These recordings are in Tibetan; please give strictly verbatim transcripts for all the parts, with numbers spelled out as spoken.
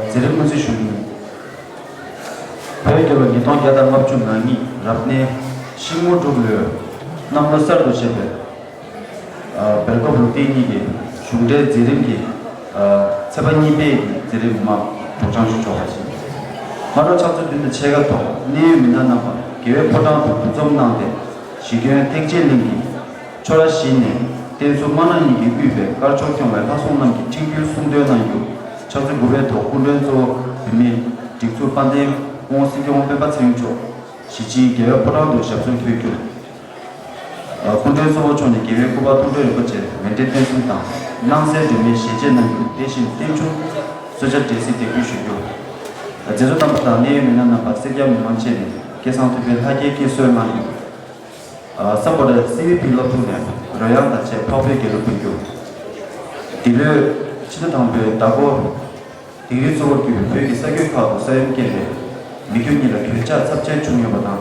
མཛད་རིམ་སྔོན་རྩིས་ཞུ་རྒྱུ་ཡིན། བོད་རྒྱལ་ལོ་ཉིས་སྟོང་བརྒྱ་དང་ལྔ་བཅུ་ང་གཉིས་རབ་གནས་ཤིང་མོ་འབྲུག་ལོའི་གནམ་ལོ་གསར་དུ་བཞད་པའི་སྦེལ་ཀོབ་ལུགས་བསྟན་གཉིས་ཀྱི་གཞུང་འབྲེལ་མཛད་རིམ་གྱི་ཚེས་པ་གཉིས་པའི་མཛད་རིམ་མ་སྒྲོག་སྦྱང་ཞུ་ཆོག་པ་ཞིག་སྔ་དྲོ་ཕྱག་ཚོད་བདུན་དང་ཕྱེད་ཀ་ཐོག་གནད་ཡོད་མི་སྣ་རྣམ་པ་རྒྱལ་བའི་ཕོ་བྲང་དུ་འདུ་འཛོམས་གནང་སྟེ། གཞིས་དགོན་ཐེག་ཆེན་གླིང་གི་ཆོས་ར་བཞི་ནས་བསྟན་སྲུང་དམར་ནག་གཉིས་ཀྱིས་དབུས་པའི་དཀར་ཕྱོགས་སྐྱོང་བའི་ལྷ་སྲུང་རྣམས་ཀྱི་འཁྲིག་རྒྱུན་གསུང་འདོན་གནང་རྒྱུ། ཕྱག་ཚོད་དགུ་པའི་ཐོག་སྐུ་མགྲོན་གཙོ་བོ་བོད་མིའི་སྒྲིག་འཛུགས་དཔལ་ལྡན་སྐུ་ངོ་སྲིད་སྐྱོང་སྤེན་པ་ཚེ་རིང་མཆོག་གཞིས་བྱེས་རྒྱལ་བའི་ཕོ་བྲང་དུ་ཞབས་སོར་འཁོད་རྒྱུ། སྐུ་མགྲོན་གཙོ་བོ་མཆོག་ནས་རྒྱལ་བའི་སྐུ་པར་ཐུགས་འཕྲད་རིན་པོ་ཆེར་མཎྜལ་རྟེན་གསུམ་དང་སྣང་གསལ་སྒྲོན་མེའི་ཞལ་ཆད་གནང་རྒྱུ། དེ་བཞིན་རྟེན་འབྱུང་གསོལ་ཇ་འབྲས་སིལ་འདེགས་འབུལ་ཞུ་རྒྱུ། མཛད་གཙོ་རྣམ་པ་དང་གནད་ཡོད་མི་སྣ་རྣམ་པ་སེར་སྐྱ་མི་མང་བཅས་ནས་སྐལ་བཟང་ཐུབ་པའི་ལྷ་སྐྱེས་སྐྱེས་གསོལ་གནང་རྒྱུ། ཨ། སམ་བྷོ་ཊ་སི་ཝི་པི་སློབ་ཕྲུག་ནས་རོལ་དབྱངས་དང་བཅས་འཕགས་པའི་རྒྱལ་གླུ་འབུལ་རྒྱུ། འདི་ལོའི་ཕྱི་ཟླ་དང་པོའི་ཟླ་འགོ་དིང་རི་གཙོ་བོར་གྱུར་པའི་བོད་ཀྱི་ས་ཁུལ་ཁག་ཏུ་ས་ཡོམ་རྐྱེན་པས་མི་རྒྱུ་གཉིས་ལ་གོད་ཆག་ཚབས་ཆེན་བྱུང་ཡོད་པ་དང་།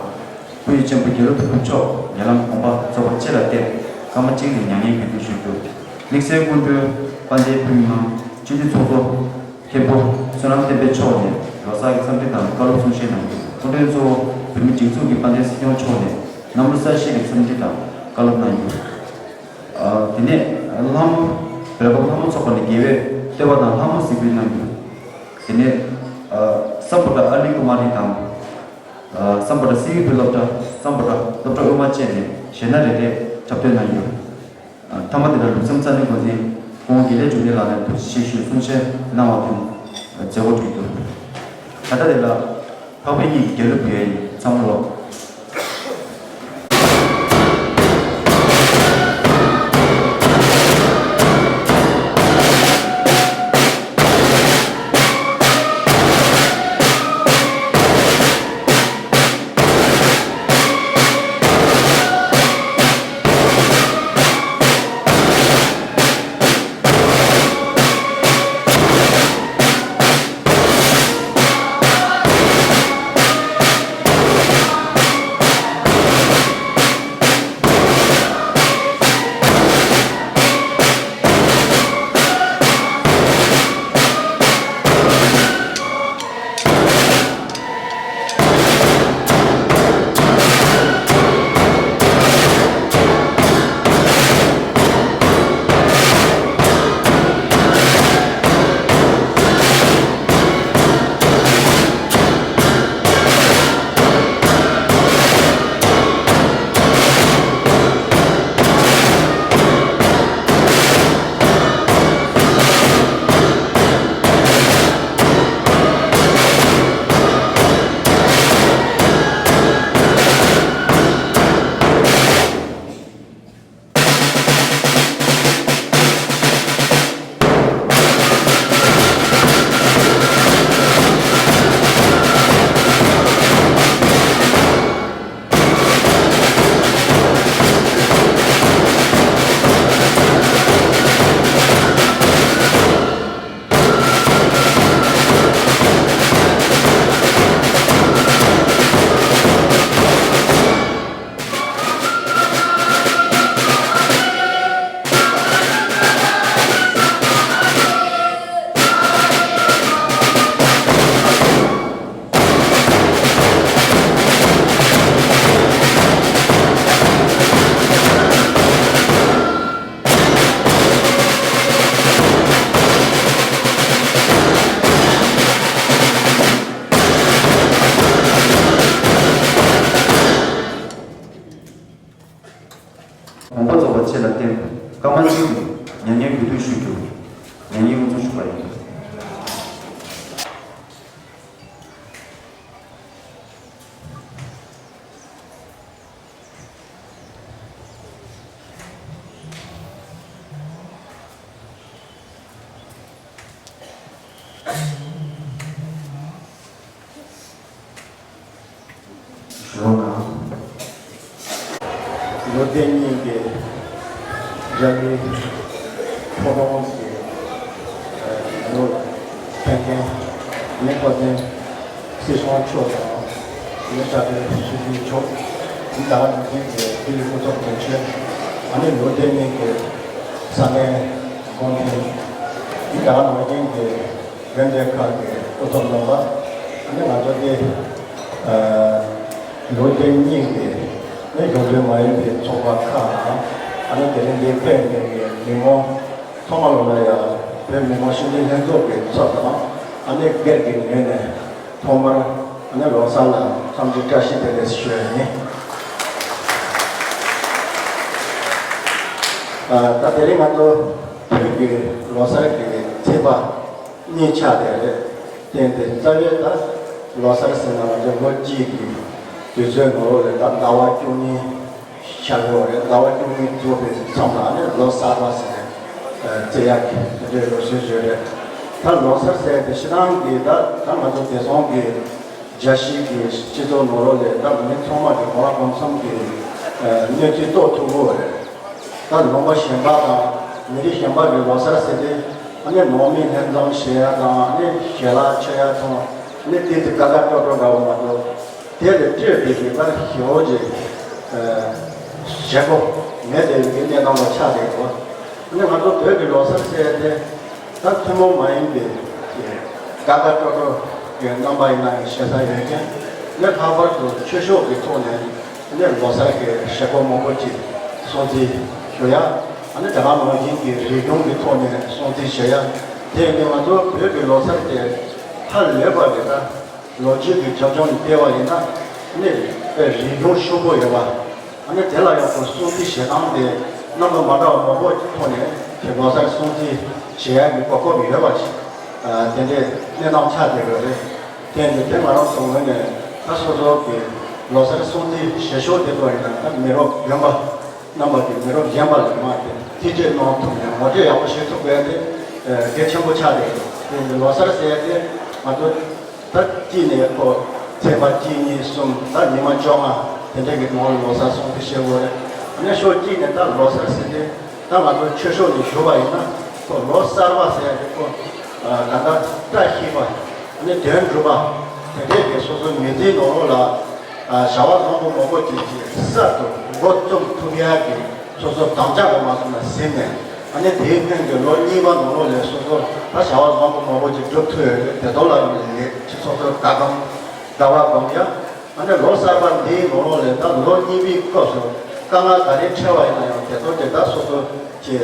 སྐུ་ཡི་གཅེན་པོ་རྒྱལ་བ་ཐུབ་པ་མཆོག་ཉེ་ལམ་དགོངས་པ་རྫོགས་པ་ཅིག་ལ་བརྟེན་སྐར་མ་གཅིག་རིང་མྱ་ངན་གུས་འདུད་ཞུ་རྒྱུ། དམིགས་བསལ་སྐུ་མགྲོན་དཔལ་ལྡན་བོད་མི་མང་སྤྱི་འཐུས་ཚོགས་གཙོ་མཁན་པོ་བསོད་ནམས་བསྟན་འཕེལ་མཆོག་ནས་ལོ་གསར་གྱི་འཚམས་འདྲི་དང་བཀའ་སློབ་གསུང་བཤད་གནང་རྒྱུ། སྐུ་མགྲོན་གཙོ་བོ་བོད་མིའི་སྒྲིག་འཛུགས་ཀྱི་དཔལ་ལྡན་སྲིད་སྐྱོང་མཆོག་ནས་གནམ་ལོ་གསར་བཞད་ཀྱི་འཚམས་འདྲི་དང་བཀའ་སློབ་གནང་རྒྱུ། ཨ། དེ་ནས་ལྷ་མོ་བེལ་ཀོབ་ལྷ་མོ་ཚོགས་པ་ནས་རྒྱལ་བའི་བསྟོད་པ་དང་ལྷ་མོ་གཟིགས་འབུལ་གནང་རྒྱུ། དེ་ནས་ཨ། སམ་བྷོ་ཊ་ཨར་ལི་ཀུ་མ་རི་དང་། ཨ། སམ་བྷོ་ཊ་སི་ཝི་པི་སློབ་གྲྭ། སམ་བྷོ་ཊ་སློབ་གྲྭ་དབུ་མ་བཅས་ནས་གཞས་སྣ་རེ་རེ་འཁྲབ་སྟོན་གནང་རྒྱུ། མཐའ་མ་དེ་ལ་ལུགས་བཟང་རྩ་གླིང་འགོ་འཛིན་སྐུ་ངོ་དགེ་ལེགས་འབྱུང་གནས་ལགས་ནས་ཐུགས་རྗེ་ཆེ་ཞུའི་གསུང་བཤད་གནང་བ་དེ་མཛད་སྒོ་གྲོལ་འདུག་ད་ལྟ་དེ་ལ་འཕགས་པའི་གཉིས་ཀྱི་རྒྱལ་གླུ་འབུལ་ཡ་ཡིན། ཚང་མ་ལོ། ཚེ་ལ་བརྟེན། སྐར་མ་གཅིག་གི་མྱ་ངན་གུས་འདུད་ཞུ་རྒྱུ། མྱ་ངན་དབུ་འཛུགས་ཞུ་བ་ཡིན། ལོ་ལོ་བརྒྱ་གཉིས་ཀྱི་རྒྱ་མིའི་ཁྲོམ་གཞུང་གི་ལོ་འཕེན་མཁན་ནི་བཀའ་བློན་སྲིད་སྐྱོང་མཆོག་དང་ནི་བཀྲ་ཤིས་ཆོས་སྐྱིད་མཆོག་ནི་ད་ག་ནང་བཞིན་གྱི་ལྡི་ལི་སྐུ་ཚབ་དོན་གཅོད། ཨ་ནི་ལོ་བརྒྱ་གཉིས་ཀྱི་ས་གནས་འགོ་འཛིན་ནི་ད་ག་ནང་བཞིན་གྱི་དགོན་སྡེ་ཁག་གི་སྐུ་ཚབ་རྣམ་པ། ཨ་ནི་ང་ཚོ་འདི་ལོ་བརྒྱ་གཉིས་ཀྱི་ནི་གཞུང་འབྲེལ་མ་ཡིན་པའི་ཚོགས་པ་ཁག་དང་། ཨ་ནི་དེ་རིང་འདིར་ཕེབས་མཁན་གྱི་མི་མང་ཚང་མ་ལོ་ལ་ཡང་བོད་མི་མང་སྤྱི་འཐུས་ལྷན་ཚོགས་ཀྱི་ཚབ་དང་། ཨ་ནི་སྒེར་གྱི་ངོས་ནས་ཐོག་མར་ཨ་ནི་ལོ་གསར་ལ་འཚམས་འདྲི་བཀྲ་ཤིས་བདེ་ལེགས་ཞུ་ཡ་ཡིན། ཨ་ད་དེ་རིང་ང་ཚོ་བོད་ཀྱི་ལོ་གསར་གྱི་ཚེས་པ་གཉིས་ཆགས་བསྡད་རེད། བརྟེན་ཏེ་རྩ་བའི་ད་ལོ་གསར་ཟེར་ན་ང་ཚོ་ལོ་གཅིག་གི་དུས་ཚོད་ནང་ལོགས་ལ་ད་ཟླ་བ་བཅུ་གཉིས་ཆགས་ཡོད་རེད། ཟླ་བ་བཅུ་གཉིས་རྫོགས་པའི་མཚམས་ལ་ནི་ལོ་གསར་པ་ཟེར་ནས་བརྩི་ཡག་གི་དེ་འདྲའི་ལོ་སྲོལ་ཡོད་རེད། ད་ལོ་གསར་ཟེར་དེ་ཕྱི་ནང་གི་ད་ད་ང་ཚོ་དེང་སང་གི་རྒྱལ་སྤྱིའི་གི་སྤྱི་ཚོགས་ནང་ལོགས་ལ་ད་མི་ཚང་མ་གི་གང་ལ་གང་འཚམ་གི་གནས་ཚུལ་རྟོགས་ཐུབ་ཀྱི་ཡོད་རེད། ད་ལུང་པ་གཞན་པ་དང་མི་རིགས་གཞན་པ་གི་ལོ་གསར་ཟེར་དེ་ཨ་ནི་ནང་མི་ལྷན་འཛོམས་བྱེད་ཡ་དང་ཨ་ནི་ཞལ་ལག་མཆོད་ཡ་དང་ཨ་ནི་ཏོག་ཙམ་དགའ་དགའ་སྤྲོ་སྤྲོ་འདྲ་བོ་མ་གཏོགས་དེ་ལས་སྤྲོས་པའི་གི་ད་ཞེ་པོ་ཅིག་བྱེད་སྒོ་མེད་པའི་གི་གནས་སྟངས་ལ་ཆགས་བསྡད་ཡོད། ཨ་ནི་ང་ཚོ་བོད་ཀྱི་ལོ་གསར་ཟེར་དེ། ད་ཐུན་མོང་མ་ཡིན་པའི་དགའ་དགའ་སྤྲོ་སྤྲོ་གི་རྣམ་པ་ཡིན་ན་ཡང་ཞེ་ས་ཡོད་ཀྱང་། ནི་ལྷག་པར་དུ་ཆོས་ཕྱོགས་ཀྱི་ཐོག་ནས་ནི་ལོ་གསར་གྱི་བྱེད་སྒོ་མང་པོ་ཅིག་སྲུང་བརྩི་ཞུ་ཡ། ཨ་ནི་དེ་ག་ནང་བཞིན་གྱི་རིག་གཞུང་གི་ཐོག་ནས་སྲུང་བརྩི་ཞུ་ཡ། དེ་ནི་ང་ཚོ་བོད་ཀྱི་ལོ་གསར་དེ་ཧ་ལས་པ་རེད་ད། ལོ་རྒྱུས་ཀྱི་རྒྱབ་ལྗོངས་ནས་བལྟས་པ་ཡིན་ན་ནི་དཔེ་རིག་གཞུང་ཕྱུག་པོ་ཡོད་པ། ཨ་ནི་དེ་ལ་ཡང་ཁོ་སྲུང་བརྩི་བྱེད་སྟངས་དེ་རྣམ་པ་མ་འདྲ་བ་མང་པོ་ཐོག་ནས་ཁྱེད་ལོ་གསར་སྲུང་བརྩི་བྱེད་ཡག་གི་གོ་སྐབས་ཡོད་པ་ཞིག་ཨ་དེ་འདྲའི་གནས་སྟངས་ཆགས་བསྡད་ཡོད་རེད། དེ་ནི་དེ་ང་རང་ཚོ་ངོས་ནས་ད་སོ་སོ་གི་ལོ་གསར་སྲུང་བརྩི་བྱེད་ཕྱོགས་དེ་ཚོ་ཡིན་ན་ད་མི་རབས་རྒན་པ་རྣམ་པ་གི་མི་རབས་གཞོན་པ་ལ་མ་དེ་ཐུགས་རྗེ་གནང་ཐུབ་ནས་ངོ་སྤྲོད་ཡག་པོ་བྱེད་ཐུབ་དགོས་དེ་གལ་ཆེན་པོ་ཆགས་བསྡད་ཡོད། དེ་ནི་ལོ་གསར་ཟེར་ཡ་དེ་ང་ཚོ། ད་གཅིག་ནས་ཁོ་ཚེས་པ་གཅིག་གཉིས་གསུམ་ད་ཉི་མ་བཅོ་ལྔ་དེ་འདྲ་གི་ནང་ལ་ལོ་གསར་སྲུང་བརྩི་བྱེད་དགོས་རེད། ཨ་ནི་ཕྱོགས་གཅིག་ནས་ད་ལོ་གསར་ཟེར་དེ་ད་ང་ཚོ་ཆོས་ཕྱོགས་ནས་ཞུ་བ་ཡིན་ན་ཁོ་ལོ་གསར་པ་ཟེར་ཡ་དེ་ཁོ་ད་ལྟ་བཀྲ་ཤིས་པ་ཨ་ནི་དོན་འགྲུབ་པ་དེ་འདྲས་ཀྱི་སོ་སོའི་མི་ཚེའི་ནང་ལོགས་ལ་བྱ་བ་བཟང་པོ་མང་པོ་ཅིག་གིས་གསར་དུ་འགོ་རྩོམ་ཐུབ་ཡ་གི་སོ་སོ་དམ་བཅའ་རུ་མ་སོང་ན་ཟིན་ནས་ཨ་ནི་དེའི་སྔོན་གྱི་ལོ་གཉིས་པ་ནང་ལོགས་ལས་སོ་སོ་ད་བྱ་བ་བཟང་པོ་མང་པོ་ཅིག་སྒྲུབ་ཐུབ་ཡོད་རེད། དེ་ཚོ་ལ་ཡང་ལས་ཀྱི་སོ་སོ་དགའ་སྒོམ་དགའ་བ་སྒོམ་ཡ། ཨ་ནི་ལོ་གསར་པ་འདིའི་ནང་ལོགས་ལས་ད་ལོ་གཉིས་པའི་སྐབས་སུ་དཀའ་ངལ་ག་རེ་འཕྲད་པ་ཡིན་ན་ཡང་དེ་ཚོ་དེ་ད་སོ་སོ་གྱི་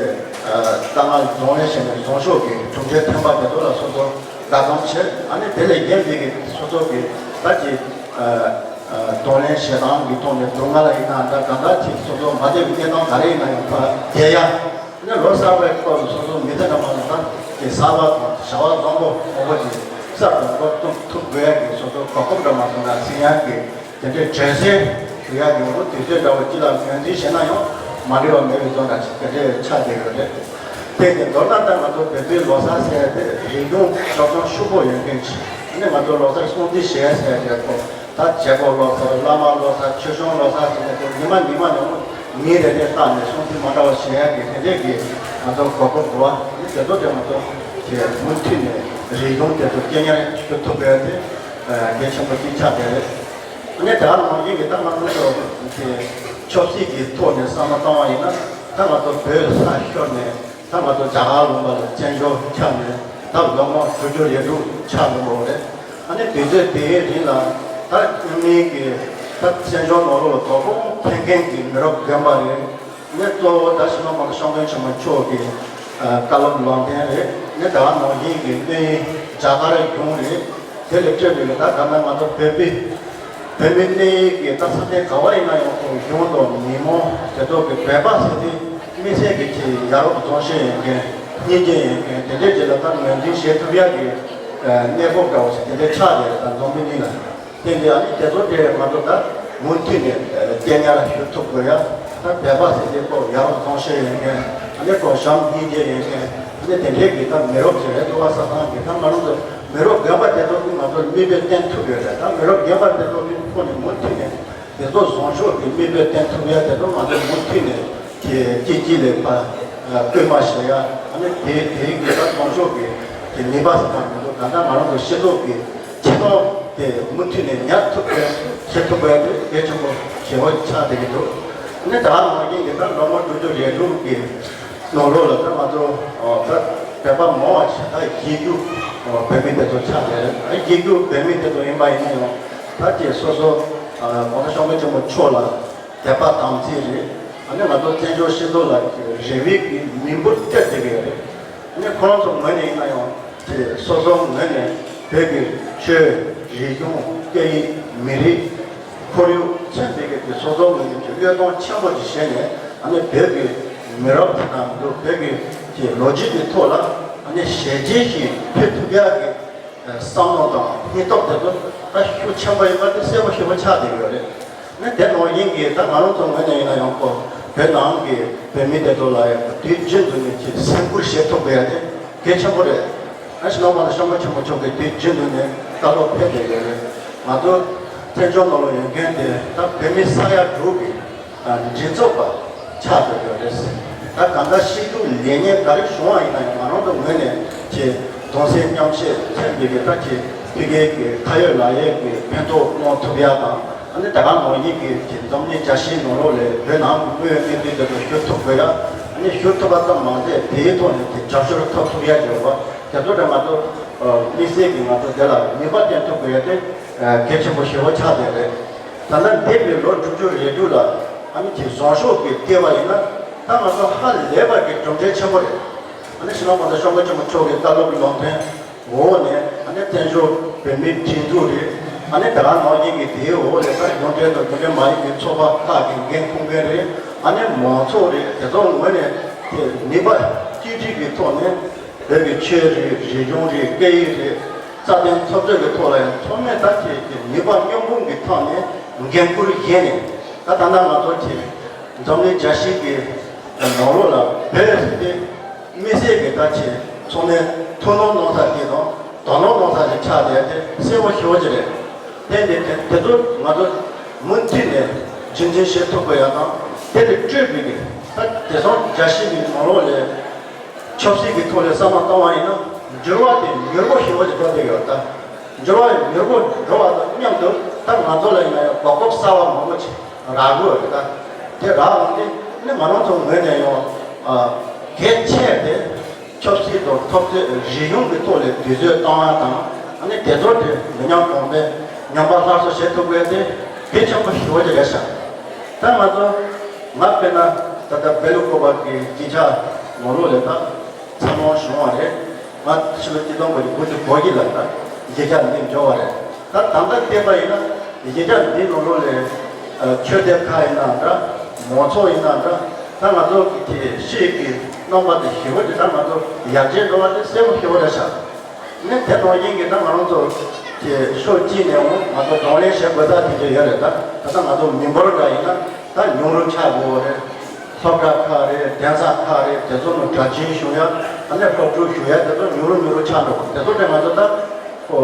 དཀའ་ངལ་གདོང་ལེན་བྱས་ནས་བཟང་ཕྱོགས་ཀྱི་གྲུབ་འབྲས་ཐོན་པ་དེ་ཚོ་ལ་སོ་སོ་དགའ་སྒོམ་བྱེད། ཨ་ནི་དེ་ལས་གཞན་པའི་གི་སོ་སོ་གི་ད་ཀྱི་གདོང་ལེན་བྱེད་སྟངས་ཀྱི་ཐོག་ནས་སྡུག་བསྔལ་ཡིན་ན་འདྲ་གང་འདྲ་ཅིག་སོ་སོ་མ་བདེ་བའི་གནས་སྟངས་ག་རེ་ཡིན་ན་ཡང་ཕར་བསྡད་ཡ། ཨ་ནི་ལོ་གསར་པའི་སྐབས་སུ་སོ་སོ་མི་ཚེ་འདྲ་མ་ལ་ད་ཀྱི་གསར་པ་དང་བྱ་བ་བཟང་པོ་མང་པོ་ཅིག་གསར་དུ་འགོ་རྩོམ་ཐུབ་དགོས་ཡ་གི་སོ་སོ་གོ་སྐབས་འདྲ་མ་སོང་ན་ཟིན་ཡ་གི་དེ་འདྲའི་དྲན་གསོ་ཞུ་ཡག་གི་འོག་ཏུ་དུས་ཚོད་འདྲ་བོ་སྤྱི་ལ་ངོས་འཛིན་བྱས་ན་ཡང་མ་འགྲིག་པ་མེད་པའི་བཟོ་འདྲ་ཞིག་དེ་འདྲའི་ཆགས་བསྡད་ཡོད་རེད། དེ་ནི་མདོར་ན་ད་ང་ཚོ་བོད་པའི་ལོ་གསར་ཟེར་ཡ་དེ་རིག་གཞུང་སློབ་སྦྱོང་ཤུགས་པོ་ཡོད་མཁན་ཅིག་ཨ་ནི་ང་ཚོ་ལོ་གསར་སྲུང་བརྩི་བྱེད་ཡ་ཟེར་ཡ་དེ་ཁོ་ད་བྱེད་སྒོ་ལོ་གསར་བླ་མ་ལོ་གསར་ཆོས་སྐྱོང་ལོ་གསར་ཟེར་ཡ་དེ་ཉི་མ་ཉི་མ་ནས་མི་རེ་རེ་བཏང་ནས་སྲུང་བརྩི་མ་འདྲ་བ་བྱེད་ཡ་གི་དེ་འདྲའི་གི་ང་ཚོ་གོ་སྐབས་འདུག་བ། ཨ་ནི་དེ་ཚོ་དེ་ང་ཚོ་དེ་མུ་མཐུད་ནས་རིག་གཞུང་དེ་ཚོ་སྐྱོན་ཉར་ཞུ་ཐུབ་པ་དེ་གལ་ཆེན་པོ་གཅིག་ཆགས་བསྡད་རེད། ཨ་ནི་དེ་ག་ནང་བཞིན་གྱི་ད་ང་ཚོ་ཚོ་དེ་ཆབ་སྲིད་ཀྱི་ཐོག་ནས་བསམ་བློ་བཏང་བ་ཡིན་ན་ད་ང་ཚོ་བོད་ས་ཤོར་ནས་ད་ང་ཚོ་རྒྱ་གར་ལུང་པ་ལ་བཙན་བྱོལ་ཁྱབ་ནས་ད་ལོ་ངོ་དྲུག་ཅུ་རེ་དྲུག་ཆགས་འགྲོ་གི་རེད། ཨ་ནི་དུས་ཚོད་དེའི་རིང་ལ་ད་མིའི་གི་ད་བཙན་བྱོལ་ནང་ལོགས་ལ་དོ་དགོང་འཐེན་མཁན་གྱི་མི་རབས་རྒན་པ་རེད། ནས་གཙོ་བོ་ད་ཕྱི་མ་མང་ཤོང་མཁན་ཆེན་མོ་མཆོག་གི་བཀའ་སློབ་ལམ་སྟོན་རེད། ནས་ད་ག་ནང་བཞིན་གྱི་གནས་རྒྱ་གར་གཞུང་རེད། དེ་ལས་བཅས་པའི་ད་ག་ན་ང་ཚོ་བོད་པའི་བོད་མི་གནས་ཡིག་གི་ད་ས་གནས་ག་བ་ཡིན་ན་ཡང་ཁོང་གཞུང་དང་མི་མང་དེ་ཚོ་གི་བོད་པ་ཟེར་དེ་ དམིགས་བསལ་གྱི་ཆེད་ཡ་རོབ་རྫོང་ཤེས་ཡོན་མཁན། སྙིང་རྗེ་ཡོད་མཁན་དེ་འདྲའི་རྗེས་ལ་ད་ངོས་འཛིན་བྱེད་ཐུབ་ཡག་གི་གནས་བབ་འདྲ་བོ་ཞིག་དེ་འདྲའི་ཆགས་ཡོད་རེད། ད་འཛམ་བུ་གླིང་ལ་བརྟེན་ཏེ། ཨ་ནི་དེ་ཚོ་དེ་མ་གཏོགས་ད་མུ་མཐུད་ནས་སྐད་ཉར་ཞུ་ཐུབ་དགོས་ཡ། ད་བོད་པ་ཟེར་དེ་ཁོ་ཡ་རོབ་རྫོང་ཤེས་ཡོད་མཁན། ཨ་ནི་ཁོ་བྱམས་སྙིང་རྗེ་ཡོད་མཁན། ཨ་ནི་དེ་འདྲའི་གི་ད་མི་རབས་ཅིག་རེད། ལྟོ་བ་ཟ་སྟངས་ཀྱི་ད་མ་རུང་ཚོ་མི་རབས་རྒན་པ་དེ་ཚོ་གི་ང་ཚོར་མིག་དཔེ་བསྟན་ཐུབ་ཡོད་རེད། ད་མི་རབས་རྒན་པ་དེ་ཚོ་གི་ཁོ་ནས་མུ་མཐུད་ནས། དེ་ཚོ་བཟང་ཕྱོགས་ཀྱི་མིག་དཔེ་བསྟན་ཐུབ་ཡ་དེ་ཚོ་ང་ཚོ་མུ་མཐུད་ནས་ཀྱི་གཅིག་གཅིག་ལ་ཕར་སྐུལ་མ་བྱེད་ཡ། ཨ་ནི་དེ་དེའི་གི་ད་བཟང་ཕྱོགས་ཀྱི་གི་ནུས་པ་ཟེར་ན་མི་འདུག་ད་ལྟ་ང་རང་ཚོ་སྤྱི་ཚོགས་ཀྱི་ཁྱད་པར་དེ་མུ་མཐུད་ནས་ཉར་ཐུབ་པའི་བྱེད་ཐུབ་པའི་དེ་གལ་ཆེན་པོ་ཞེ་པོ་ཆགས་བསྡད་ཀྱི་འདུག་ཨ་ནི་ད་ནང་བཞིན་གྱི་ད་ལོ་ངོ་དྲུག་ཅུ་རེ་དྲུག་གི་ནང་ལོགས་ལ་ད་ང་ཚོ་ད་བོད་པ་མང་བ་ཞིག་ད་ཡིག་རྒྱུགས་བོད་མི་དེ་ཚོ་ཆགས་བསྡད་རེད། ཡིག་རྒྱུགས་བོད་མི་དེ་ཚོ་ཡིན་པ་ཡིན་ན་ཡང་། ད་ཅིག་སོ་སོ་༸གོང་ས་སྐྱབས་མགོན་ཆེན་པོ་མཆོག་ལ་དད་པ་དམ་ཚིག་རེད། ཨ་ནི་ང་ཚོ་བཙན་བྱོལ་སྤྱི་ཚོགས་ལ་རེ་བའི་གི་མི་འབོར་སྟེར་བསྡད་ཀྱི་ཡོད་རེད། ཨ་ནི་ཁོ་རང་ཚོ་ངོས་ནས་ཡིན་ན་ཡང་ཅིག་སོ་སོ་ངོས་ནས་བོད་ཀྱི་ཆོས། རིག་གཞུང་། སྐད་ཡིག། མི་རིགས། ཁོར་ཡུག་མཚོན་པའི་གི་སོ་སོ་ངོས་ནས་ཀྱི་བློས་གཏོང་ཆེན་པོ་ཅིག་བྱས་ནས། ཨ་ནི་བོད་ཀྱི་མི་རབས་དང་བོད་ཀྱི་ཅིག་ལོ་རྒྱུས་ཀྱི་ཐོག་ལ་ཨ་ནི་ཞལ་ཆེམས་ཤིག་ཕུལ་ཐུབ་ཡག་གི་བསམ་བློ་དང་སྙིང་སྟོབས་དེ་ཚོ་ད་ཤུགས་ཆེན་པོ་ཡིན་པ་དེ་གསལ་པོ་ཞེ་པོ་ཆགས་བསྡད་ཡོད་རེད། ནི་དེ་ནང་བཞིན་གྱི་ད་ང་རང་ཚོ་ངོས་ནས་ཡིན་ན་ཡང་ཁོ་བོད་ནང་གི་བོད་མི་དེ་ཚོ་ལ་ཡང་དུས་རྒྱུན་དུ་ནས་ཅིག་སེམས་ཁུར་བྱེད་ཐུབ་དགོས་ཡ་དེ་གལ་ཆེན་པོ་རེད། ཨ་ཞེ་ནང་མ་ལ་སྐྱབས་མགོན་ཆེན་པོ་མཆོག་གིས་དུས་རྒྱུན་དུ་ནས་བཀའ་སློབ་ཕེབས་བསྡད་ཡོད་རེད། ང་ཚོ་བཙན་བྱོལ་ནང་ལ་ཡོད་མཁན་དེ་ད་བོད་མི་ས་ཡ་དྲུག་གི་མགྲིན་ཚབ་པ་ཆགས་བསྡད་ཡོད་རེད། ད་གང་ལྟར་ཤེས་རྒྱུགས་ལས་ཉེན་ག་རེ་བྱུང་བ་ཡིན་ན་ཡང་། ང་རང་ཚོ་ངོས་ནས་ཅིག་གདུང་སེམས་མཉམ་བསྲེས་མཚོན་པའི་གི་ད་ཅིག་ཕ་གིའི་གི་ཁ་ཡོད་ལག་ཡོད་ཀྱི་ཕན་ཐོགས་གནང་ཐུབ་ཡ་དང་། ཨ་ནི་ད་ག་ནང་བཞིན་གྱི་ཅིག་འཛམ་གླིང་རྒྱལ་སྤྱིའི་ནང་ལོགས་ལ་བོད་ནང་གི་དངོས་ཡོད་གནས་ཚུལ་དེ་ཚོ་ཞུ་ཐུབ་དགོས་ཡ། ཨ་ནི་ཞུ་ཐུབ་པ་ཙམ་མ་ཟད་དེའི་ཐོག་ནས་ཅིག་རྒྱབ་སྐྱོར་ཐོབ་ཐུབ་ཡ་ཡོད་པ་དེ་ཚོ་དེ་ང་ཚོ་དམིགས་བསལ་གྱི་ང་ཚོ་དེ་ལ་ནུས་པ་བཏོན་ཐུབ་དགོས་ཡ་དེ་གལ་ཆེན་པོ་ཞེ་པོ་ཆགས་བསྡད་རེད། ད་ལྟ་འདས་པའི་ལོ་དྲུག་ཅུ་རེ་དྲུག་ལ་ཨ་ནི་ཅིག་བཟང་ཕྱོགས་ཀྱི་བལྟས་པ་ཡིན་ན། ད་ང་ཚོ་ཧ་ལས་པ་གི་གྲུབ་འབྲས་ཆེན་པོ་རེད། ཨ་ནི་ཞེ་ནང་མ་ལ་སྐྱབས་མགོན་ཆེན་པོ་མཆོག་གི་བཀའ་སློབ་ལམ་སྟོན་འོག་ནས། ཨ་ནི་བཙན་བྱོལ་བོད་མིའི་སྒྲིག་འཛུགས་རེད། ཨ་ནི་ད་ག་ནང་བཞིན་གྱི་དེའི་འོག་ལ་ད་གཞུང་འབྲེལ་དང་གཞུང་འབྲེལ་མ་ཡིན་པའི་ཚོགས་པ་ཁག་གི་འགན་འཁུར་མཁན་རེད། ཨ་ནི་མང་ཚོགས་རེད། དེ་ཚོ་ངོས་ནས་དེ་ནུས་པ་གཅིག་སྒྲིལ་གྱི་ཐོག་ནས་བོད་ཀྱི་ཆོས་རེད། རིག་གཞུང་རེད། སྐད་ཡིག་རེད། རྩ་དོན་འཐབ་རྩོད་ཀྱི་ཐོག་ལ་ཡང་ཚང་མས་ད་ཁྱེད་ཀྱི་ནུས་པ་སྙོམས་འཛིན་གྱི་ཐོག་ནས་འགན་འཁུར་བཞེས་ནས། ད་ད་ལྟ་ང་ཚོ་ཁྱེད་འཛམ་གླིང་རྒྱལ་སྤྱི་གི་ནང་ལོགས་ལ་བོད་ཟེར་དེ་དམིགས་བསལ་གྱི་ད་ཁྱེད་ཚང་མས་ཐུགས་སྣང་གནང་ས་དེ་དང་དོ་སྣང་གནང་ས་དེ་ཆགས་བསྡད་དེ་གསལ་པོ་ཞེ་པོ་ཅིག་རེད། དེ་འདི་དེ་དེ་ཚོ་ང་ཚོ་མུ་མཐུད་ནས་རྒྱུན་འཛིན་བྱེད་ཐུབ་དགོས་ཡ་དང་། དེ་ལས་སྤྲོས་པའི་གི་ད་དེང་སང་རྒྱལ་སྤྱི་གི་ནང་ལོགས་ལ་ཆབ་སྲིད་ཀྱི་ཐོག་ལ་བསམ་བློ་བཏང་བ་ཡིན་ན། འགྱུར་བ་དེ་མྱུར་པོ་ཞེ་པོ་ཅིག་འགྲོ་བསྡད་ཡོད། ད་འགྱུར་བ་མྱུར་པོ་འགྲོ་བ་དང་མཉམ་དུ་ད་ང་ཚོ་ལ་ཡིན་ན་ཡང་གོ་སྐབས་གསར་པ་མང་པོ་ཅིག་རག་གི་ཡོད་རེད། ད་དེ་རག་འོང་དུས་ནི་ང་རང་ཚོ་ངོས་ནས་ཡང་གལ་ཆེ་དེ་ཆབ་སྲིད་དང་འཐབ་རྩོད། རིག་གཞུང་གི་ཐོག་ལ་དུས་ཚོད་གཏོང་བ་དང་། ཨ་ནི་དེ་ཚོ་དེ་མི་ཉམས་གོང་འཕེལ་ཉམས་པ་སླར་གསོ་བྱེད་ཐུབ་དགོས་དེ་གལ་ཆེན་པོ་ཞེ་པོ་ཅིག་རེད་ཤག་ད་ང་ཚོ་ང་དཔེར་ན་ད་ལྟ་བོད་ལ་བསྐོས་པ་གི་གཅིག་ཆ་ནང་ལོགས་ལ་ད་འཚར་ལོངས་བྱུང་བ་རེད། ང་ཕྱི་ལོ་ཆིག་སྟོང་དགུ་བརྒྱ་དགུ་བཅུ་གོ་གཅིག་ལ་ད་གཞིས་ཆགས་འདི་འབྱོར་བ་རེད། ད་ད་ལྟ་བལྟས་པ་ཡིན་ན་གཞིས་ཆགས་འདི་ནང་ལོགས་ལ་ཆོས་སྡེ་ཁག་ཡིན་ན་འདྲ། མང་ཚོགས་ཡིན་ན་འདྲ། ད་ང་ཚོ་གི་དེ་ཤེས་ཀྱི་རྣམ་པ་དེ་ཞེ་པོ་ཅིག་ད་ང་ཚོ་ཡར་རྒྱས་འགྲོ་བ་དེ་གསལ་པོ་ཞེ་པོ་རེད་ཤག་ནི་དེ་ནང་བཞིན་གྱི་ད་ང་རང་ཚོ་དེ་ཕྱོགས་གཅིག་ནས་འོང་ང་ཚོ་གདོང་ལེན་བྱེད་དགོས་ས་དེ་འདྲ་ཡོད་རེད། ད་ད་ལྟ་ང་ཚོ་མི་འབོར་འདྲ་ཡིན་ན་ད་ཉུང་རུ་ཆགས་དགོས་རེད། སློབ་གྲྭ་ཁག་རེད། གདན་ས་ཁག་རེད། དེ་ཚོ་ནང་གྲྭ་བཙུན་ཞུགས་ཡ། ཨ་ནི་སློབ་ཕྲུག་ཞུགས་ཡ་དེ་ཚོ་ཉུང་རུ་ཉུང་རུ་ཆགས་འགྲོ་གི། དེ་ཚོ་དེ་ང་ཚོ་ད་ཁོ་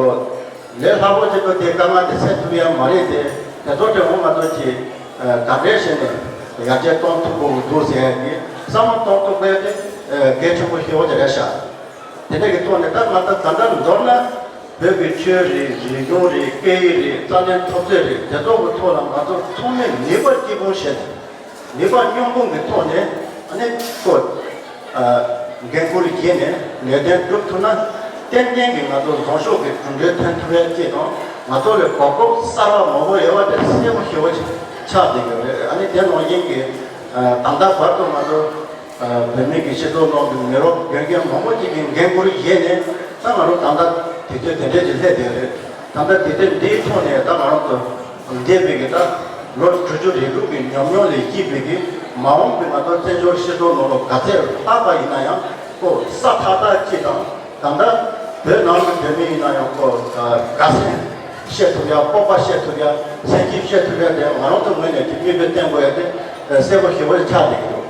ལས་སླ་པོ་ཅིག་ཏུ་དེ་དཀའ་ངལ་དེ་སེལ་ཐུབ་ཡ་མ་རེད་དེ། དེ་ཚོ་དེ་འོང་ང་ཚོ་གྱིས་ག་འདྲས་བྱས་ནས་ཡར་རྒྱས་གཏོང་ཐུབ་དགོས་ཀྱི་འདུག་ཟེར་ཡ་གི་བསམ་བློ་གཏོང་ཐུབ་པ་དེ་གལ་ཆེན་པོ་ཞེ་པོ་ཅིག་རེད་ཤག་དེ་འདྲ་གི་ཐོག་ནས་ད་ང་ད་ད་ལྟ་མདོར་ན་བོད་ཀྱི་ཆོས་རེད། རིག་གཞུང་རེད། སྐད་ཡིག་རེད། རྩ་དོན་འཐབ་རྩོད་རེད། དེ་ཚོ་གི་ཐོག་ལ་ང་ཚོ་ཚང་མས་ནུས་པ་གཅིག་སྤུངས་བྱས་ནས། ནུས་པ་མཉམ་སྤུངས་ཀྱི་ཐོག་ནས་ཨ་ནི་ཁོ་འགན་འཁུར་བཞེས་ནས་ལས་དོན་སྒྲུབ་ཐུབ་ན། ཏན་ཏན་གྱི་ང་ཚོ་བཟང་ཕྱོགས་ཀྱི་གྲུབ་འབྲས་ཐོན་ཐུབ་ཡ་གཅིག་དང་། ང་ཚོ་ལ་གོ་སྐབས་གསར་པ་མང་པོ་ཡོད་པ་དེ་གསལ་པོ་ཞེ་པོ་ཆགས་བསྡད་ཡོད་རེད། ཨ་ནི་དེ་ནང་བཞིན་གྱི་ད་ལྟ་བར་དུ་ང་ཚོ་བོད་མི་གི་སྤྱི་ཚོགས་ནང་གི་མི་རབས་རྒན་རྒན་མང་པོ་ཅིག་གིས་འགན་འཁུར་བཞེས་ནས། ད་ང་རང་ད་ལྟ་དུས་ཚོད་དེ་འདྲས་ཀྱི་སླེབས་བསྡད་རེད། ད་ལྟ་དུས་ཚོད་འདིའི་ཐོག་ནས་ད་ང་རང་ཚོ་འདས་པའི་གི་ད་ལོ་དྲུག་ཅུ་རེ་དྲུག་གི་ཉམས་མྱོང་ལས་བརྒྱུད་པའི་གི་ མ་འོངས་པའི་ང་ཚོ་བཙན་བྱོལ་སྤྱི་ཚོགས་ནང་ལ་ག་ཚད་ལྷག་པ་ཡིན་ན་ཡང་ཁོ་ས་ཐག་ཐག་གཅིག་དང་། ད་ལྟ་བོད་ནང་གི་བོད་མི་ཡིན་ན་ཡང་ཁོ་དགའ་སེམས་བཤད་ཐུབ་ཡ། སྤོབས་པ་བཤད་ཐུབ་ཡ། སེམས་ཤུགས་བཤད་ཐུབ་ཡ་དེ་ང་རང་ཚོ་ངོས་ནས་ཀྱི་མིག་དཔེ་བསྟན་དགོས་ཡ་དེ་གསལ་པོ་ཞེ་པོ་ཆགས་བསྡད་ཀྱི་འདུག་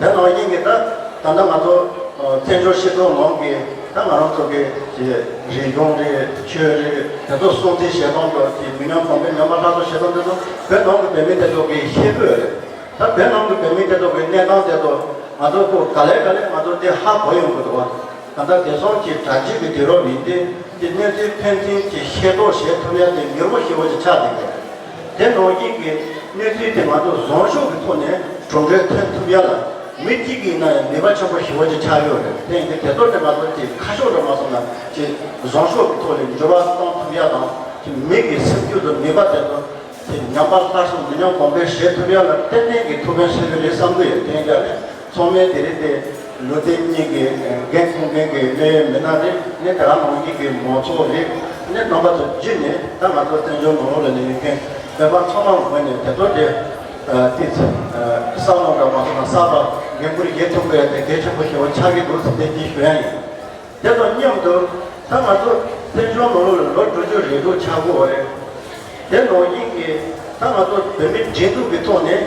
དེ་ནང་བཞིན་གྱི་ད་ད་ལྟ་ང་ཚོ་བཙན་བྱོལ་སྤྱི་ཚོགས་ནང་གི་ད་ང་རང་ཚོ་གི་རིག་གཞུང་རེད། ཆོས་རེད། དེ་ཚོ་སྲུང་བརྩི་བྱེད་སྟངས་དང་གི་མི་ཉམས་གོང་འཕེལ་ཉམས་པ་སླར་གསོ་བྱེད་སྟངས་དེ་ཚོ་བོད་ནང་གི་བོད་མི་དེ་ཚོ་གི་ཤེས་དགོས་རེད། ད་བོད་ནང་གི་བོད་མི་དེ་ཚོ་གི་གནས་སྟངས་དེ་ཚོ་ང་ཚོ་ཁོ་ག་ལེ་ག་ལེ་ང་ཚོ་དེ་ཧ་གོ་ཡོང་གི་འདུག་བ། ད་ལྟ་བདེ་སྲུང་གི་དྲ་རྒྱའི་གི་དུས་རབས་ཡིན་ཏེ། དེ་གནས་ཚུལ་ཕན་ཚུན་གྱི་ཤེས་རྟོགས་བྱེད་ཐུབ་ཡ་དེ་མྱུར་པོ་ཞེ་པོ་ཅིག་ཆགས་བསྡད་ཡོད་རེད། དེ་ནང་བཞིན་གྱི་གནས་ཚུལ་དེ་ང་ཚོ་བཟང་ཕྱོགས་ཀྱི་ཐོག་ནས་གྲུབ་འབྲས་ཐོན་ཐུབ་ཡ་ལ་མི་གཅིག་གིས་ཡིན་ན་ཡང་ནུས་པ་ཆེན་པོ་ཞེ་པོ་ཅིག་ཆགས་ཡོད་རེད། དེ་ཡིན་དུས་དེ་ཚོ་དེ་ང་ཚོ་ཅིག་ཁ་ཕྱོགས་འདྲ་མ་སོང་ན་ཅིག་བཟང་ཕྱོགས་ཀྱི་ཐོག་ནས་འགྱུར་བ་གཏོང་ཐུབ་ཡ་དང་། ཅིག་མི་གི་སེམས་རྒྱུད་དུ་ནུས་པ་དེ་ཚོ་དེ་ཉམས་པ་སླར་གསོ་མི་ཉམས་གོང་འཕེལ་བྱེད་ཐུབ་ཡ་ལ་ཏན་ཏན་གྱི་ཐུགས་ཕན་གསོས་ཀྱི་རེད་བསམ་གྱི་ཡོད། དེ་ཡིན་ཀྱང་ནི། ཚང་མས་དེ་རིང་དེ་ལོ་དེ་གཉིས་ཀྱི་འགན་འཁུར་མཁན་གྱི་གནད་ཡོད་མི་སྣ་རེད། ནས་དེ་ག་ནང་བཞིན་གྱི་མང་ཚོགས་རེད། ནས་རྣམ་པ་ཚོ་བརྒྱུད་ནས་ད་ང་ཚོ་བཙན་བྱོལ་ནང་ལོགས་ལ་ཡོད་མཁན་བོད་པ་ཚང་མ་ངོས་ནས་དེ་ཚོ་དེ་ཏིས་བསམ་བློ་འདྲ་མ་སོང་ན་གསར་པ་འགན་འཁུར་བཞེས་ཐུབ་པའི་དེ་གལ་ཆེན་པོ་ཞེ་པོ་ཆགས་ཀྱི་འདུག་ཟེར་དེ་གཅིག་ཞུ་ཡ་ཡིན། དེ་དང་མཉམ་དུ་ད་ང་ཚོ་བཙན་བྱོལ་ནང་ལོགས་ལ་ལོ་དྲུག་ཅུ་རེ་དྲུག་ཆགས་ཀྱི་ཡོད་རེད། དེ་ནང་བཞིན་གྱི་ད་ང་ཚོ་བོད་མིའི་སྒྲིག་འཛུགས་ཀྱི་ཐོག་ནས་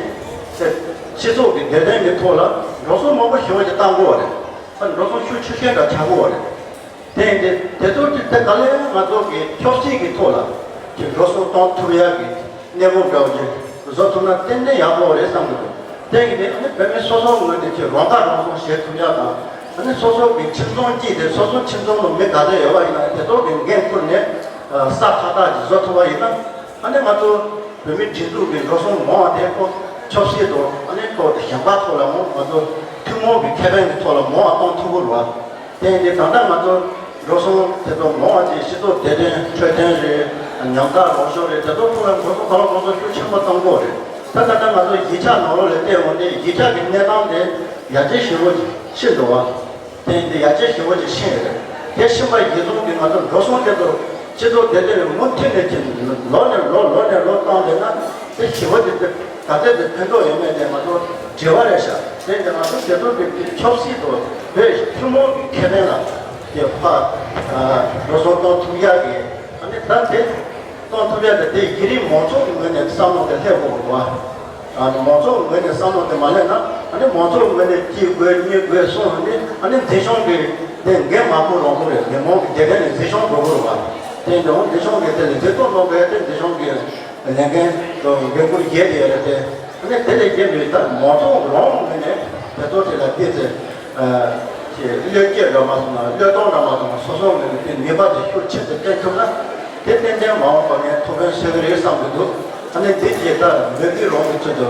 སྤྱི་ཚོགས་ཀྱི་བདེ་དོན་གྱི་ཐོག་ལ་འགྲོ་སོང་མང་པོ་ཞེ་པོ་ཅིག་བཏང་དགོས་པ་རེད། ད་འགྲོ་སོང་ཤུགས་ཆེ་ཤོས་འདྲ་ཆགས་ཀྱི་ཡོད་རེད། དེ་ཡིན་དུས་དེ་ཚོ་དེ་ག་ལེ་ང་ཚོ་གི་ཆབ་སྲིད་ཀྱི་ཐོག་ལ་ཅིག་འགྲོ་སོང་གཏོང་ཐུབ་ཡག་གི་གནས་བབ་འདྲ་བོ་ཅིག་བཟོ་ཐུབ་ན་ཏན་ཏན་ཡག་པོ་རེད་བསམ་གྱི་འདུག་དེ་ཡིན་དུས་ཨ་ནི་བོད་མི་སོ་སོ་ངོས་ནས་ཅིག་རང་ཐག་རང་གསོ་བྱེད་ཐུབ་ཡག་དང་། ཨ་ནི་སོ་སོ་གི་ཁྱིམ་ཚང་གཅིག་དེ་སོ་སོ་ཁྱིམ་ཚང་ལ་མི་ག་ཚད་ཡོད་པ་ཡིན་ན་དེ་ཚོ་གི་འགན་འཁུར་ནས་ཨ་ས་ཐག་ཐག་ཅིག་བཟོ་ཐུབ་པ་ཡིན་ན། ཨ་ནི་ང་ཚོ་བོད་མིའི་སྒྲིག་འཛུགས་ཀྱི་འགྲོ་སོང་མང་བ་དེ་ཁོ་ཆབ་སྲིད་དང་ཨ་ནི་ཁོ་གཞན་པ་ཐོག་ལ་འོང་ང་ཚོ་ཐུན་མོང་གི་ཁེ་ཕན་གྱི་ཐོག་ལ་མང་བ་གཏོང་ཐུབ་ཀྱི་རེད་བ། དེ་ཡིན་དུས་ད་ལྟ་ང་ཚོ་འགྲོ་སོང་དེ་ཚོ་མང་བ་ཅིག་སྤྱི་ཚོགས་བདེ་དོན་འཕྲོད་བསྟེན་རེད། ཉམས་ཐག་རོགས་སྐྱོར་རེད། དེ་ཚོ་ཐོག་ལ་འགྲོ་སོང་གང་ལ་གང་འཚམ་ཤུགས་ཆེན་པོ་གཏོང་དགོས་རེད། ད་ད་ལྟ་ང་ཚོ་གཞིས་ཆགས་ནང་ལོགས་ལ་བལྟས་འོང་དུས་གཞིས་ཆགས་ཀྱི་གནས་སྟངས་དེ་ཡར་རྒྱས་ཞེ་པོ་ཕྱིན་འདུག་བ། དེ་ཡིན་དུས་ཡར་རྒྱས་ཞེ་པོ་ཅིག་ཕྱིན་ཡོད་རེད། དེ་ཕྱིན་པ་ཡིན་སོང་གི་ང་ཚོ་འགྲོ་སོང་དེ་ཚོ་སྤྱི་ཚོགས་བདེ་དོན་ལ་མུ་མཐུད་ནས་ཀྱི་ལོ་ནས་ལོ་ལོ་ནས་ལོ་བཏང་བསྡད་ན་དེ་ཞེ་པོ་ཅིག་དེ་ག་ཚད་དེ་ཕན་ཐོགས་ཡོད་མེད་དེ་ང་ཚོ་དྲི་བ་རེད་ཤག་དེ་ཡིན་དུས་ང་ཚོ་དེ་ཚོ་གི་ཆབ་སྲིད་དུ་བོད་ཐུན་མོང་གི་ཁེ་ཕན་ལ་དེ་ཕ་འགྲོ་སོང་གཏོང་ཐུབ་ཡག་གི་ཨ་ནི་ད་དེ། གཏོང་ཐུབ་ཡ་དེ་དེ་གཞི་རིམ་མང་ཚོགས་ཀྱི་ངོས་ནས་བསམ་བློ་དེ་སླེབས་དགོས་པ་རེད་བ། ཨ་ནི་མང་ཚོགས་ཀྱི་ངོས་ནས་བསམ་བློ་དེ་མ་སླེབས་ན་ཨ་ནི་མང་ཚོགས་ཀྱི་ངོས་ནས་གཅིག་དགོས་གཉིས་དགོས་གསུངས་ནས་ཨ་ནི་མཛེས་ལྗོངས་ཀྱི་དེ་འགན་མ་ཁུར་རང་ཁུར་རེད། མི་མང་གི་བདེ་དོན་ལ་མཛེས་ལྗོངས་དགོས་ཀྱི་རེད་བ། དེ་འདྲ་བོ་མཛེས་ལྗོངས་ཀྱི་དེ་ལ་མཛེས་སྡུག་གནང་དགོས་ཡ་དེ་མཛེས་ལྗོངས་ཀྱི་ལས་འགན་དང་འགན་ཁུར་བཞེས་བསྡད་ཡོད་རེད་དེ། ཨ་ནི་དེ་ལས་བརྒལ་བའི་ད་མང་ཚོགས་རང་ངོས་ནས་དེ་ཚོ་དེ་ལ་བལྟས་ཚེ། ཨ་ཅེས་བློས་སྐྱེལ་འདྲ་མ་སོང་ན་བློས་གཏོང་འདྲ་མ་སོང་ན་སོ་སོའི་ངོས་ནས་དེ་ནུས་པ་དེ་ཤུགས་ཆེ་ཙམ་བསྟན་ཐུབ་ན་དེ་ཏན་ཏན་མ་འོངས་པ་ངས་ཐུགས་ཕན་གསོས་ཀྱི་རེད་བསམ་གྱི་འདུག་ཨ་ནི་དེ་རྗེས་ད་མོས་གུས་རང་གི་ཚུལ་དུ་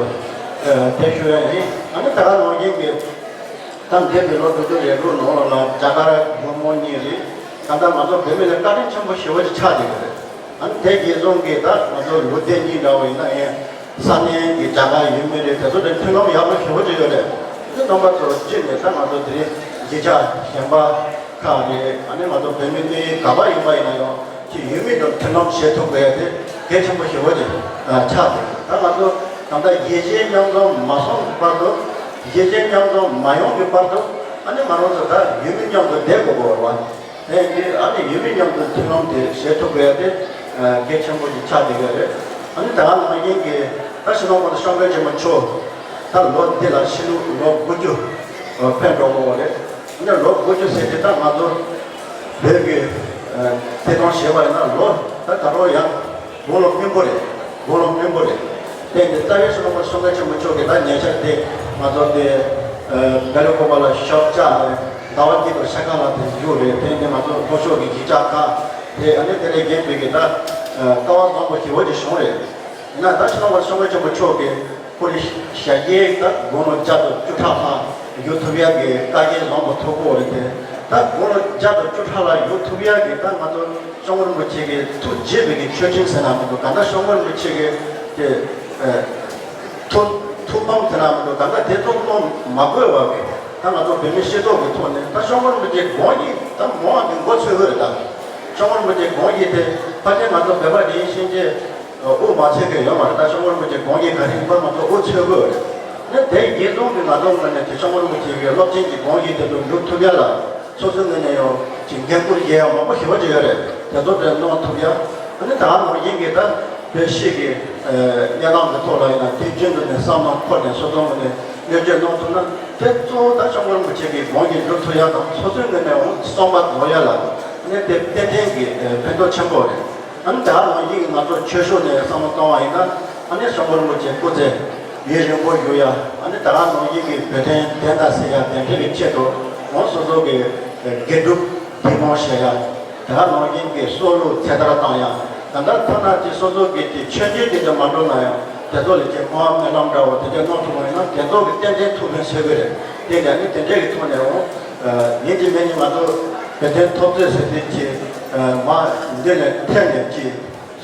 ཨ་དེ་ཞུ་ཡ་ཡིན། ཨ་ནི་ད་ག་ནང་བཞིན་གྱི་ད་འདས་པའི་ལོ་དྲུག་ཅུ་རེ་དྲུག་ནང་ལ་རྒྱ་གར་བུ་མོ་གཉིས་རེད། ད་ལྟ་ང་ཚོ་བོད་མི་ལ་བཀའ་དྲིན་ཆེན་པོ་ཞེ་པོ་ཅིག་ཆགས་བསྡད་ཀྱི་རེད། ཨ་ནི་དེ་རྗེས་བཟུང་གི་ད་ང་ཚོ་ལོ་དེ་གཉིས་འདྲ་བོ་ཡིན་ན་ཡང་ས་གནས་ཀྱི་རྒྱ་གར་ཡུལ་མི་རེད། དེ་ཚོ་དེ་མཐུན་ལམ་ཡག་པོ་ཞེ་པོ་ཅིག་ཡོད་རེད། དེ་རྣམ་པ་ཚོ་བརྒྱུད་ནས་ད་ང་ཚོ་དེ་རིང་གཞིས་ཆགས་གཞན་པ་ཁག་རེད། ཨ་ནི་ང་ཚོ་བོད་མི་གནས་ཡུལ་ག་པར་ཡིན་པ་ཡིན་ན་ཡང་ཅིག་ཡུལ་མི་དང་མཐུན་ལམ་བྱེད་ཐུབ་དགོས་ཡ་དེ་གལ་ཆེན་པོ་ཞེ་པོ་ཅིག་ཆགས་འདུག་ད་ང་ཚོ་ད་ལྟ་ཡིད་ཆེས་མཉམ་འཛོམས་མ་སོང་གི་བར་དུ་ཡིད་ཆེས་མཉམ་འཛོམས་མ་ཡོང་གི་བར་དུ་ཨ་ནི་ང་རང་ཚོ་ད་ཡུལ་མི་མཉམ་དུ་བསྡད་དགོས་པ་རེད་བ། དེ་ཡིན་དུས་ཨ་ནི་ཡུལ་མི་མཉམ་དུ་མཐུན་ལམ་དེ་བྱེད་ཐུབ་དགོས་ཡ་དེ་གལ་ཆེན་པོ་ཞིག་ཆགས་བསྡད་ཡོད་རེད། ཨ་ནི་ད་ག་ནང་བཞིན་གྱི་ད་སྤྱི་ནོར་༸གོང་ས་༸སྐྱབས་མགོན་ཆེན་པོ་མཆོག་ད་ལོ་འདི་ལ་ཕྱི་ལོ་ལོ་དགུ་བཅུ་ཕེབས་འགྲོ་གི་ཡོད་རེད། ཨ་ནི་ལོ་དགུ་བཅུ་ཟེར་དུས་ད་ང་ཚོ་བོད་ཀྱི་དེ་དང་བྱས་པ་ཡིན་ན་ལོ་ད་ད་རུང་ཡང་དགུང་ལོ་སྨིན་པོ་རེད། དགུང་ལོ་སྨིན་པོ་རེད། དེ་ནི་རྩ་བའི་སྤྱི་ནོར་༸གོང་ས་༸སྐྱབས་མགོན་ཆེན་པོ་མཆོག་གིས་ད་ཉེ་ཆར་དེ་ང་ཚོ་དེ་སྦེལ་ཀོབ་ལ་ཞབས་བཅགས་ནས་ཟླ་བ་གཅིག་དང་ཕྱེད་ཀ་ལ་དེ་བཞུགས་རེད། དེ་ནི་ང་ཚོ་ལྷོ་ཕྱོགས་ཀྱི་གཞིས་ཆགས་ཁག་དེ་ཨ་ནི་དེ་ལས་རྒན་པའི་གི་ད་སྐལ་བ་བཟང་པོ་ཞེ་པོ་ཅིག་བྱུང་རེད། ཡིན་ན་ད་སྤྱི་ནོར་༸གོང་ས་༸སྐྱབས་མགོན་ཆེན་པོ་མཆོག་གིས་ཁོ་རེ་ཞལ་རྒྱས་ད་དགུང་ལོ་བརྒྱ་དང་བཅུ་ཕྲག་ལྷག་བཞུགས་ཐུབ་ཡག་གི་བཀའ་རྒྱ་བཟང་པོ་ཐོབ་ཀྱི་ཡོད་རེད་དེ། ད་དགུང་ལོ་བརྒྱ་དང་བཅུ་ཕྲག་ལྷག་བཞུགས་ཐུབ་ཡག་གི་ད་ང་ཚོ་སྐྱབས་མགོན་རིན་པོ་ཆེ་གི་ཐུགས་དགྱེས་པའི་གི་མཆོད་སྤྲིན་ཟེར་ན་མི་འདུག་ད་ལྟ་སྐྱབས་མགོན་རིན་པོ་ཆེ་གི་དེ་ཐུགས་ཐུགས་ཕམ་ཟེར་ན་མི་འདུག་ད་ལྟ་དེ་ཚོ་གནང་མ་དགོས་པ་གི་ད་ང་ཚོ་བོད་མི་སྤྱི་ཚོགས་ཀྱི་ཐོག་ནས་ད་སྐྱབས་མགོན་རིན་པོ་ཆེ་དགོངས་ཀྱི་ད་མོ་འདི་མགོ་ཚོས་དགོས་རེད། ད་སྐྱབས་མགོན་རིན་པོ་ཆེ་དགོངས་ཀྱི་དེ་ཕལ་ཆེར་ང་ཚོ་བོད་པ་དེ་ཡིན་ཕྱིན་ཆད་དབུ་མ་ཚོས་གི་ཡོད་མ་རེད། ད་སྐྱབས་མགོན་རིན་པོ་ཆེ་དགོངས་ཀྱི་ག་རེ་ཡིན་པ་ང་ཚོ་དབུ་ཚོས་དགོས་རེད། ནི་དེ་རྗེས་ཙོང་གི་ང་ཚོ་ངོས་ནས་དེ་ཤོང་བུ་རིན་པོ་ཆེ་གི་སློབ་ཆེན་གྱི་དགོངས་གཞི་དེ་ཚོ་འགྲུབ་ཐུབ་ཡ་ལ་སོ་སོའི་ངོས་ནས་ཡང་ཅིག་འགན་འཁུར་བཞེས་ཡ་མང་པོ་ཞེ་པོ་ཅིག་ཡོད་རེད། དེ་ཚོ་དེ་གནང་ཐུབ་ཡ། ཨ་ནི་ད་ག་ནང་བཞིན་གྱི་ད་བོད་སྤྱི་གི་གནས་སྟངས་ཀྱི་ཐོག་ལ་ཡིན་ན་དུས་རྒྱུན་དུ་ནས་བསམ་བློ་འཁོར་ནས་སོ་སོའི་ངོས་ནས་བསྔོ་བརྗོད་གནང་ཐུབ་ན། དེ་གཙོ་བོ་ད་ཤོང་བུ་རིན་པོ་ཆེ་གི་དགོངས་གཞི་འགྲུབ་ཐུབ་ཡ་དང་སོ་སོའི་ངོས་ནས་འོང་བསམ་པ་རྫོགས་ཡ་ལ་ཨ་ནི་དེ་ཏན་ཏན་གྱི་ཕན་ཐོགས་ཆེན་པོ་རེད། ཨ་ནི་ད་ག་ནང་བཞིན་གྱི་ང་ཚོ་ཆོས་ཕྱོགས་ནས་བསམ་བློ་བཏང་བ་ཡིན་ན་ཨ་ནི་ཤོང་བུ་རིན་པོ་ཆེ་སྐུ་ཚེ་ཡུན་རིང་པོ་བཞུགས་ཡ། ཨ་ནི་ད་ག་ནང་བཞིན་གྱི་བོད་དོན་བདེན་མཐའ་གསལ་ཡ་དེ་འདྲ་གི་ཆེད་དུ་ང་སོ་སོ་གི་དགེ་སྒྲུབ་དགེ་སློང་བྱེད་ཡ། ད་ག་ནང་བཞིན་གྱི་སྲོག་བླུ་ཚེ་ཐར་བཏང་ཡ། ད་ལྟ་ཐ་ན་དེ་སོ་སོ་གི་དེ་ཆོས་འབྱོར་དེ་འདྲ་མ་འགྲོ་ན་ཡང་དེ་ཚོ་ལ་ཅིག་མ་རྨི་ལམ་འདྲ་བོ་དེ་འདྲ་གནང་ཐུབ་པ་ཡིན་ན་དེ་ཚོ་གི་ཏན་ཏན་ཐུགས་ཕན་གསོས་གི་རེད། དེ་འདྲ་ནི་དེ་འདྲ་གི་ཐོག་ནས་འོང་ཡིན་གཅིག་མིན་གཅིག་ང་ཚོ་བོད་དོན་འཐབ་རྩོད་ཟེར་དེ་ཅིག་མ་འདི་ནས་ཐད་ནས་ཅིག་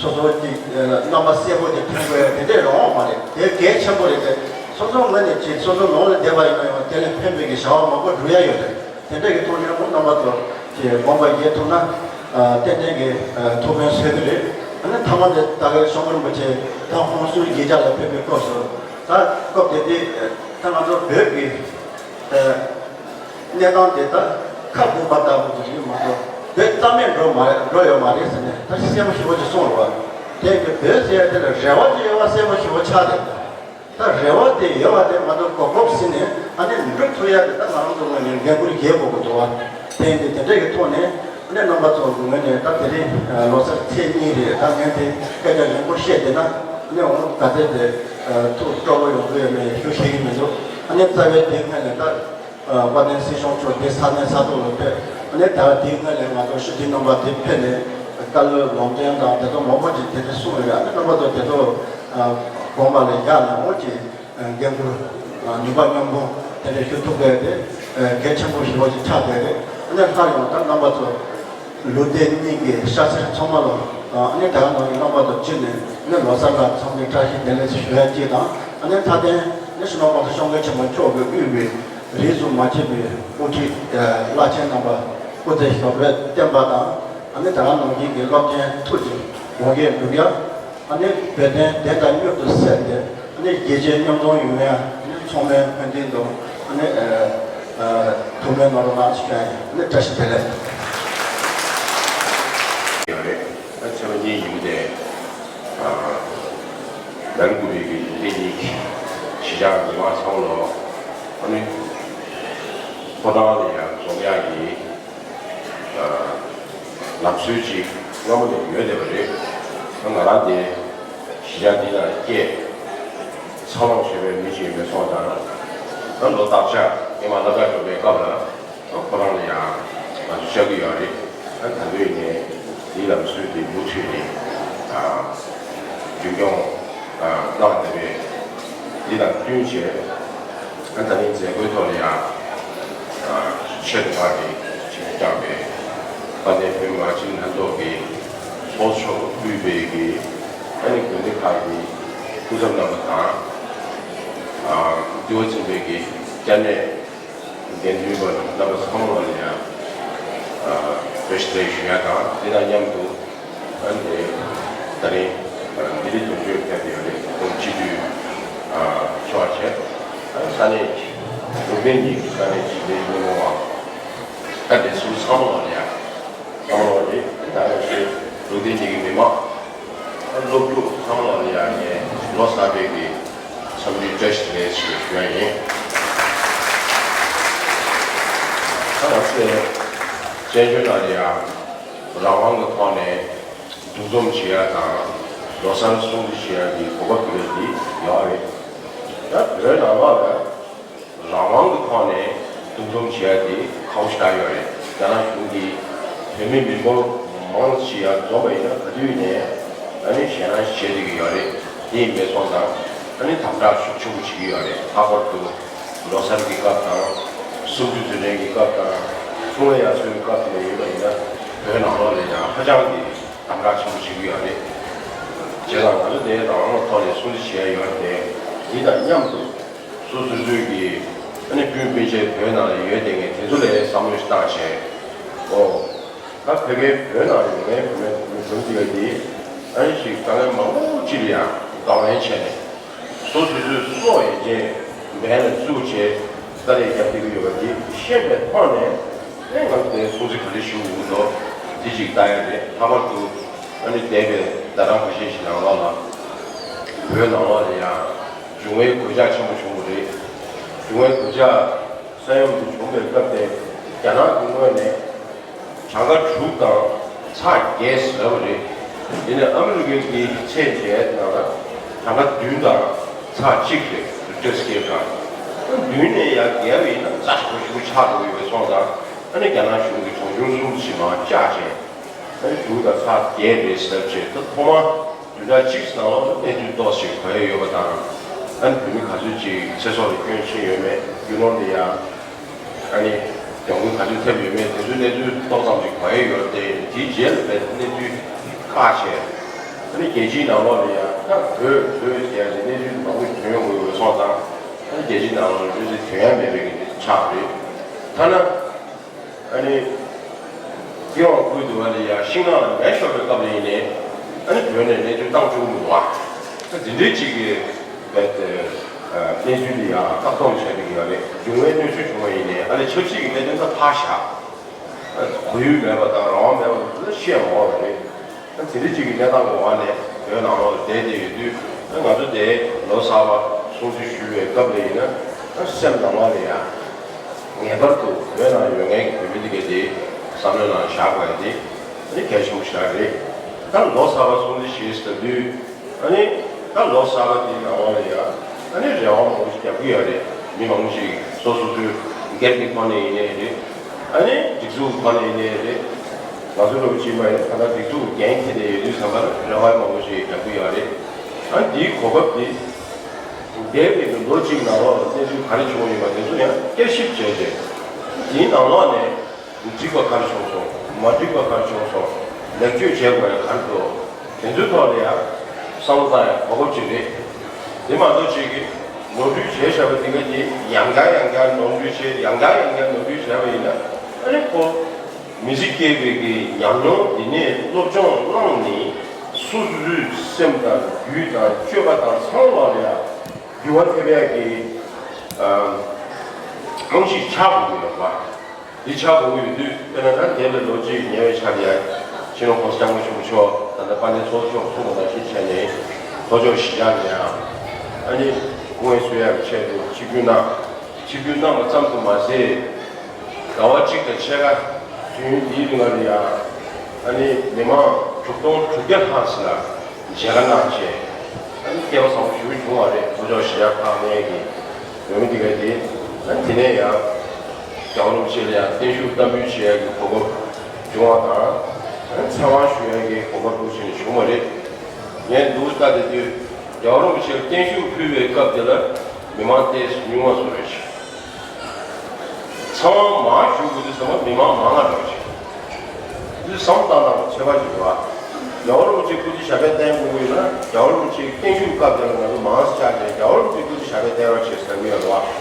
སོ་སོ་ཅིག་རྣམ་པ་གསལ་པོ་དེ་ཐོན་དགོས་ཡ་དེ་འདྲ་རང་དབང་མ་རེད། དེ་གལ་ཆེན་པོ་རེད་དེ། སོ་སོ་ངོས་ནས་ཅིག་སོ་སོ་ནང་ལ་བསྡད་པ་ཡིན་ན་ཡང་དེ་ལས་ཕན་པའི་གི་བྱ་བ་མང་པོ་སྒྲུབ་ཡ་ཡོད་རེད། དེ་འདྲ་གི་ཐོག་ནས་འོ་རྣམ་པ་ཚོ་ཅིག་དགོངས་པ་བཞེས་ཐུབ་ན་ཏན་ཏན་གི་ཐུགས་ཕན་གསོས་གི་རེད། ཨ་ནི་མཐའ་མ་དེ་ད་གའི་ཤོང་བུ་རིན་པོ་ཆེ་ད་ཧོན་སུར་གྱི་རྒྱ་ལ་ཕེབས་པའི་སྐབས་སུ་ད་སྐབས་དེ་དུས་ད་ང་ཚོ་བོད་ཀྱི་གནས་སྟངས་དེ་ད་ཁ་སྦུབ་པ་ལྟ་བུ་ཅིག་ཡིན་མ་གཏོགས་བོད་རྩ་མེད་འགྲོ་མ་འགྲོ་ཡོད་མ་རེད་ཟེར་ནས་ད་གསལ་པོ་ཞེ་པོ་ཅིག་གསུངས་རེད་བ། དེ་གི་བོད་ཟེར་ཡ་དེ་ལ་རེ་བ་ཅིག་ཡོད་པ་གསལ་པོ་ཞེ་པོ་ཆགས་རེད། ད་རེ་བ་དེ་ཡོད་པ་དེ་མ་གཏོགས་གོ་སྐབས་ཟིན་ནས་ཨ་ནི་འགྲུབ་ཐུབ་ཡ་དེ་ད་ང་རང་ཚོ་ངོས་ནས་འགན་འཁུར་བཞེས་དགོས་ཀྱི་འདུག་བ། དེ་ཡིན་དུས་དེ་འདྲ་གི་ཐོག་ནས་ཨ་ནི་རྣམ་པ་ཚོ་ངོས་ནས་ད་དེ་རིང་ལོ་གསར་ཚེས་གཉིས་རེད། ད་ངས་དེ་སྐད་ཆ་རིང་པོ་བཤད་བསྡད་ན་ཨ་ནི་འོང་ག་ཚོད་དེ་ཐུགས་སྤྲོ་པོ་ཡོང་གི་ཡོད་མེད་ཞུ་ཤེས་ཀྱི་མི་འདུག་ཨ་ནི་རྩ་བའི་དེ་སྔོན་ནས་ད། དཔལ་ལྡན་སྲིད་སྐྱོང་མཆོག་དེ་ས་གནས་ས་ཐོག་ལ་ཕེབས། ཨ་ནི་ད་དེའི་སྔོན་ལ་ང་ཚོ་སྤྱི་འཐུས་རྣམ་པ་དེ་ཕེབས་ནས་བཀའ་སློབ་ལམ་སྟོན་དང་དེ་ཚོ་མང་པོ་ཅིག་དེ་ཚོ་གསུངས་རེད། ཨ་ནི་རྣམ་པ་ཚོ་དེ་ཚོ་དགོངས་པ་ལ་བཞག་ནས་འོ་ཅིག་འགན་འཁུར་ནུས་པ་མཉམ་སྤུངས་དེ་འདྲ་ཞུ་ཐུབ་དགོས་དེ་གལ་ཆེན་པོ་ཞེ་པོ་ཅིག་ཆགས་བསྡད་རེད། ཨ་ནི་སླར་ཡང་ད་རྣམ་པ་ཚོ་ལུང་བསྟན་གཉིས་ཀྱི་ཤ་ཚལ་ཚང་མ་ལ་ཨ་ནི་ད་ག་ནང་བཞིན་རྣམ་པ་ཚོ་སྤྱི་ནས་ནི་ལོ་གསར་ལ་འཚམས་འདྲི་བཀྲ་ཤིས་བདེ་ལེགས་ཞུ་ཡ་གཅིག་དང་ཨ་ནི་མཐའ་དོན་ནི་སྤྱི་ནོར་༸གོང་ས་༸སྐྱབས་མགོན་ཆེན་པོ་མཆོག་གིས་དབུས་པའི་རིས་སུ་མ་ཆད་པའི་དབུ་ཁྲིད་བླ་ཆེན་རྣམ་པ་སྐུ་ཚེ་ཞབས་པད་བརྟན་པ་དང་ཨ་ནི་ད་ག་ནང་བཞིན་གྱི་སློབ་ཆེན་ཐུགས་ཀྱི་དགོངས་བཞེད་འགྲུབ་ཡ། ཨ་ནི་བོད་དོན་བདེན་དང་མྱུར་དུ་གསལ་ཏེ་ཨ་ནི་རྒྱལ་སྤྱིའི་མཉམ་འཛོམས་ཡོང་ཡ། ཨ་ནི་ཚང་མའི་ཕན་བདེ་དང་ཨ་ནི་ཐུགས་སྨོན་གནང་རོགས་གནང་ཞུ་ཡ་ཡིན། ཨ་ནི་བཀྲ་ཤིས་བདེ་ལེགས། ཡོད་རེད། ཨ་ཚེས་པ་གཉིས་ཡིན་ཏེ། ཨ་ནཱ་རི་ཀུ་རི་གི་ལུང་བསྟན་གཉིས་ཀྱི་གཞིས་ཆགས་མི་མང་ཚང་མ་ལ་ཨ་ནི་ཕོ་བྲང་ལ་ཡང་འཛོམས་ཡག་གི་ཨ་ལམ་སྲོལ་ཅིག་སྔ་མོ་ནས་ཡོད་བསྡད་པ་རེད། ཨ་ང་རང་དེ་གཞིས་ཆགས་འདི་ནང་སྐྱེས། འཚར་ལོངས་བྱས་པའི་མི་ཅིག་ཡིན་པ་སོང་ཙང་ཨ་ལོ་བརྟག་ཅག་ངས་མ་ལབ་ཀྱང་འགྲོ་བའི་སྐབས་ལ། ཁོ་རང་ལ་ཡང་ང་ཚོ་བཅར་གྱི་ཡོད་རེད། ད་ད་ལོའི་ནས་འདིའི་ལམ་སྲོལ་འདི་མུ་མཐུད་ནས་རྒྱུན་སྐྱོང་གནང་བསྡད་པས། འདི་དང་བསྟུན་བྱས་ད་ད་ནི་མཛད་སྒོའི་ཐོག་ལ་ཡང་ཆེད་དུ་ཕར་གྱི་བྱས་བསྐྱངས་པའི་དཔལ་ལྡན་བོད་མི་མང་སྤྱི་འཐུས་ལྷན་ཚོགས་ཀྱི་ཚོགས་གཙོ་མཆོག་དབུས་པའི་གི་ཨ་ནི་དགོན་སྡེ་ཁག་གི་སྐུ་ཚབ་རྣམ་པ་དང་། འདི་བ་ཚན་པའི་གི་སྐྱབས་གནས། འགན་འཛིན་པ་རྣམ་པ་ཚང་མ་ལ་ཡང་བཀྲ་ཤིས་བདེ་ལེགས་ཞུ་ཡ་དང་། དེ་དང་མཉམ་དུ་ཨ་ནི་ད་རིང་ལྡི་ལི་དོན་གཅོད་ཕེབས་ཡོད་རེད། ཁོང་སྤྱི་འཐུས་ཚོགས་བྱས། ས་གནས་ལུང་པའི་ཉིན་གྱི་ས་གནས་སྤྱི་འཐུས་ཉིན་མོ་བ་ད་དེ་ཚོ་ཚང་མ་ལ་ཡང་ཚང་མ་ལ་རེད། ད་ཡང་ཞེས་ལུང་པའི་ཉིན་གྱི་མི་མང་སློབ་ཕྲུག་ཚང་མ་ལ་ཡང་ངས་ལོ་གསར་པའི་གི་འཚམས་འདྲི་བཀྲ་ཤིས་བདེ་ལེགས་ཞེས་ཞུ་ཡ་ཡིན། ད་ང་ཚོས་བཙན་བྱོལ་ནང་ལ་ཡང་རང་དབང་གི་ཐོག་ནས་འདུ་འཛོམས་བྱེད་ཡ་དང་ལོ་གསར་སྲུང་བརྩི་བྱེད་ཡ་གི་གོ་སྐབས་དེ་འདྲ་འདི་ཡོད་རེད། ད་བོད་ནང་ལོགས་ལ་རང་དབང་གི་ཐོག་ནས་འདུ་འཛོམས་བྱེད་ཡ་དེ་ཁག་པོ་ཞེ་དྲག་ཡོད་རེད། རྒྱ་ནག་གཞུང་གིས་བོད་མི་མི་འབོར་མང་ཆེ་ཡར་འཛོམས་པ་ཡིན་ན་ག་དུས་ནས་ཨ་ནི་ཞེད་སྣང་བྱེད་བསྡད་ཀྱི་ཡོད་རེད། དེ་ཡིན་པའི་སོང་ཙང་ཨ་ནི་དམ་དྲག་ཤུགས་ཆེན་པོ་བྱེད་ཀྱི་ཡོད་རེད། ལྷག་པར་དུ་ལོ་གསར་གྱི་སྐབས་དང་། གསུམ་བཅུ་དུས་དྲན་གྱི་སྐབས་དང་། ཚོང་ལས་ཡར་སོན་གྱི་སྐབས་དེ་འདྲ་ཡིན་པ་ཡིན་ན་བོད་ནང་ལོགས་ལ་ཡང་ཧ་ཅང་གི་དམ་དྲག་ཆེན་པོ་བྱེད་ཀྱི་ཡོད་རེད། བྱས་ཙང་ང་ཚོ་དེ་རང་དབང་ཐོག་ནས་སྲུང་བརྩི་བྱེད་ཡ་ཡོད་རེད། དེ་དང་མཉམ་དུ། སོ་སོ་སོའི་གི་ཨ་ནི་སྤུན་སྤུན་མཆེད་བོད་ནང་ལ་ཡོད་བསྡད་མཁན་དེ་ཚོ་ལ་བསམ་བློ་ཞིག་བཏང་བྱས། ཨོ། ད་ཕ་གིའི་བོད་ནང་ཡོད་མཁན་བུད་མེད་བུད་མེད་བུད་མེད་ཡོད་དེ་ཨ་ནི་ཞིག་དཀའ་ངལ་མང་པོ་ཅིག་ལ་ཡང་གདོང་ལེན་བྱས་ནས་སོ་སོ་སོའི་སྲོག་ཡན་ཆད་ འབད་ལ་བཙུགས་བྱས་ཏ་ལས་རྒྱབ་བསྡད་ཀྱི་ཡོད་པ་འདི་ཤེས་པའི་ཐོག་ནས་ཨེ་ང་ཚོ་དེ་སྲུང་བརྩི་ག་རེ་ཞུ་དགོས་འདུག་འདི་ཅིག་ལྟ་ཡ་རེད། ལྷག་པར་དུ་ཨ་ནི་འདས་པའི་ཟླ་གྲངས་ཁ་ཤས་ཤིག་ནང་ལོགས་ལ་བོད་ནང་ལོགས་ལ་ཡང་འབྱུང་བའི་གོད་ཆག་ཆེན་པོ་བྱུང་བ་རེད། འབྱུང་བའི་གོད་ཆག་ས་ཡོམ་དུ་བྱུང་བའི་སྐབས་དེ་རྒྱ་ནག་གི་ངོས་ནས་གྲངས་ཀ་དྲུག་དང་ཚེག་བརྒྱད་ཟེར་བ་རེད། དེ་ནས་ཨ་མི་རི་ཀའི་གི་ཚད་འཇལ་ནང་ལ་གྲངས་ཀ་བདུན་དང་ཚེག་གཅིག་རེད། རིག་ཊར་སི་ཀེལ་སྒང་། བདུན་ནས་ཡར་བརྒལ་བ་ཡིན་ན་རྩ་ཞེ་པོ་ཞེ་པོ་ཆགས་འགྲོ་གི་ཡོད་པའི་སོང་ཙང་། ཨ་ནི་རྒྱ་ནག་གཞུང་གིས་གྲོང་ཆུང་གསུམ་ཞིག་མར་བཅག་བྱས། ཨ་ནི་དྲུག་དང་ཚེག་བརྒྱད་རེད་ཟེར་བྱས། ད་ཐོག་མ་བདུན་ཕྲག་གཅིག་ནང་ལོགས་སུ་གནས་ཚུལ་ཏོག་ཙམ་གོ་ཡ་ཡོད་པ་དང་། ཨ་ནི་བོད་མི་ག་ཚོད་ཅིག་ཚེ་སྲོག་ལ་སྐྱོན་ཕྱིན་ཡོད་མེད། རྒྱུ་ནོར་དེ་ཡང་ཨ་ནི་གྱོང་གུན་ག་ཚོད་ཐེབས་ཡོད་མེད། དེ་ཚོའི་གནས་ཚུལ་ཏོག་ཙམ་ཅིག་གོ་ཡ་ཡོད་རེད་དེ། དེའི་རྗེས་ལ་བས་གནས་ཚུལ་བཀག་བྱས། ཨ་ནི་རྒྱལ་སྤྱིའི་ནང་ལོགས་ལ་ཡང་ད་བོད་བོད་ཟེར་ཡ་ཞིག་གནས་ཚུལ་མང་པོ་ཐོན་ཡོང་གི་ཡོད་སོང་ཙང་། ཨ་ནི་རྒྱལ་སྤྱིའི་ནང་ལོགས་ལ་གནས་ཚུལ་ཐོན་ཡ་མེད་པའི་གི་ཆགས་རེད། ཐ་ན། ཨ་ནི། སྤྱི་ཡོངས་ཁུལ་དུ་བ་ལ་ཡ་ཤིང་ནགས་ལ་མེ་ཤོར་བའི་སྐབས་ལ་ཡིན་ནའི། ཨ་ནི་བོད་ནས་གནས་ཚུལ་བཏང་བཅུག་མི་འདུག་ཨ། ད་འདི་འདྲའི་གཅིག་གི་བས་ཏེ་གནས་ཚུལ་འདི་ཡང་བཀག་སྡོམ་བྱས་པའི་ཡ་རེད། འབྱུང་བའི་གནོད་འཚེ་བྱུང་བ་ཡིན་ནའི་ཨ་ནི་ཆབ་སྲིད་ཀྱི་གནད་དོན་ད་ཕར་བཞག། ཁོར་ཡུག་མེད་པ་དང་རང་དབང་མེད་པ་དེ་ཚོ་བཤད་མ་དགོས་པ་རེད། ད་དེ་འདྲ་གཅིག་གི་གནས་སྟངས་ཀྱི་འོག་ནས་བོད་ནང་ལོགས་ལ་བསྡད་བསྡད་ཡོད་དུས། ད་ང་ཚོ་དེ་ལོ་གསར་པ་སྲུང་བརྩི་ཞུ་བའི་སྐབས་ལ་ཡིན་ན། ད་སེམས་ནང་ལོགས་ལ་ཡང་ངེས་པར་དུ་བོད་ནང་ཡོད་མཁན་གྱི་བོད་མི་དེ་གས་དེ་བསམ་བློའི་ནང་བཞག་དགོས་ཡ་དེ་ཨ་ནི་གལ་ཆེན་པོ་ཞིག་རེད། ད་ལོ་གསར་པ་སྲུང་བརྩི་ཞུས་ཟེར་དུས། ཨ་ནི་ད་ལོ་གསར་པ་དེའི་ནང་ལོགས་ལ་ཡང་ཨ་ནི་རེ་བ་མང་པོ་ཞིག་རྒྱག་གི་ཡོད་རེད། མི་མང་པོ་ཞིག་སོ་སོ་སོའི་སྒེར་གྱི་ཐོག་ནས་ཡིན་ནའི་རེད། ཨ་ནི་སྒྲིག་འཛུགས་ཐོག་ནས་ཡིན་ནའི་རེད། ང་ཚོ་ལོ་གཅིག་མ་ཡིན་ད་ལྟ་སྒྲིག་འཛུགས་འགན་འཁྱེར་ནས་ཡོད་དུས་ཙམ་པ་ལ་རེ་བ་མང་པོ་ཞིག་རྒྱག་གི་ཡོད་རེད། ཨ་ནི་འདིའི་གོ་སྐབས་འདི་འདས་པའི་ལོ་གཅིག་ནང་ལོགས་ལ་གནས་ཚུལ་ག་རེ་བྱུང་བ་ཡིན་པ་དེ་ཚོ་ཡང་བསྐྱར་ཞིབ་བྱས་རྗེས། དེའི་ནང་ལོགས་ནས་འགྲིག་པ་ག་རེ་བྱུང་སོང་། མ་འགྲིག་པ་ག་རེ་བྱུང་སོང་། ལེགས་བཅོས་བྱེད་དགོས་ཡ་ག་རེ་འདུག། དེ་ཚོའི་ཐོག་ལ་ཡང་བསམ་བློ་བཏང་ཡ་གོ་སྐབས་ཅིག་རེད། དེ་མ་གཏོགས་ཅིག་གིས་ནོར་འཁྲུལ་བྱས་བཞག་པ་དེ་ག་དེ་ཡང་བསྐྱར་ཡང་བསྐྱར་ནོར་འཁྲུལ་བྱས། ཡང་བསྐྱར་ཡང་བསྐྱར་ནོར་འཁྲུལ་བྱས་པ་ཡིན་ན། ཨ་ནི་ཁོ་མི་ཚེ་སྐྱེལ་བའི་གི་ཉམས་མྱོང་འདི་ནས་སློབ་སྦྱོང་བླངས་ནས་སོ་སོའི་སེམས་དང་རྒྱུད་དང་སྤྱོད་པ་དང་ཚང་མ་ལ་ཡང་འགྱུར་བ་ཐེབས་ཡ་གི་ཨ་རྨང་གཞི་ཆགས་དགོས་ཀྱི་ཡོད་པ། འདི་ཆགས་དགོས་ཀྱི་ཡོད་དུས། དཔེར་ན་ད་འདས་པའི་ལོ་གཅིག་ཉེ་བའི་ཆར་ཡ་སྤྱི་ནོར་༸གོང་ས་༸སྐྱབས་མགོན་ཆེན་པོ་མཆོག་ད་ལྟ་དཔལ་ལྡན་ཚོགས་གཙོ་མཆོག་གསུངས་པ་ནང་བཞིན་བྱས་ནས། ལྷོ་ཕྱོགས་གཞིས་ཆགས་ནས་ཡང་ཨ་ནི་སྐུ་ངལ་གསོ་ཡག་གི་ཆེད་དུ་ཆིབས་བསྒྱུར་གནང་། ཆིབས་བསྒྱུར་གནང་བ་ཙམ་དུ་མ་ཟད། ཟླ་བ་གཅིག་དང་ཕྱེད་ཀ་དུས་ཡུན་འདིའི་རིང་ལ་ཡང་ཨ་ནི་མི་མང་དྲུག་སྟོང་དྲུག་བརྒྱ་ལྷག་ཙམ་ལ་མཇལ་ཁ་གནང་བྱས། ཨ་ནི་སྐལ་བ་བཟང་པོ་ཞེ་པོ་བྱུང་བ་རེད། ལྷོ་ཕྱོགས་གཞིས་ཆགས་ཁག་ནས་ཀྱི་བོད་མི་དེ་ག་དེ། ཨ་ནི་དེ་ནས་ཡང་རྒྱལ་བ་རིན་པོ་ཆེ་ལ་ཡང་བརྟན་བཞུགས་བསྟར་འབུལ་བྱེད་ཡག་གི་གོ་སྐབས་བྱུང་བ་དང་། ཨ་ནི་ཚེ་དབང་ཞུ་ཡག་གི་གོ་སྐབས་འདུག་བྱས་ནས་བྱུང་བ་རེད། ངས་འདུག་ལྟ་བསྡད་དུས། རྒྱལ་བ་རིན་པོ་ཆེར་བརྟན་བཞུགས་ཕུལ་བའི་སྐབས་དེ་ལ་མི་མང་ཏོག་ཙམ་ཉུང་བ་བཟོ་རེད་ཤག། ཚང་མ་མར་བཞུགས་དགོས་དུས་ཙམ་པ་མི་མང་མང་ང་འགྲོ་ཞིང་། དུས་བསམ་བཏང་སྟངས་ཁྱད་པར་ཅིག་འདུག་ཨ། རྒྱལ་བ་རིན་པོ་ཆེ་སྐུ་ཚེ་ཞབས་པད་བརྟན་དགོས་ཀྱི་ཡོད་ན། རྒྱལ་བ་རིན་པོ་ཆེའི་བརྟན་བཞུགས་སྐབས་དེར་ང་ཚོ་མང་ཙམ་བཅར་ཏེ་རྒྱལ་བ་རིན་པོ་ཆེ་སྐུ་ཚེ་ཞབས་པད་བརྟན་རོགས་བྱེད་ཟེར་གྱི་ཡོད་རེད་བ།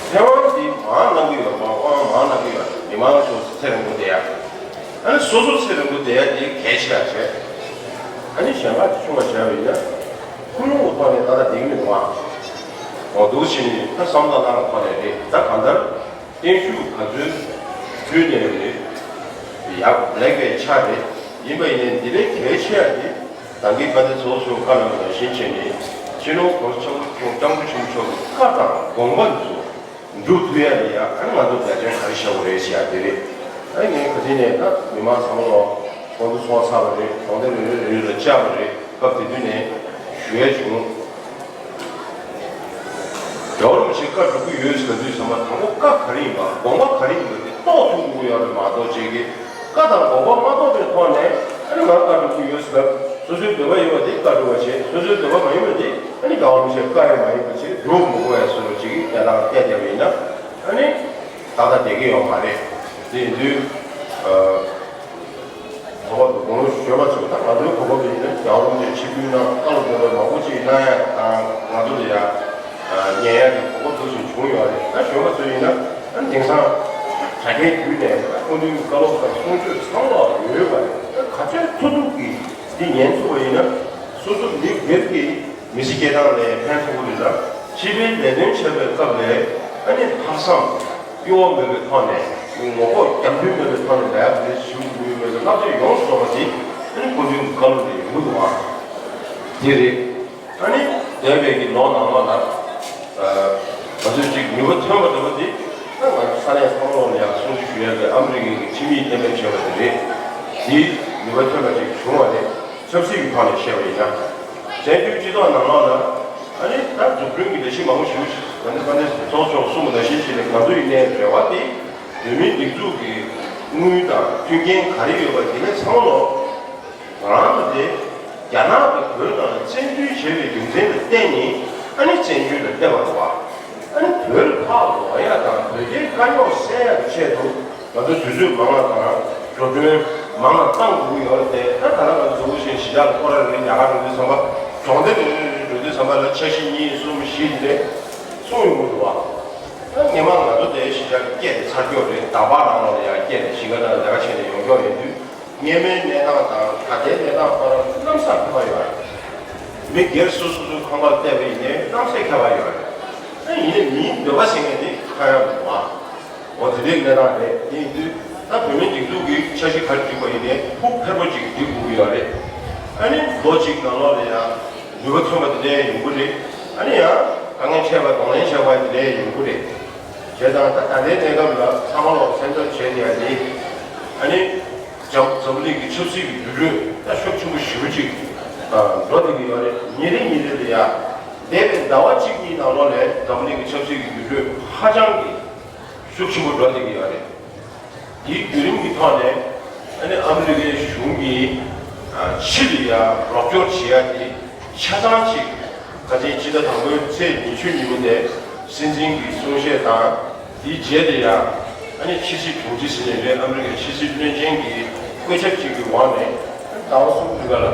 ཚེ་དབང་འདི་མང་གནང་གི་ཡོད་རེད་བ། དབང་མང་གནང་གི་ཡོད་རེད། མི་མང་ཚོ་ཚེ་རིང་པོ་བསྡད་ཡ། ཨ་ནི་སོ་སོ་ཚེ་རིང་པོ་བསྡད་ཡ་དེ་གལ་ཆེ་ཡ་བྱས། ཨ་ནི་གཞན་དག་ཅིག་ཆུང་བ་བྱས་པ་ཡིན་ན། ཁུངས་ལུང་གི་ཐོག་ནས་ཏག་ཏག་བསྡད་ཀྱི་མི་འདུག་ཨ། འོ་འདུག་བྱས་ནས་ད་བསམ་བློ་བཏང་སྟངས་ཐོག་ནས་རེད། ད་གང་ལྟར་བརྟན་བཞུགས་ག་ཚོད་ཕུལ་ནའི་རེད། ཡག་ལེགས་པའི་ཆ་རེད། ཡིན་པ་ཡིན་ནའི་འདི་ལས་གལ་ཆེ་བ་དེ། ད་གིན་དཔལ་ལྡན་ཚོགས་གཙོ་མཆོག་བཀའ་གནང་བ་ནང་བཞིན་བྱས་ནས། སྤྱི་ནོར་༸གོང་ས་༸སྐྱབས་མགོན་ཆེན་པོ་མཆོག་གི་བཀའ་དང་དགོངས་པ་འདི་ཚོ་འགྲུབ་ཐུབ་ཡ་ལ་ཡ། ཨ་ནི་ང་ཚོ་རྒྱ་ཆེན་ག་རེ་བཞག་དགོས་རེད་ཟེར་ཡ་དེ་རེད། ཨ་ནི་ངས་ག་དུས་ནས་ད་མི་མང་ཚང་མ་ལོ་དགོང་དྲོ་ཚོགས་ཚར་བ་རེད། གྲོང་སྡེ་རེ་རེ་རེ་རེ་ལ་བཅར་བ་རེད། སྐབས་དེ་དུས་ནས་ཞུ་ཡ་བྱུང་། རྒྱལ་བ་རིན་པོ་ཆེ་བཀའ་སྒྲུབ་ཀྱི་ཡོད་ཟེར་དུས་ཙམ་པ། དང་པོ་བཀའ་ག་རེ་ཡིན་པ། དགོངས་པ་ག་རེ་ཡིན་པ་དེ་རྟོགས་ཐུབ་དགོས་ཡོད་རེད་མ་གཏོགས། ཅིག་གིས་བཀའ་དང་དགོངས་པ་མ་རྟོགས་པའི་ཐོག་ནས། ཨ་ནི་ང་བཀའ་སྒྲུབ་ཀྱི་ཡོད་ཟེར་ལབ། སོ་སོའི་འདོད་པ་ཡོད་པ་དེ་བཀའ་སྒྲུབ་པ་བྱེད། སོ་སོའི་འདོད་པ་མ་ཡིན་པ་དེ་ཨ་ནི་རྒྱལ་བ་རིན་པོ་ཆེའི་བཀའ་ཡང་མ་ཡིན་པ་བྱེད། སྒྲུབ་མི་དགོས་ཡ་བཟོ་འདྲ་ཅིག་གི་གནས་སྟངས་བལྟས་བསྡད་པ་ཡིན་ན། ཨ་ནི་ཏག་ཏག་བསྡད་ཀྱི་ཡོད་མ་རེད། དེ་ཡིན་དུས། ཨ། གོ་སྐབས་དེ་དགུང་ལོ་གཞོན་པ་ཚོས། ད་ང་ཚོའི་གོ་སྐབས་དེ་ཡིན་ན་རྒྱལ་བ་རིན་པོ་ཆེ་ཆིབས་བསྒྱུར་གནང་། བཀའ་སློབ་སྩལ་དགོས་མང་པོ་ཅིག་གནང་ཡ་དང་། ང་ཚོ་ལ་ཡ་ཉན་ཡ་གི་གོ་སྐབས་འདུག་བྱས་བྱུང་ཡོད་རེད། ད་གཞོན་པ་ཚོ་ཡིན་ན། ཨ་ནི་དེང་སང་དྲ་རྒྱའི་བརྒྱུད་ནས་སྐུ་མདུན་གྱི་བཀའ་སློབ་དང་གསུང་ཆོས་ཚང་མ་ཡོད་པ་རེད། ད་ག་ཚོད་ཐུབ་ཐུབ་ཀྱིས་འདི་ཉན་ཐུབ་པ་ཡིན་ན། སོ་སོ་མི་སྒེར་གྱི་མི་ཚེ་སྐྱེལ་སྟངས་ལ་ཕན་ཐོགས་ཀྱི་རེད་ལ། སྤྱི་པའི་ལས་དོན་བྱེད་པའི་སྐབས་ལ་ཨ་ནི་ལྷག་བསམ་གཡོ་བ་མེད་པའི་ཐོག་ནས་ངོ་ལྐོག་རྒྱབ་མདུན་མེད་པའི་ཐོག་ནས་ལས་ཀ་དེ་ཞུ་དགོས་ཡོད་མེད་པའི་བསླབ་བྱ་ཡོངས་སུ་རྫོགས་པ་དེ་ཨ་ནི་སྐུ་མདུན་གྱི་བཀའ་སློབ་ལས་ཡོང་གི་འདུག་ཨ། དེ་རེད། ཨ་ནི་འདས་པའི་གི་ལོ་ནང་ལོགས་ལ་ཨ་ང་ཚོས་ཅིག་ནུས་པ་ཐོན་པ་འདྲ་པོ་དེ་ཨ་ང་ཚོ་ས་གནས་ཚང་མ་ལོག་ལ་ཡང་གསུང་ཆོས་ཞུ་ཡ་དེ་ཨ་མི་རི་ཀའི་གི་ཁྲིམས་ཡིག་གཏན་འབེབས་བྱས་པ་དེ་རེད། དེ་ནུས་པ་ཐོན་པ་ཅིག་བྱུང་བ་རེད། ཆབ་སྲིད་ཀྱི་ཐོག་ནས་བཤད་པ་ཡིན་ན། བཙན་བྱོལ་སྤྱི་ཚོགས་ནང་ལོགས་ལ་ཨ་ནི་ད་འཛུགས་སྐྲུན་གྱི་ལས་གཞི་མང་པོ་ཞིག་ང་ཚོ་ད་ནས་ཚོགས་ཆོག་གསུངས་པ་ནང་བཞིན་བྱས་ནས་ང་ཚོ་ཡིན་ནའི་རེ་བ་དེ་བོད་མིའི་སྒྲིག་འཛུགས་ཀྱི་དངུལ་དང་མཐུན་རྐྱེན་ག་རེ་ཡོད་པ་དེ་གའི་ཚང་མ་ལོག་ང་རང་ཚོ་དེ་རྒྱ་ནག་གིས་བོད་ནང་ལ་བཙན་འཛུལ་བྱས་པའི་རྒྱུ་མཚན་ལ་བརྟེན་ནས་ཨ་ནི་བཙན་བྱོལ་ལ་སླེབས་པ་རེད་བ། ཨ་ནི་བོད་ལ་ཕར་ལོག་ཡ་དང་བོད་རྒྱའི་དཀའ་རྙོག་སེལ་ཡ་གི་ཆེད་དུ་ང་ཚོ་དུས་ཚོད་མང་བ་དང་འགྲོ་གྲོན་མང་བ་བཏང་དགོས་ཀྱི་ཡོད་རེད་དེ། ད་ད་ལྟ་ང་ཚོ་འཛམ་བུ་གླིང་གཞན་ཞི་འཇགས་ལ་སྐོར་ར་རེ་རྒྱ་གར་འགྲོ་དུས་ཙམ་པ་གྲོང་སྡེ་རེ་རེ་རེ་འགྲོ་དུས་ཙམ་པ་ལ་འཆར་གཞི་གཉིས་གསུམ་བཞི་དེ་འདྲས་གསུངས་ཡོང་གི་འདུག་བ། ད་སྔན་མ་ང་ཚོ་དེ་ཞི་འཇགས་སྐད་དེ་ཚར་སྐྱོར་རེད། ཟླ་བ་རང་ལ་ཡང་སྐད་དེ་ཞི་འཇགས་དང་ལས་ཀ་བྱས་ནས་ཡོང་སྐྱོར་ཡོང་དུས། སྔན་མའི་གནས་སྟངས་དང་ད་ལྟའི་གནས་སྟངས་བར་གནམ་ས་ཁྱད་པར་ཡོད་རེད། མི་སྒེར་སོ་སོ་སོའི་ཁང་པར་བལྟས་པ་ཡིན་ནའི་གནམ་སའི་ཁྱད་པར་ཡོད་རེད། ཨ་ཡིན་ནའི་མིའི་འདོད་པ་ཟེར་མཁན་དེ་ཁ་ཡ་མི་འདུག་ཨ། འོ་དེ་འདྲའི་གནས་སྟངས་རེད། དེ་ཡིན་དུས་ད་བོད་མིའི་སྒྲིག་འཛུགས་ཀྱི་འཆར་གཞི་ག་རེ་བསྒྲིགས་པ་ཡིན་ནའི་ཕུགས་འཕེར་པོ་ཅིག་སྒྲིག་དགོས་ཀྱི་ཡོད་རེད། ཨ་ནི་ལོ་གཅིག་ནང་ལོགས་ལ་ཡང་ནུས་པ་ཐོན་པ་དེ་འདྲའི་ཡོང་གི་རེད། ཨ་ནི་ཡང་དཀའ་ངལ་འཕྲད་པ་གདོང་ལེན་བྱས་པ་དེ་འདྲའི་ཡོང་གི་རེད། བྱས་ཙང་ད་ད་ལྟའི་གནས་སྐབས་ལ་ཚང་མ་ལོག་སེམས་འཚབ་བྱས་བསྡད་ཡ་དེ། ཨ་ནི་འཛམ་འཛམ་བུ་གླིང་གི་ཆབ་སྲིད་ཀྱི་འགྱུར་འགྲོས་ད་ཤུགས་ཆེན་པོ་ཞེ་པོ་ཅིག་འགྲོ་བསྡད་ཀྱི་ཡོད་རེད། ཉིན་རེ་ཉིན་རེ་ལ་ཡ་འདས་པའི་ཟླ་བ་གཅིག་གཉིས་ནང་ལོགས་ནས་འཛམ་བུ་གླིང་གི་ཆབ་སྲིད་ཀྱི་འགྱུར་འགྲོས་ཧ་ཅང་གི་ཤུགས་ཆེན་པོ་འགྲོ་བསྡད་ཀྱི་ཡོད་རེད། དེའི་བརྒྱུད་རིམ་གྱི་ཐོག་ནས་ཨ་ནི་ཨ་མི་རི་ཀའི་གཞུང་གིས་ཕྱི་ལ་ཡ་རོགས་སྐྱོར་བྱེད་ཡ་དེ་ཆ་ཚང་ཅིག་ཁ་སང་ཕྱི་ཟླ་དང་པོའི་ཚེས་ཉི་ཤུ་ཉིན་མོ་དེ་སྲིད་འཛིན་གྱི་གསུང་བཤད་དང་། དེའི་རྗེས་དེ་ཡང་ཨ་ནི་ཕྱི་སྲིད་དྲུང་ཆེ་ཟེར་ནས་རེད། ཨ་མི་རི་ཀའི་ཕྱི་སྲིད་བློན་ཆེན་གྱི་བཀོད་ཁྱབ་ཅིག་གི་འོག་ནས་ཟླ་བ་གསུམ་རིང་ག་ལ་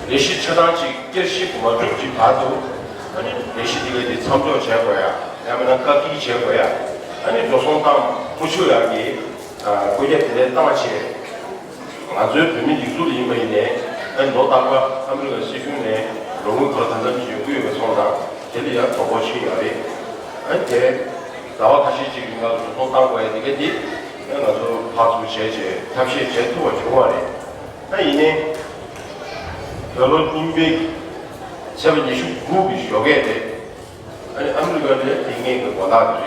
ལས་གཞི་ཆ་ཚང་ཅིག་བསྐྱར་ཞིབ་མ་གྲུབ་ཀྱི་བར་དུ་ཨ་ནི་ལས་གཞི་དེ་གའི་དེ་མཚམས་འཇོག་བྱས་དགོས་ཡ། ཡང་མིན་ན་བཀག་སྐྱིལ་བྱས་དགོས་ཡ། ཨ་ནི་འགྲོ་སོང་བཏང་མ་ཆོག་ཡ་གི་བཀོད་རྒྱ་དེ་འདྲའི་བཏང་བྱས། ང་ཚོའི་བོད་མི་སྒྲིག་འཛུགས་ལ་ཡིན་པ་ཡིན་ནའི་ཨ་ནི་ལོ་རྟག་པར་ཨ་མི་རི་ཀ་སྲིད་གཞུང་ནས་རོགས་དངུལ་ག་ལ་གང་འཚམ་ཞིག་ཡོང་གི་ཡོད་པ་སོང་ཙང་དེ་ལ་ཡང་དོ་ཕོག་ཕྱིན་ཡོད་རེད། ཨ་ནི་དེ་ཟླ་བ་ཁ་ཤས་ཅིག་རིང་ལ་འགྲོ་སོང་བཏང་དགོས་ཡ་དེ་ག་དེ་ཨ་ང་ཚོ་ཕར་ཚུར་བྱས་བྱས་ཐབས་ཤེས་བྱས་ཐུབ་པ་བྱུང་བ་རེད། ད་ཡིན་ནའི་ད་ལོ་རྙིང་པའི་ཚེས་པ་ཉི་ཤུ་དགུ་གི་ཞོགས་ཀས་རེད། ཨ་ནི་ཨ་མི་རི་ཀ་ནས་དེ་སྔའི་གི་དགོན་བདག་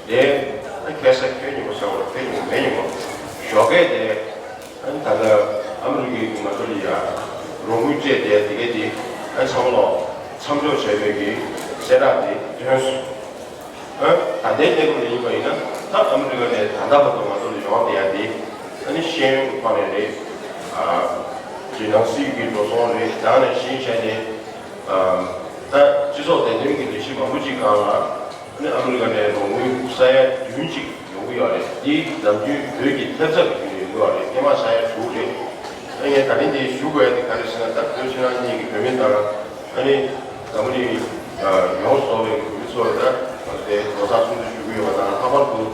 དེ་རེད། དེ་ཨ་ཁ་སང་ཁྱོན་ཉིན་མོ་ཟེར་བ་ཁྱོན་ཉིན་མོ་མེད་ཉིན་མོ་ཞོགས་ཀས་དེ་ཨ་ནི་ད་ལྟ་ཨ་མི་རི་ཀའི་གི་ང་ཚོ་ལ་ཡ་རོགས་དངུལ་སྤྲད་དེ་དེ་གས་དེ་ཨ་ཚང་མ་ལོག་མཚམས་འཇོག་བྱས་པའི་གི་གསལ་བསྒྲགས་དེ་ཐོན་སོང་། ཨ་ད་ལྟའི་གནས་བབ་ལ་ཡིན་པ་ཡིན་ན་ད་ཨ་མི་རི་ཀ་ནས་ད་ལྟ་བར་དུ་ང་ཚོ་ལ་ཡོང་བསྡད་ཡ་དེ་ཨ་ནི་ཤེས་ཡོན་གི་ཐོག་ནས་རེད། ཨ་རི་ནང་སྲིད་ཀྱི་འགྲོ་སོང་རེད། ད་ནས་གཞན་བྱས་ནས་ཨ་ད་སྤྱི་ཚོགས་བདེ་དོན་གྱི་ལས་གཞི་མང་པོ་ཅིག་སྒང་ལ་ཨ་ནི་ཨ་མི་རི་ཀ་ནས་རོགས་དངུལ་ས་ཡ་བདུན་ཅིག་ཡོང་གི་ཡོད་རེད། འདི་ནམ་རྒྱུན་བོད་ཀྱི་ཐེབས་རྩ་གི་བརྒྱུད་ནས་ཡོང་གི་ཡོད་རེད། སྔོན་མ་ས་ཡ་དྲུག་རེད། ཨ་ངས་ད་རིང་འདི་ཞུ་དགོས་ཡ་དེ་ག་རེ་ཟེར་ན་ད་བོད་ཕྱི་ནང་གཉིས་ཀྱི་བོད་མི་དང་ཨ་ནི་འཛམ་བུ་གླིང་ཡོངས་སུ་གཏོགས་པའི་བོད་མི་ཚོ་ལ་ད་དེ་ལོ་གསར་སྲུང་བརྩི་ཞུ་གི་ཡོད་པ་དང་། ལྷག་པར་དུ་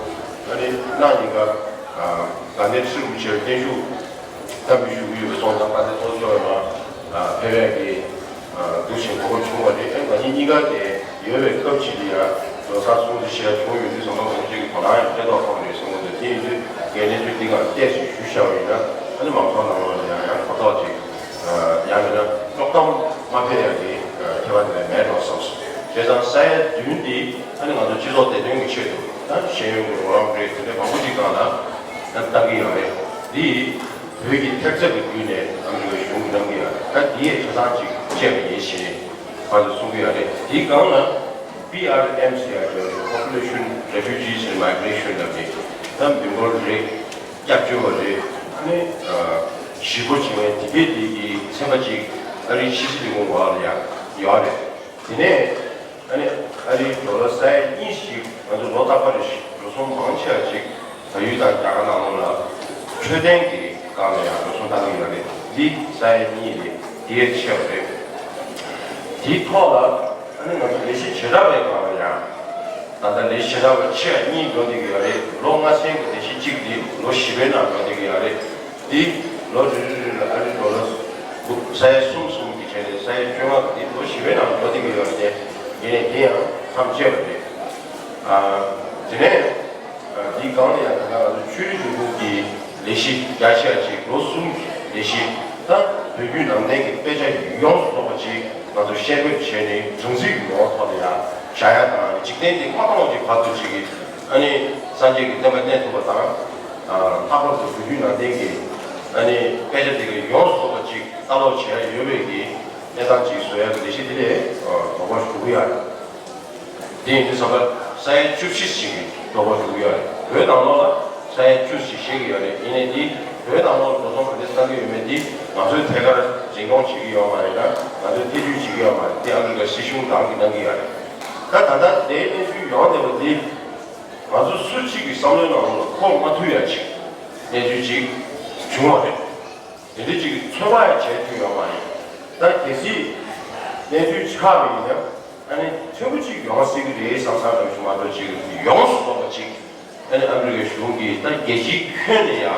ཨ་ནི་གནངས་ཉིན་ཀ་དགའ་ལྡན་ཁྲི་རིན་པོ་ཆེར་བརྟན་བཞུགས་བསྟར་འབུལ་ཞུ་གི་ཡོད་པ་སོང་ཙང་། དཀའ་ལས་ཐོག་ཆོག་ཡོད་ན་ཕེབས་ཡ་གི་འདུག་ཅིང་གོ་སྐབས་བྱུང་བ་རེད། ཨ་ང་གཉིས་གཉིས་ཀ་དེ་ཡོད་པའི་སྐབས་ཅིག་ལ་ཡ་ལོ་གསར་སྲུང་བརྩི་བྱེད་ཡ་བྱུང་ཡོད་དུས་ཙམ་པ་ང་ཚོ་གཅིག་གི་དོ་སྣང་ཡང་སྤྲད་མདོག་ཁོམ་རེད་བསམ་གྱི་འདུག་དེ་ཡིན་དུས་ངས་གནས་ཚུལ་འདི་སྒང་བལྟས་ཚུལ་ཞུ་བཞག་པ་ཡིན་ན་ཨ་ནི་མང་ཚོགས་ནང་ལོགས་ལ་ཡང་ཡང་གོ་རྟོགས་ཅིག་ཡང་མིན་ན་དཀྲོག་གཏམ་མ་ཕེབས་ཡ་གི་ཁྱད་པར་དེ་འདྲ་མེད་འགྲོ་བསམ་སོང་། བྱས་ཙང་ས་ཡ་བདུན་འདི་ཨ་ནི་ང་ཚོ་སྤྱི་ཚོགས་བདེ་དོན་གྱི་ཆེད་དུ་ད་ཤེས་ཡོན་གྱི་རོགས་རམ་རེད། དེ་འདྲ་མང་པོ་ཅིག་སྒང་ལ་ད་བཏང་གི་ཡོད་རེད། འདི་བོད་ཀྱི་ཐེབས་རྩ་གི་བརྒྱུད་ནས་ཨ་མི་རི་ཀའི་གཞུང་གིས་གནང་གི་ཡོད་རེད། ད་འདི་ཡས་ཆ་ཚང་ཅིག་བཅད་པ་ཡིན་ཞེས་ང་ཚོས་གསུང་གི་ཡོད་རེད། དེའི་སྒང་ལ་པི་ཨར་ཨེམ་ཟེར་ཡ་ཅིག་ཡོད་རེད། Population Refugees and Migration ལབ་ནས་ད་མི་འབོར་རེད། སྐྱབས་བཅོལ་བ་རེད། ཨ་ནི་གཞིས་སྤོ་བྱེད་མཁན་དེ་གའི་དེ་གི་ཚན་པ་ཅིག་ཨ་རིའི་ཕྱི་སྲིད་ལས་ཁུངས་འོག་ལ་ཡང་ཡོད་རེད། དེ་ནས་ཨ་ནི་ཨ་རིའི་ཌོ་ལར་ས་ཡ་གཉིས་ཤིག་ང་ཚོ་ལོ་རྟག་པར་རེ་བཞིན་འགྲོ་སོང་མང་ཆེ་བ་ཅིག་བལ་ཡུལ་དང་རྒྱ་གར་ནང་ལོགས་ལ་འཕྲོད་བསྟེན་གྱི་སྒང་ལ་ཡང་འགྲོ་སོང་བཏང་གི་ཡོད་རེད། འདི་ས་ཡ་གཉིས་རེད། འདི་ཡས་ཆེ་བ་རེད། དེའི་ཐོག་ལ་ཨ་ནི་ང་ཚོ་ལས་གཞི་བྱེ་བྲག་པའི་སྒང་ལ་ཡང་ད་ལྟ་ལས་གཞི་བྱེ་བྲག་པ་ཆེ་བ་གཉིས་འགྲོ་བསྡད་ཀྱི་ཡོད་རེད། ལོ་ལྔ་ཚན་གྱི་ལས་གཞི་གཅིག་འདི་ལོ་བཞི་པའི་ནང་འགྲོ་བསྡད་ཀྱི་ཡོད་རེད། འདི་ལོ་རེ་རེ་རེ་ལ་ཨ་རི་ཌོ་ལར་ས་ཡ་གསུམ་གསུམ་གྱི་གྲས་ནས་ས་ཡ་བཅོ་ལྔ་འདི་ལོ་བཞི་པའི་ནང་འགྲོ་བསྡད་ཀྱི་ཡོད་རེད། ཡིན་ནའི་དེ་ཡང་མཚམས་བཅད་པ་རེད། ཨ། དེ་ནས་ཨ། འདིའི་སྒང་ལ་ཡང་ད་ལྟ་ང་ཚོ་ཆོས་རིག་ལས་ཁུངས་ཀྱི་ལས་གཞི་རྒྱ་ཆེ་བ་ཅིག་ལོ་གསུམ་གྱི་ལས་གཞི་ད་བོད་བརྒྱུད་ནང་བསྟན་གྱི་དཔེ་ཆ་ཡོངས་སུ་རྫོགས་པ་ཅིག་ང་ཚོ་བཤེར་འབེབས་བྱས་ནས་སྒྲོམ་གཟིགས་ཀྱི་ངོ་བོ་ཐོག་ལ་ཡང་བཞག་ཡ་དང་། འཇིག་རྟེན་འདི་མ་སྟོང་བ་ཅིག་བར་དུ་ཅིག་གི་ཨ་ནི་སངས་རྒྱས་ཀྱི་བསྟན་པ་གནས་ཐུབ་པ་དང་། ཨ། ལྷག་པར་དུ་བོད་བརྒྱུད་ནང་བསྟན་གྱི་ཨ་ནི་དཔེ་ཆ་དེ་ག་ཡོངས་སུ་རྫོགས་པ་ཅིག་ལྟ་ཀློག་བྱས་ཡོད་པའི་གི་གནས་སྟངས་ཅིག་བཟོ་ཡ་གི་ལས་གཞི་དེ་ལས་དོགས་པ་ཞུ་གི་ཡོད་རེད། དེ་ཡིན་དུས་ཙམ་པ་ས་ཡ་བཅུ་བཞི་ཞིག་གི་དོགས་པ་ཞུ་གི་ཡོད་རེད། བོད་ནང་ལོགས་ལ་ས་ཡ་བཅུ་ཞིག་བཤད་ཀྱི་ཡོད་རེད། ཡིན་ནའི་འདི་བོད་ནང་ལོགས་འགྲོ་སོང་ག་འདྲ་བཏང་གི་ཡོད་མེད་འདི་ང་ཚོས་ཐད་ཀར་འཛིན་སྐྱོང་བྱེད་ཀྱི་ཡོད་མ་རེད་ལ། ང་ཚོས་ཐེ་བྱུས་བྱེད་ཀྱི་ཡོད་མ་རེད། འདི་ཨ་མི་རི་ཀ་སྲིད་གཞུང་རང་གིས་གནང་གི་ཡོད་རེད། ད་ད་ལྟ་དེའི་གནས་ཚུལ་ཡོང་བསྡད་པ་འདི་ང་ཚོ་སུ་གཅིག་གི་བསམ་བློའི་ནང་ལོགས་ལ་འཁོར་མ་ཐུབ་ཡ་ཅིག་གནས་ཚུལ་ཅིག་བྱུང་བ་རེད། དེ་འདྲ་ཅིག་ཚོད་དཔག་ཡང་བྱས་ཐུབ་ཡོད་མ་རེད། ད་གལ་སྲིད་གནས་ཚུལ་ཆགས་པ་ཡིན་ན། ཨ་ནི་ཕྲན་བུ་ཅིག་ཡོང་སྲིད་ཀྱི་རེད་བསམ་བསམ་རང་བཞིན་མ་གཏོགས་ཅིག་ཡོངས་སུ་རྫོགས་པ་ཅིག་ཨ་ནི་ཨ་མི་རི་ཀའི་གཞུང་གིས་ད་རྒྱལ་སྤྱིའི་ཁྱོན་ནས་ཡང་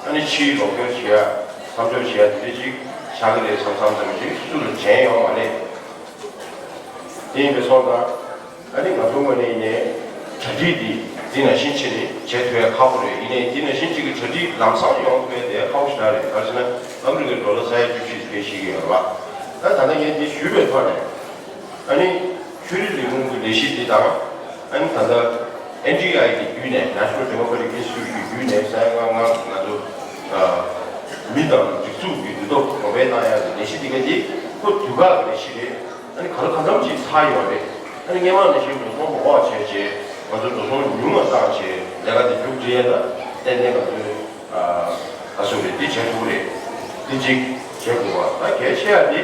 ཨ་ནི་ཕྱིའི་རོགས་སྐྱོར་བྱེད་ཡ། མཚམས་འཇོག་བྱེད་ཡ་དེ་འདྲ་ཅིག་ཆགས་ཀྱི་རེད་བསམ་བསམ་ཙམ་ཅིག་སུ་ལ་དྲན་ཡོད་མ་རེད། དེ་ཡིན་པའི་སོང་ཙང་། ཨ་ནི་ང་ཚོ་ངོས་ནས་ཡིན་ནའི་གྲ་སྒྲིག་འདི་འདི་ནང་བཞིན་བྱས་ནས་བྱེད་ཐུབ་ཡ་ཁག་པོ་རེད། ཡིན་ནའི་འདི་ནང་བཞིན་གཅིག་གི་གྲ་སྒྲིག་ལམ་སང་ཡོང་ཐུབ་ཡ་དེ་ཁག་པོ་ཞེ་དྲག་རེད། ག་རེ་ཟེར་ན་ཨ་མི་རི་ཀའི་ཌོ་ལར་ས་ཡ་བཅུ་བཞི་ཕལ་ཆེར་ཡོད་རེད་པ། ད་ད་ལྟ་ངས་འདི་ཞུས་པའི་ཐོག་ནས་ཨ་ནི་ཆོས་རིག་ལས་ཁུངས་ཀྱི་ལས་གཞི་འདི་དང་། ཨ་ནི་ད་ལྟ་ཨེན་ཌི་ཨའི་གི་བརྒྱུད་ནས་National Democratic Institute གི་བརྒྱུད་ནས་ས་ཡ་ལྔ་ལྔ་ང་ཚོ་མི་དང་སྒྲིག་འཛུགས་ཀྱི་འདུ་སྟོབས་གོང་འཕེལ་བཏང་ཡ་གི་ལས་གཞི་འདི་ག་འདི་ཁོ་དུས་བཀག་གི་ལས་གཞི་རེད། ཨ་ནི་ག་ལ་གང་འཚམ་ཅིག་ཚར་ཡོད་རེད། ཨ་ནི་སྔོན་མ་ནང་བཞིན་འགྲོ་སོང་མང་བ་བྱས་རྗེས་ང་ཚོ་འགྲོ་སོང་ཉུང་བ་བཏང་རྗེས་ལས་ཀ་དེ་མཇུག་སྒྲིལ་ཡ་ལ་ཏན་ཏན་ང་ཚོས་ཨ་ཟུར་རེད་འདི་བྱེད་ཐུབ་རེད། འདི་གཅིག་བྱེད་དགོས་པ་ད་གལ་ཆེ་ཡ་དེ་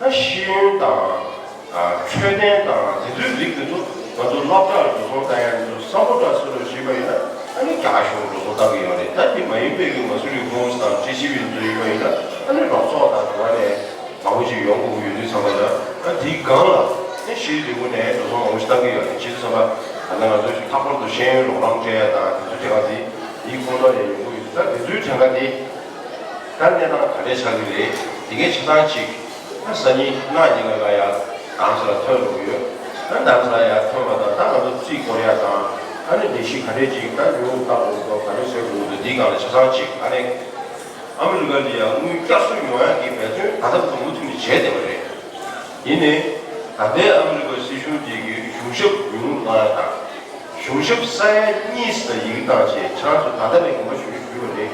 ད་ཤེས་ཡོན་དང་ཨ་འཕྲོད་བསྟེན་དང་དེ་ཚོའི་རིགས་དེ་ཚོ་ང་ཚོ་སློབ་གྲྭར་འགྲོ་སོང་བཏང་ཡ་དེ་ཚོ་བསམ་བློ་འདྲ་སུ་རུ་བྱེད་པ་ཡིན་ན་ཨ་ནི་རྒྱ་གཞུང་འགྲོ་སོང་བཏང་གི་ཡོད་རེད། ད་དེ་མ་ཡིན་པའི་གི་ང་ཚོ་རི་ཧོམ་དང་ཊི་སི་ཝི་ཚོ་ཡིན་པ་ཡིན་ན་ཨ་ནི་རོགས་ཚོགས་དང་འགྲོ་བ་ནས། མང་པོ་ཞིག་ཡོང་དགོས་ཀྱི་ཡོད་དུས་ཙམ་པ་ལ་ཨ་དེའི་སྒང་ལ་ཨ་ཤེས་རིག་པུ་ནས་འགྲོ་སོང་མང་པོ་ཞིག་བཏང་གི་ཡོད་རེད། བྱས་དུས་ཙམ་པ་ད་ལྟ་ང་ཚོ་ལྷག་པར་དུ་ཤེས་ཡོན་རོགས་རམ་སྤྲད་ཡ་དང་དེ་ཚོ་དེ་ག་དེ་དེའི་ཁོངས་གཏོགས་ནས་ཡོང་གི་ཡོད་དུས་ད་དེ་ཚོའི་གྲངས་ཀ་དེ་ད་གནས་སྟངས་ག་འདྲས་ཆགས་ཀྱི་རེད། དེ་གའི་ཆ་ཚང་ཅིག་ཨ་སང་ཉིན་གནངས་ཉིན་ལ་ཡ་གང་ས་ལ་ཐོན་འགྲོ་གི་ཡོད། ཨ་གང་ས་ལ་ཡ་ཐོན་པ་དང་ད་ང་ཚོ་རྩིས་སྐོར་ཡ་དང་ཨ་ནི་ལས་གཞི་ག་འདྲས་ཅིག་ད་ཉུང་བཏང་དགོས་འདུག་ག་འདྲས་བཟོ་དགོས་འདུག་དེའི་སྒང་ལ་ཆ་ཚང་ཅིག་ཨ་ནི། ཨ་མི་རི་ཀ་ལ་ཡང་དངུལ་བསྐྱར་གསོ་ཡོང་ཡག་གི་འབད་བརྩོན་ད་ལྟ་བར་དུ་མུ་མཐུད་ནས་བྱས་བསྡད་པ་རེད། ཡིན་ནའི་ད་ལྟའི་ཨ་མི་རི་ཀ་སྲིད་གཞུང་དེ་གིས་གཞུང་ཞབས་ཉུང་རུ་བཏང་ཡག་དང་། གཞུང་ཞབས་ས་ཡ་གཉིས་ཙམ་ཡི་གེ་བཏང་བྱས་ཁྱེད་རང་ཚོ་ད་ལྟ་ནས་དགོངས་པ་ཞུ་རྒྱུ་ཞུས་པ་རེད།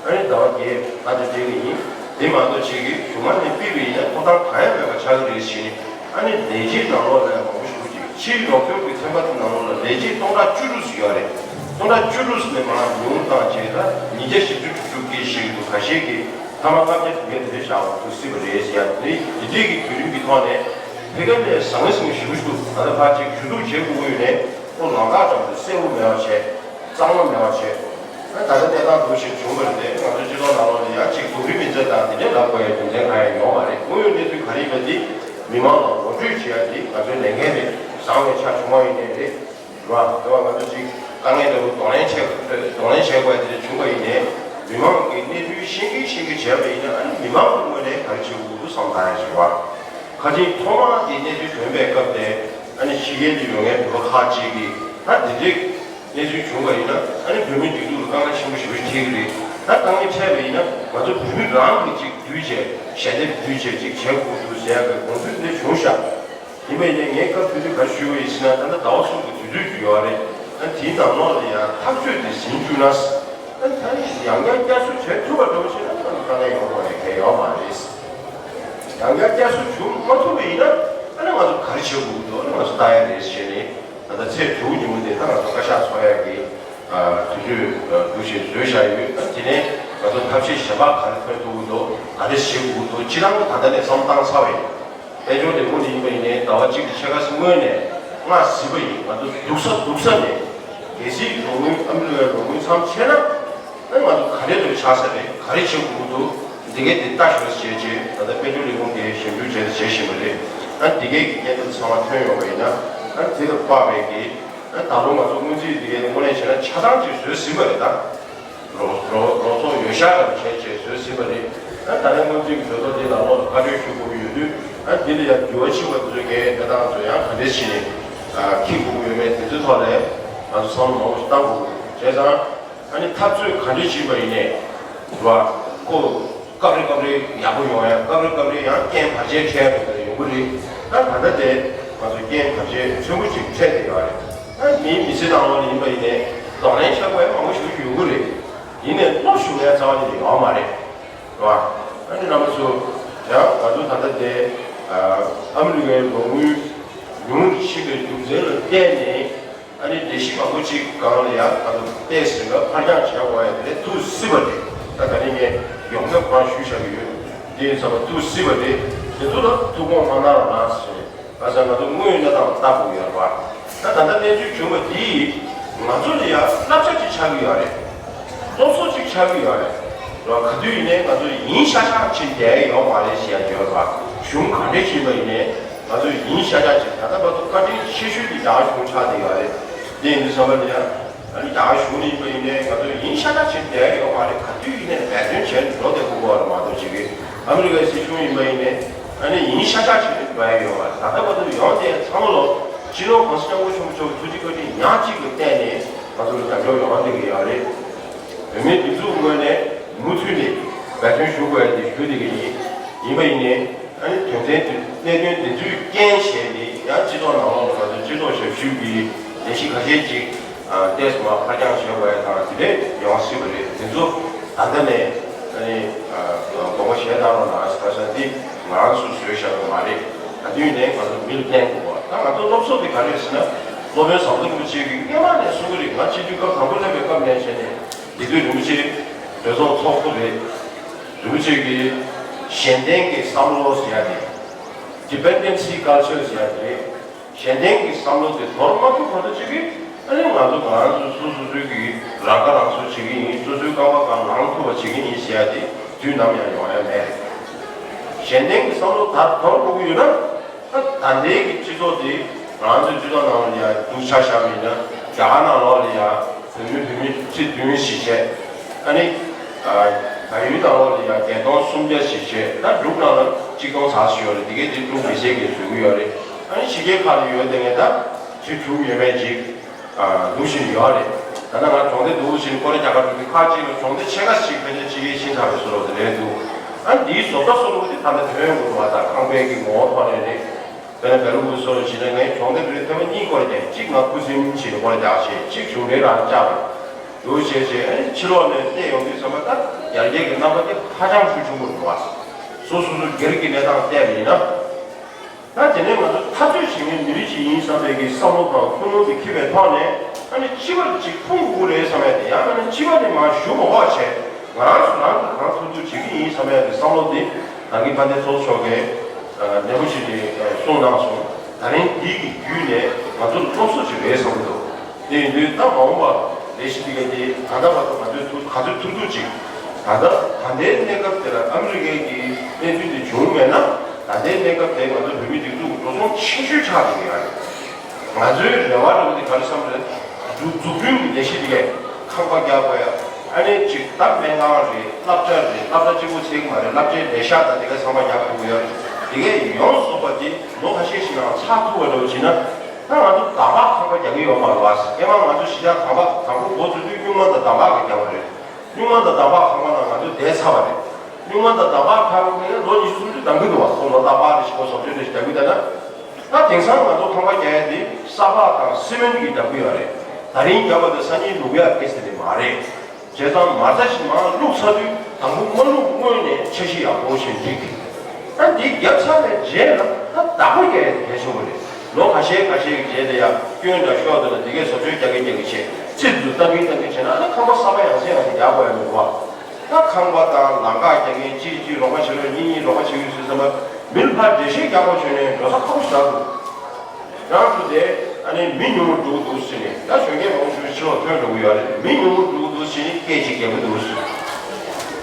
ཨ་ནི་ཟླ་བ་བརྒྱད་ད་ལྟ་སྤྲད་གི་ཡིན། དེ་མ་གཏོགས་བྱེད་ཀྱི་གཞུང་མ་ནས་ཕུད་པ་ཡིན་ན་ཐོབ་ཐང་གང་ཡང་མེད་པ་ཆགས་ཀྱི་རེད་ཟེར་ནས་ཨ་ནི་ལས་བྱེད་ནང་ལོགས་ལ་མང་པོ་ཞུ་གི་ཕྱིའི་རོགས་སྐྱོར་གྱི་ཚན་པ་དེ་ནང་ལོགས་ལ་ལས་བྱེད་སྟོང་ཕྲག་བཅུ་དྲུག་ཙམ་ཡོད་རེད། སྟོང་ཕྲག་བཅུ་དྲུག་ཙམ་ནས་མར་ཉུང་བཏང་བྱས་ད་ཉིས་བརྒྱ་བཞི་བཅུ་དྲུག་ཅུ་སྐད་བཤད་ཀྱི་འདུག་ཁ་ཤས་ཀྱིས་ཐ་མ་ལྔ་བརྒྱ་དྲུག་བརྒྱ་དེ་འདྲ་བཞག་འོང་འདུག་སྲིད་པ་རེད་ཟེར་ཡ་དེ་འདྲའི་དེ་འདྲའི་གི་བརྒྱུད་རིམ་གྱི་ཐོག་ནས་ཕ་གི་ལས་ཟང་ངེ་ཟིང་ངེ་ཞེ་པོ་ཞིག་འདུག་ད་ལྟ་ཕར་ཅིག་ཞུ་གཏུག་བྱེད་དགོས་ཀྱི་ཡོད་ནས་ཁོ་ལམ་ཁ་ཙམ་དུ་གསལ་པོ་མེད་པ་བྱས། གཙང་མ་མེད་པ་བྱས། ད་ལྟ་གནས་སྟངས་འདུག་ཞིག་བྱུང་བ་རེད་དེ་ང་ཚོའི་སྤྱི་ཚོགས་ནང་ལོགས་ལ་ཡང་ཅིག་སྡུག་རུས་མི་མཛད་དང་དེ་འདྲའི་ལབ་དགོས་ཡ་རྒྱུ་མཚན་གང་ཡང་ཡོད་མ་རེད། དངོས་ཡོད་གནས་ཚུལ་ག་རེ་ཡིན་པ་འདི་མི་མང་ལ་ངོ་སྤྲོད་བྱེད་ཡ་འདི་ང་ཚོའི་ལས་འགན་རེད། བཟང་བའི་ཆ་བྱུང་བ་ཡིན་ནའི་རེད། རེད་བ། དེ་བ་ང་ཚོ་ཅིག་དཀའ་ངལ་འདྲ་བོ་གདོང་ལེན་བྱེད་གདོང་ལེན་བྱེད་དགོས་ཡ་དེ་འདྲ་བྱུང་བ་ཡིན་ནའི་མི་མང་གི་གནས་ཚུལ་ཤེས་ཀྱིན་ཤེས་ཀྱིན་བྱས་པ་ཡིན་ན་ཨ་ནི་མི་མང་གི་ངོས་ནས་ག་རེ་བྱེད་དགོས་འདུག་བསམ་བཏང་ཡ་ཞིག་རེད་བ། ཁ་ཅིག་ཐོག་མར་དེ་གནས་ཚུལ་ཐོན་པའི་སྐབས་དེ་ཨ་ནི་ཕྱི་རྒྱལ་དུ་ཡོད་མཁན་བོད་པ་ཁག་ཅིག་གིས་ད་དེ་འདྲའི་གནས་ཚུལ་བྱུང་བ་ཡིན་ན་ཨ་ནི་བོད་མི་སྒྲིག་འཛུགས་ལ་དཀའ་ངལ་ཆེན་པོ་ཞེ་པོ་ཞིག་འཕྲད་ཀྱི་རེད། ད་དཀའ་ངལ་འཕྲད་པ་ཡིན་ན་ང་ཚོ་བོད་མི་རང་གིས་ཅིག་བསྡུས་བྱས་ཞལ་འདེབས་བསྡུས་བྱས་ཅིག་བྱེད་དགོས་འདུག་ཟེར་ཡག་གི་དགོངས་ཚུལ་འདི་བྱུང་ཤག་ཡིན་པ་ཡིན་ནའི་ངས་སྐབས་དེ་དུས་ག་རེ་ཞུས་པ་ཡིན་ཟེར་ན་ད་ལྟ་ཟླ་བ་གསུམ་གྱི་དུས་ཚོད་ཅིག་ཡོད་རེད། ཨ་དེའི་ནང་ལོགས་ལ་ཡང་ཐག་གཅོད་དེ་ཟིན་བཅུག་ན། ཨ་ད་ནི་ཡང་བསྐྱར་བསྐྱར་གསོ་བྱེད་ཐུབ་པ་འདྲ་བོ་ཞིག་ན་ད་ནི་དཀའ་ངལ་ཡོང་དགོས་ཡ་གང་ཡོད་མ་རེད། ཡང་བསྐྱར་བསྐྱར་གསོ་བྱུང་མ་ཐུབ་པ་ཡིན་ན་ཨ་ནི་ང་ཚོ་ག་རེ་བྱེད་དགོས་ཀྱི་འདུག་ཨ་ནི་ང་ཚོ་ལྟ་ཡ་རེད་ཟེར་ནས་ད་ལྟ་ཚེས་དྲུག་ཉིན་མོ་དེ་ད་ང་ཚོ་བཀའ་ཤག་ཚོགས་ཡ་གི་དུས་ཚོད་འདུ་ཞིག་བཟོས་བཞག་ཡོད། ཨ་དེ་ནས་ང་ཚོ་ཐབས་ཤེས་གཞན་པ་ག་རེ་འཐེན་ཐུབ་ཀྱི་འདུག་ག་རེ་བྱེད་དགོས་ཀྱི་འདུག་སྤྱིར་བཏང་ད་ལྟ་ནས་བསམ་བཏང་ཚར་བ་ཡིན། དཔལ་འབྱོར་ལས་ཁུངས་ནས་ཡིན་པ་ཡིན་ནའི་ཟླ་བ་གཅིག་གི་ཕྱེད་ཀ་སྔོན་ནས་སྔར་གཟིགས་པ་ཡིན། ང་ཚོ་སྡུག་ས་སྡུག་ས་ནས་གལ་སྲིད་རོགས་དངུལ་ཨ་མི་རི་ཀའི་རོགས་དངུལ་མཚམས་ཆད་ན་ཨ་ང་ཚོ་ག་འདྲས་འདྲ་ཆགས་ས་རེད། ག་རེ་བྱེད་དགོས་ཀྱི་འདུག་འདི་གའི་འདི་ལྟ་ཞོག་ཟེར་བྱས་ད་ལྟ་དཔལ་འབྱོར་ལས་ཁུངས་དེ་ཞིབ་འཇུག་བྱས་བྱེད་བཞིན་པ་རེད། ཨ་འདི་གའི་གི་སྐད་ཆ་ཚང་མ་ཐོན་ཡོང་བ་ཡིན་ན་ཨ་དེ་ལ་དཔག་པའི་གི་ཨ་ད་ལོ་ང་ཚོ་སྔོན་རྩིས་འདི་གའི་དངོས་གནས་བྱས་ན་ཆ་ཚང་ཅིག་བཟོས་ཟིན་པ་རེད་ད། རོགས་རོགས་རོགས་ཚོགས་ཡོད་ཤག་ལ་བྱས་བྱས་བཟོས་ཟིན་པ་རེད། ད་ད་ལན་སྔོན་རྩིས་ཀྱི་གྲོས་ཚོགས་འདི་ནང་ལོགས་ལ་བཀའ་འཁྲོལ་ཞུ་དགོས་ཀྱི་ཡོད་དུས་ ཨ་འདི་ལ་ཡང་འགྱུར་བ་ཕྱིན་པ་དེ་ཚོ་གའི་གནས་སྟངས་ཚོ་ཡང་ག་འདྲས་ཞིག་ནས་ཨ་འཁྱེར་དགོས་ཀྱི་ཡོད་མེད་དེ་ཚོའི་ཐོག་ལ་ང་ཚོ་བསམ་བློ་མང་པོ་ཞིག་བཏང་དགོས་ཀྱི་འདུག་བྱས་ཙང་ཨ་ནི་འཐབ་རྩོད་ག་འདྲས་ཕྱིན་པ་ཡིན་ནའི་རེད་བ། ཁོ་སྐབས་རེ་སྐབས་རེ་ཡག་པོ་ཡོང་ཡ། སྐབས་རེ་སྐབས་རེ་ཡང་རྐྱེན་བར་ཆད་འཕྲད་ཡ་ཡོང་གི་རེད། ད་ད་ལྟ་དེ་ང་ཚོ་རྐྱེན་བར་ཆད་ཆེན་པོ་ཅིག་འཕྲད་བསྡད་ཡོད་རེད། ད་མིའི་མི་ཚེ་ནང་ལོགས་ལ་ཡིན་པ་ཡིན་ནའི་གདོང་ལེན་བྱ་དགོས་ཡ་མང་པོ་ཞིག་ཡོང་གི་རེད། ཡིན་ནའི་བློ་ཞུམ་ཡ་རྩ་བ་ཉིད་ནས་ཡོད་མ་རེད། རེད་བ། ཨ་ནི་རྣམ་པ་ཚོ་ཡང་ང་ཚོ་ད་ལྟ་དེ་ཨ་མི་རི་ཀའི་ལོ་དངུལ་ཉུང་རུ་ཕྱིན་པའི་རྒྱུ་མཚན་ལ་བརྟེན་ནས་ཨ་ནི་ལས་གཞི་མང་པོ་ཅིག་སྒང་ལ་ཡང་ད་དུང་ཏོག་ཙམ་ལ་ཕར་འགྱངས་བྱེད་དགོས་ཡ་དེ་ཐུགས་སྲིད་པ་རེད། ད་ད་རིང་ངས་ཡོངས་ཁྱབ་ཁོ་རང་ཞུས་བཞག་གི་ཡོད། དེ་ཡིན་ཙང་ཐུགས་སྲིད་པ་རེད། དེ་ཚོ་ལ་ཐུགས་དགོངས་མ་གནང་རོགས་གནང་ཟེར། ཁ་སང་ང་ཚོ་དངོས་ཡོད་གནས་སྟངས་ལ་ལྟ་དགོས་ཡོད་རེད་བ། ད་ད་ལྟ་གནས་ཚུལ་བྱུང་བ་འདིས་ང་ཚོ་ལ་ཡང་བསླབ་བྱ་ཅིག་ཆགས་ཀྱི་ཡོད་རེད། སློབ་གསོ་ཅིག་ཆགས་ཀྱི་ཡོད་རེད། རེད་བ། ག་དུས་ཡིན་ནའི་ང་ཚོ་ཡིན་ཤག་ཤག་བྱེད་བསྡད་ཡོད་མ་རེད་ཟེར་ཡ་ཡོད་རེད་བ། གཞུང་ག་འདྲས་བྱེད་པ་ཡིན་ནའི་ང་ཚོ་ཡིན་ཤག་ཤག་བྱེད། ད་ལྟ་བར་དུ་བཀའ་དྲིན་ཆེ་ཤོས་དེ་རྒྱ་གཞུང་ཆགས་བསྡད་ཡོད་རེད། དེ་ཡིན་དུས་ཙམ་པ་ལ་ཡང་ཨ་ནི་རྒྱ་གཞུང་ནས་ཡིན་པ་ཡིན་ནའི་ང་ཚོ་ཡིན་ཤག་ཤག་བྱེད་བསྡད་ཡོད་མ་རེད། ག་དུས་ཡིན་ནའི་འབད་བརྩོན་བྱས་ནས་འགྲོ་བསྡད་དགོས་པ་རེད་མ་གཏོགས་ཅིག་གིས་ཨ་མི་རི་ཀའི་སྲིད་གཞུང་ཡིན་པ་ཡིན་ནའི་ཨ་ནི་ཡིན་ཤག་ཤག་བྱེད་ནས་འགྲོ་ཡ་ཡོད་མ་རེད། ད་ལྟ་བར་དུ་ཡོང་བསྡད་ཚང་མ་ལོ་སྤྱི་ནོར་གོང་ས་སྐྱབས་མགོན་ཆེན་པོ་མཆོག་གི་ཐུགས་རྗེ་བཀའ་དྲིན་ཉག་གཅིག་གི་སྟེང་ནས་ང་ཚོ་ལ་རྒྱབ་སྐྱོར་ཡོང་བསྡད་ཀྱི་ཡོད་རེད། བོད་མིའི་སྒྲིག་འཛུགས་ངོས་ནས་མུ་མཐུད་ནས་འབད་བརྩོན་ཞུ་དགོས་ཡ་དེ་ཞུ་བསྡད་ཀྱི་ཡིན། ཡིན་པ་ཡིན་ནའི་ཨ་ནི་དོན་ཚན་དེ་གནད་དོན་དེ་ཚོའི་རྐྱེན་བྱས་ནས་ཡང་སྤྱི་ཚོགས་ནང་ལོགས་ལ་ང་ཚོའི་སྤྱི་ཚོགས་ཞབས་ཞུ་གི་ལས་གཞི་ཁ་ཤས་ཅིག་ཏོག་ཙམ་ཕར་འགྱངས་བྱས་པ་ཡང་དང་དེ་འདྲས་ཡོང་སྲིད་པ་རེད། དེ་ཚོ་ད་ལྟ་ནས་ཨ་ནི་དགོངས་པ་བཞེས་གནང་རོགས་གནང་ཟེར་ས་འདི་ང་རང་ཚོས་བཟོས་བཞག་པ་མ་རེད། ག་དུས་ནས་ང་ཚོ་མི་ལ་བསྟན་དགོས་པ། ད་ང་ཚོ་སློབ་གསོ་དེ་ག་རེ་རེད་ཟེར་ན་སློབ་དཔོན་ཟམ་གདོང་རིན་པོ་ཆེ་གིས་སྔོན་མ་ནས་གསུང་གི་རེད། ང་སྤྱི་འཐུས་སྐབས་དང་པོ་སླེབས་པའི་སྐབས་ནས་བྱས་ནས་དེ་དུས་རིན་པོ་ཆེ་གྲོས་ཚོགས་ཚོགས་གཙོ་རེད། རིན་པོ་ཆེ་གིས་གཞན་བརྟེན་གྱི་བསམ་བློ་ཟེར་ཡ་དེ། Dependency culture ཟེར་ཡ་དེ་རེད། གཞན་བརྟེན་གྱི་བསམ་བློ་དེ་དོར་མ་ཐུབ་བར་དུ་ཅིག་གིས་ཨ་ནི་ང་ཚོ་ང་རང་ཚོ་སོ་སོ་སོའི་གི་རང་ཁ་རང་གསོ་བྱེད་ཀྱི་ཡིན། སོ་སོའི་རྐང་པ་སྒང་ལངས་ཐུབ་པ་བྱེད་ཀྱི་ཡིན་ཟེར་ཡ་དེ་དུས་ནམ་ཡང་ཡོང་ཡ་མེད། གཞན་བརྟེན་གྱི་བསམ་བློ་ད་དོར་དགོས་ཀྱི་ཡོད་ན། ད་ད་ལྟའི་གི་སྤྱི་ཚོགས་དེ་ང་ཚོའི་སྤྱི་ཚོགས་ནང་ལ་ཡང་སྡུག་ཆ་བཞག་པ་ཡིན་ན་རྒྱ་གར་ནང་ལོགས་ལ་ཡང་བོད་མི་བོད་མི་ཁྲི་བདུན་བཞི་བྱས། ཨ་ནི་བལ་ཡུལ་ནང་ལོགས་ལ་ཡང་བརྒྱད་སྟོང་སུམ་བརྒྱ་བཞི་བྱས། ད་འབྲུག་ནང་ལ་གཅིག་སྟོང་ཙམ་ཞིག་ཡོད་རེད། དེ་གས་དེ་འབྲུག་མི་སེར་གྱིས་བཟོས་ཀྱི་ཡོད་རེད། ཨ་ནི་ཕྱི་རྒྱལ་ཁག་ལ་ཡོད་དེ་ངས་ད་ཁྲི་དྲུག་ཡས་མས་ཅིག་འདུག་བཞིན་ཡོད་རེད། ད་ལྟ་ང་གྲོང་སྡེ་འདུག་བཞིན་སྐོར་ར་རྒྱག་ག་འགྲོ་དུས་ཁག་ཅིག་ལ་གྲོང་སྡེ་ཆེ་ཁག་ཅིག་ཕལ་ཆེར་ཕྱི་རྒྱལ་ཕྱིན་ཚར་བའི་བཟོ་འདྲ་དེ་རེད་འདུག་ཨ་ནི་འདིའི་བཟོ་ལྟ་བཟོ་འདྲ་པོ་དེ་ད་ལྟ་ཐོན་ཡོང་གི་འདུག་ཨ་ད་ཁང་པའི་གི་ངོ་བོ་ཐོག་ནས་རེད། དཔེར་ན་བེ་ལུ་ཀུ་སི་སོགས་ལ་བྱས་ན་ངས་གྲོང་སྡེ་རེ་ཐེ་བ་གཉིས་སྐོར་རྒྱག་གཅིག་ང་ཁུ་སིམ་བྱས་སྐོར་རྒྱག་བྱས་གཅིག་གཞུང་འབྲེལ་རང་བཅག་རེད། འདུག་བྱས་བྱས་ཨ་ནི་ཕྱི་ལོགས་ནས་བལྟས་ཡོང་དུས་ཙམ་པ་ད་ཡར་རྒྱས་ཀྱི་རྣམ་པ་དེ་ཧ་ཅང་ཤུགས་ཆེན་པོ་འདུག་ཨ། སོ་སོ་སོ་སྒེར་གྱི་གནས་སྟངས་བལྟས་པ་ཡིན་ན། ད་དེ་ནས་ང་ཚོ་འཐབ་རྩོད་བྱེད་མཁན་མི་རིགས་ཤིག་ཡིན་བསམ་པའི་གི་བསམ་བློ་དང་ཐུགས་སྣང་དེ་འཁྱེར་བའི་ཐོག་ནས་ཨ་ནི་སྤྱི་པ་ལ་ཅིག་ཕུང་དགོས་རེད་བསམ་ཡ་དེ་ཡང་ཨ་ནི་སྤྱི་པ་ནས་མར་ཞུ་མ་དགོས་བྱས་ང་རང་ཚོ་རང་གིས་གང་ཐུབ་ཐུབ་བྱེད་ཀྱི་ཡིན་བསམ་ཡ་གི་བསམ་བློ་དེ་ད་གིན་དཔལ་ལྡན་ཚོགས་གཙོ་མཆོག་གིས་ནན་པོ་ཞིག་ནས་གསུངས་གནང་སོང་། ད་རིང་འདི་གི་བརྒྱུད་ནས་ང་ཚོ་ལ་སློབ་གསོ་ཅིག་རེད་བསམ་གྱི་འདུག་དེ་ཡིན་དུས་ད་མ་འོངས་པ་ལས་གཞི་འདི་ག་དེ་ད་ལྟ་བར་དུ་ང་ཚོས་ཐུབ་ག་ཚོད་ཐུབ་ཐུབ་ཅིག་ད་ལྟ་ད་ལྟའི་གནས་སྐབས་དེ་ལ་ཨ་མི་རི་ཀའི་གི་གནས་ཚུལ་དེ་བྱུང་མེད་ན་ད་ལྟའི་གནས་སྐབས་དེ་ང་ཚོ་བོད་མིའི་སྒྲིག་འཛུགས་ཀྱི་འགྲོ་སོང་ཆེ་ཤོས་ཆགས་བསྡད་ཀྱི་ཡོད་རེད། ང་ཚོའི་རེ་བ་འདྲ་པོ་དེ་ག་རེ་བསམ་རེད། འཛུགས་འཛུགས་སྐྲུན་གྱི་ལས་གཞི་དེ་གས་ཁང་པ་རྒྱག་དགོས་ཡ། ཨ་ནི་ཅིག་ད་སྨན་ཁང་རེད། སློབ་གྲྭ་རེད། སློབ་གྲྭ་གཅིག་པོ་ཚད་ཀྱི་མ་རེད། སློབ་གྲྭའི་ལས་ཤག་དང་དེ་གས་ཚང་མ་རྒྱག་དགོས་ཀྱི་ཡོད་རེད། དེ་གས་ཡོངས་སུ་རྫོགས་པ་དེ་ལོ་ཁ་ཤས་ཤིག་ནང་ཚར་ཐུབ་པ་འདྲ་པོ་བྱས་ན། ད་ང་ཚོ་ཟླ་ཕར་ཁང་པ་རྒྱག་གི་ཡོད་མ་རེད་བ། སྔོན་མ་ང་ཚོ་གཞིས་ཆགས་དང་པ་དང་པོ་འགོ་བཙུགས་དུས་སྨྱུག་མ་དང་འདམ་བག་གིས་རྒྱབ་པ་རེད། སྨྱུག་མ་དང་འདམ་བག་ཁང་པ་ནང་ང་ཚོ་བསྡད་ཚར་བ་རེད། སྨྱུག་མ་དང་འདམ་བག་ཁང་པ་ལོ་ཉི་ཤུ་སུམ་ཅུ་འདང་གི་འདུག་བ། ཁོ་ལོ་རྟག་པར་རེ་ཞིག་ཁོ་བཟོ་བཅོས་རེ་ཞིག་རྒྱག་གི་འདུག་ན། ད་དེང་སང་ང་ཚོ་ཁང་པ་རྒྱག་ཡ་དེ་ས་ཕག་དང་སི་མེན་གྱིས་རྒྱག་གི་ཡོད་རེད། ད་རིང་རྒྱབ་པ་དེ་སང་ཉིན་ལུག་ཡ་ཀེ་སི་དེ་མ་རེད། བྱས་ཙང་མ་རྩ་ཞིག་མར་བླུགས་ཚར་དུས་དང་པོ་མ་བླུགས་སྔོན་ནས་འཆར་གཞི་ཡག་པོ་ཞིག་འགྲིག་གི། ད་འདི་བརྒྱབ་ཚར་བའི་རྗེས་ལ་ད་བདག་པོ་རྒྱག་ཡ་དེ་གལ་ཆེན་པོ་རེད། ལོ་ཁ་ཤས་ཁ་ཤས་ཀྱི་རྗེས་ལ་ཡང་སྐྱོན་འདྲ་ཤོར་འདུག་ན་དེ་གས་བཟོ་བཅོས་རྒྱག་གིན་རྒྱག་གིན་བྱས་རྩིས་འཛུགས་བཏང་གིན་བཏང་གིན་བྱས་ན་ཨ་ནི་ཁང་པ་གསར་པ་ཡང་སེ་ཡང་སེ་རྒྱག་དགོས་ཡ་མི་འདུག་བ། ད་ཁང་པ་དང་ལམ་ཁ་རྒྱག་མཁན་གཅིག་གཅིག་རོགས་པ་བྱེད་རོགས་གཉིས་གཉིས་རོགས་པ་བྱེད་ཀྱི་ཡོད་ཟེར་ཙམ་པ་མི་ལ་ཕར་འགྲེལ་བཤད་རྒྱག་དགོས་བྱུང་ནས་འགྲོ་ས་ཁག་པོ་ཞིག་ཆགས་འདུག་རང་ཚོ་དེ་ཨ་ནི་མི་ཉུང་རུ་འགྲོ་གི་འདུག་ཟེར་ནས་ད་གཞོན་སྐྱེས་མང་པོ་ཞིག་ཕྱི་ལོགས་ཐོན་འགྲོ་གི་ཡོད་རེད། མི་ཉུང་རུ་འགྲོ་གི་འདུག་ཟེར་ནས་སྐད་ཅིག་རྒྱག་གི་འདུག་ཟེར།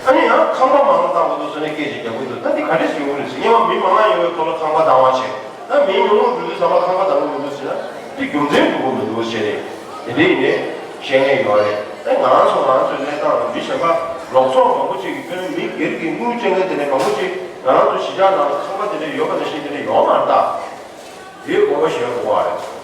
ཨ་ནི་ཡང་ཁང་པ་མང་བ་བཏང་དགོས་འདུག་ཟེར་ནས་སྐད་ཅིག་རྒྱག་གི་འདུག་ད་འདི་ག་འདྲས་ཡོང་གི་རེད་ཟེར། སྔོན་མ་མི་མང་ང་ཡོང་བའི་ཐོག་ལ་ཁང་པ་བཏང་བ་བྱས། ད་མི་ཉུང་རུ་འགྲོ་དུས་ཙམ་པ་ཁང་པ་བཏང་གི་མི་འདུག་ཟེར་ན་འདི་རྒྱུ་མཚན་འགྲོ་གི་མི་འདུག་ཟེར་ནས་དེ་འདྲས་ཡིན་ནས་བཤད་མཁན་ཡོད་རེད། ད་ང་རང་ཚོ་ང་རང་ཚོའི་གནས་སྟངས་ལ་མི་གཞན་པ་ལོག་ཚོགས་མང་པོ་ཅིག་གིས་དཔེར་ན་མི་སྒེར་གྱི་དངུལ་སྤྲད་མཁན་དེ་ནས་མང་པོ་ཅིག་ང་རང་ཚོ་གཞིས་ཆགས་ནང་ལ་ཚོང་པ་དེ་འདྲ་ཡོད་པ་ནང་བཞིན་དེ་འདྲ་ཡོད་མ་རེད་ད། དེའི་དགོངས་པ་བཞེས་དགོས་པ་རེད།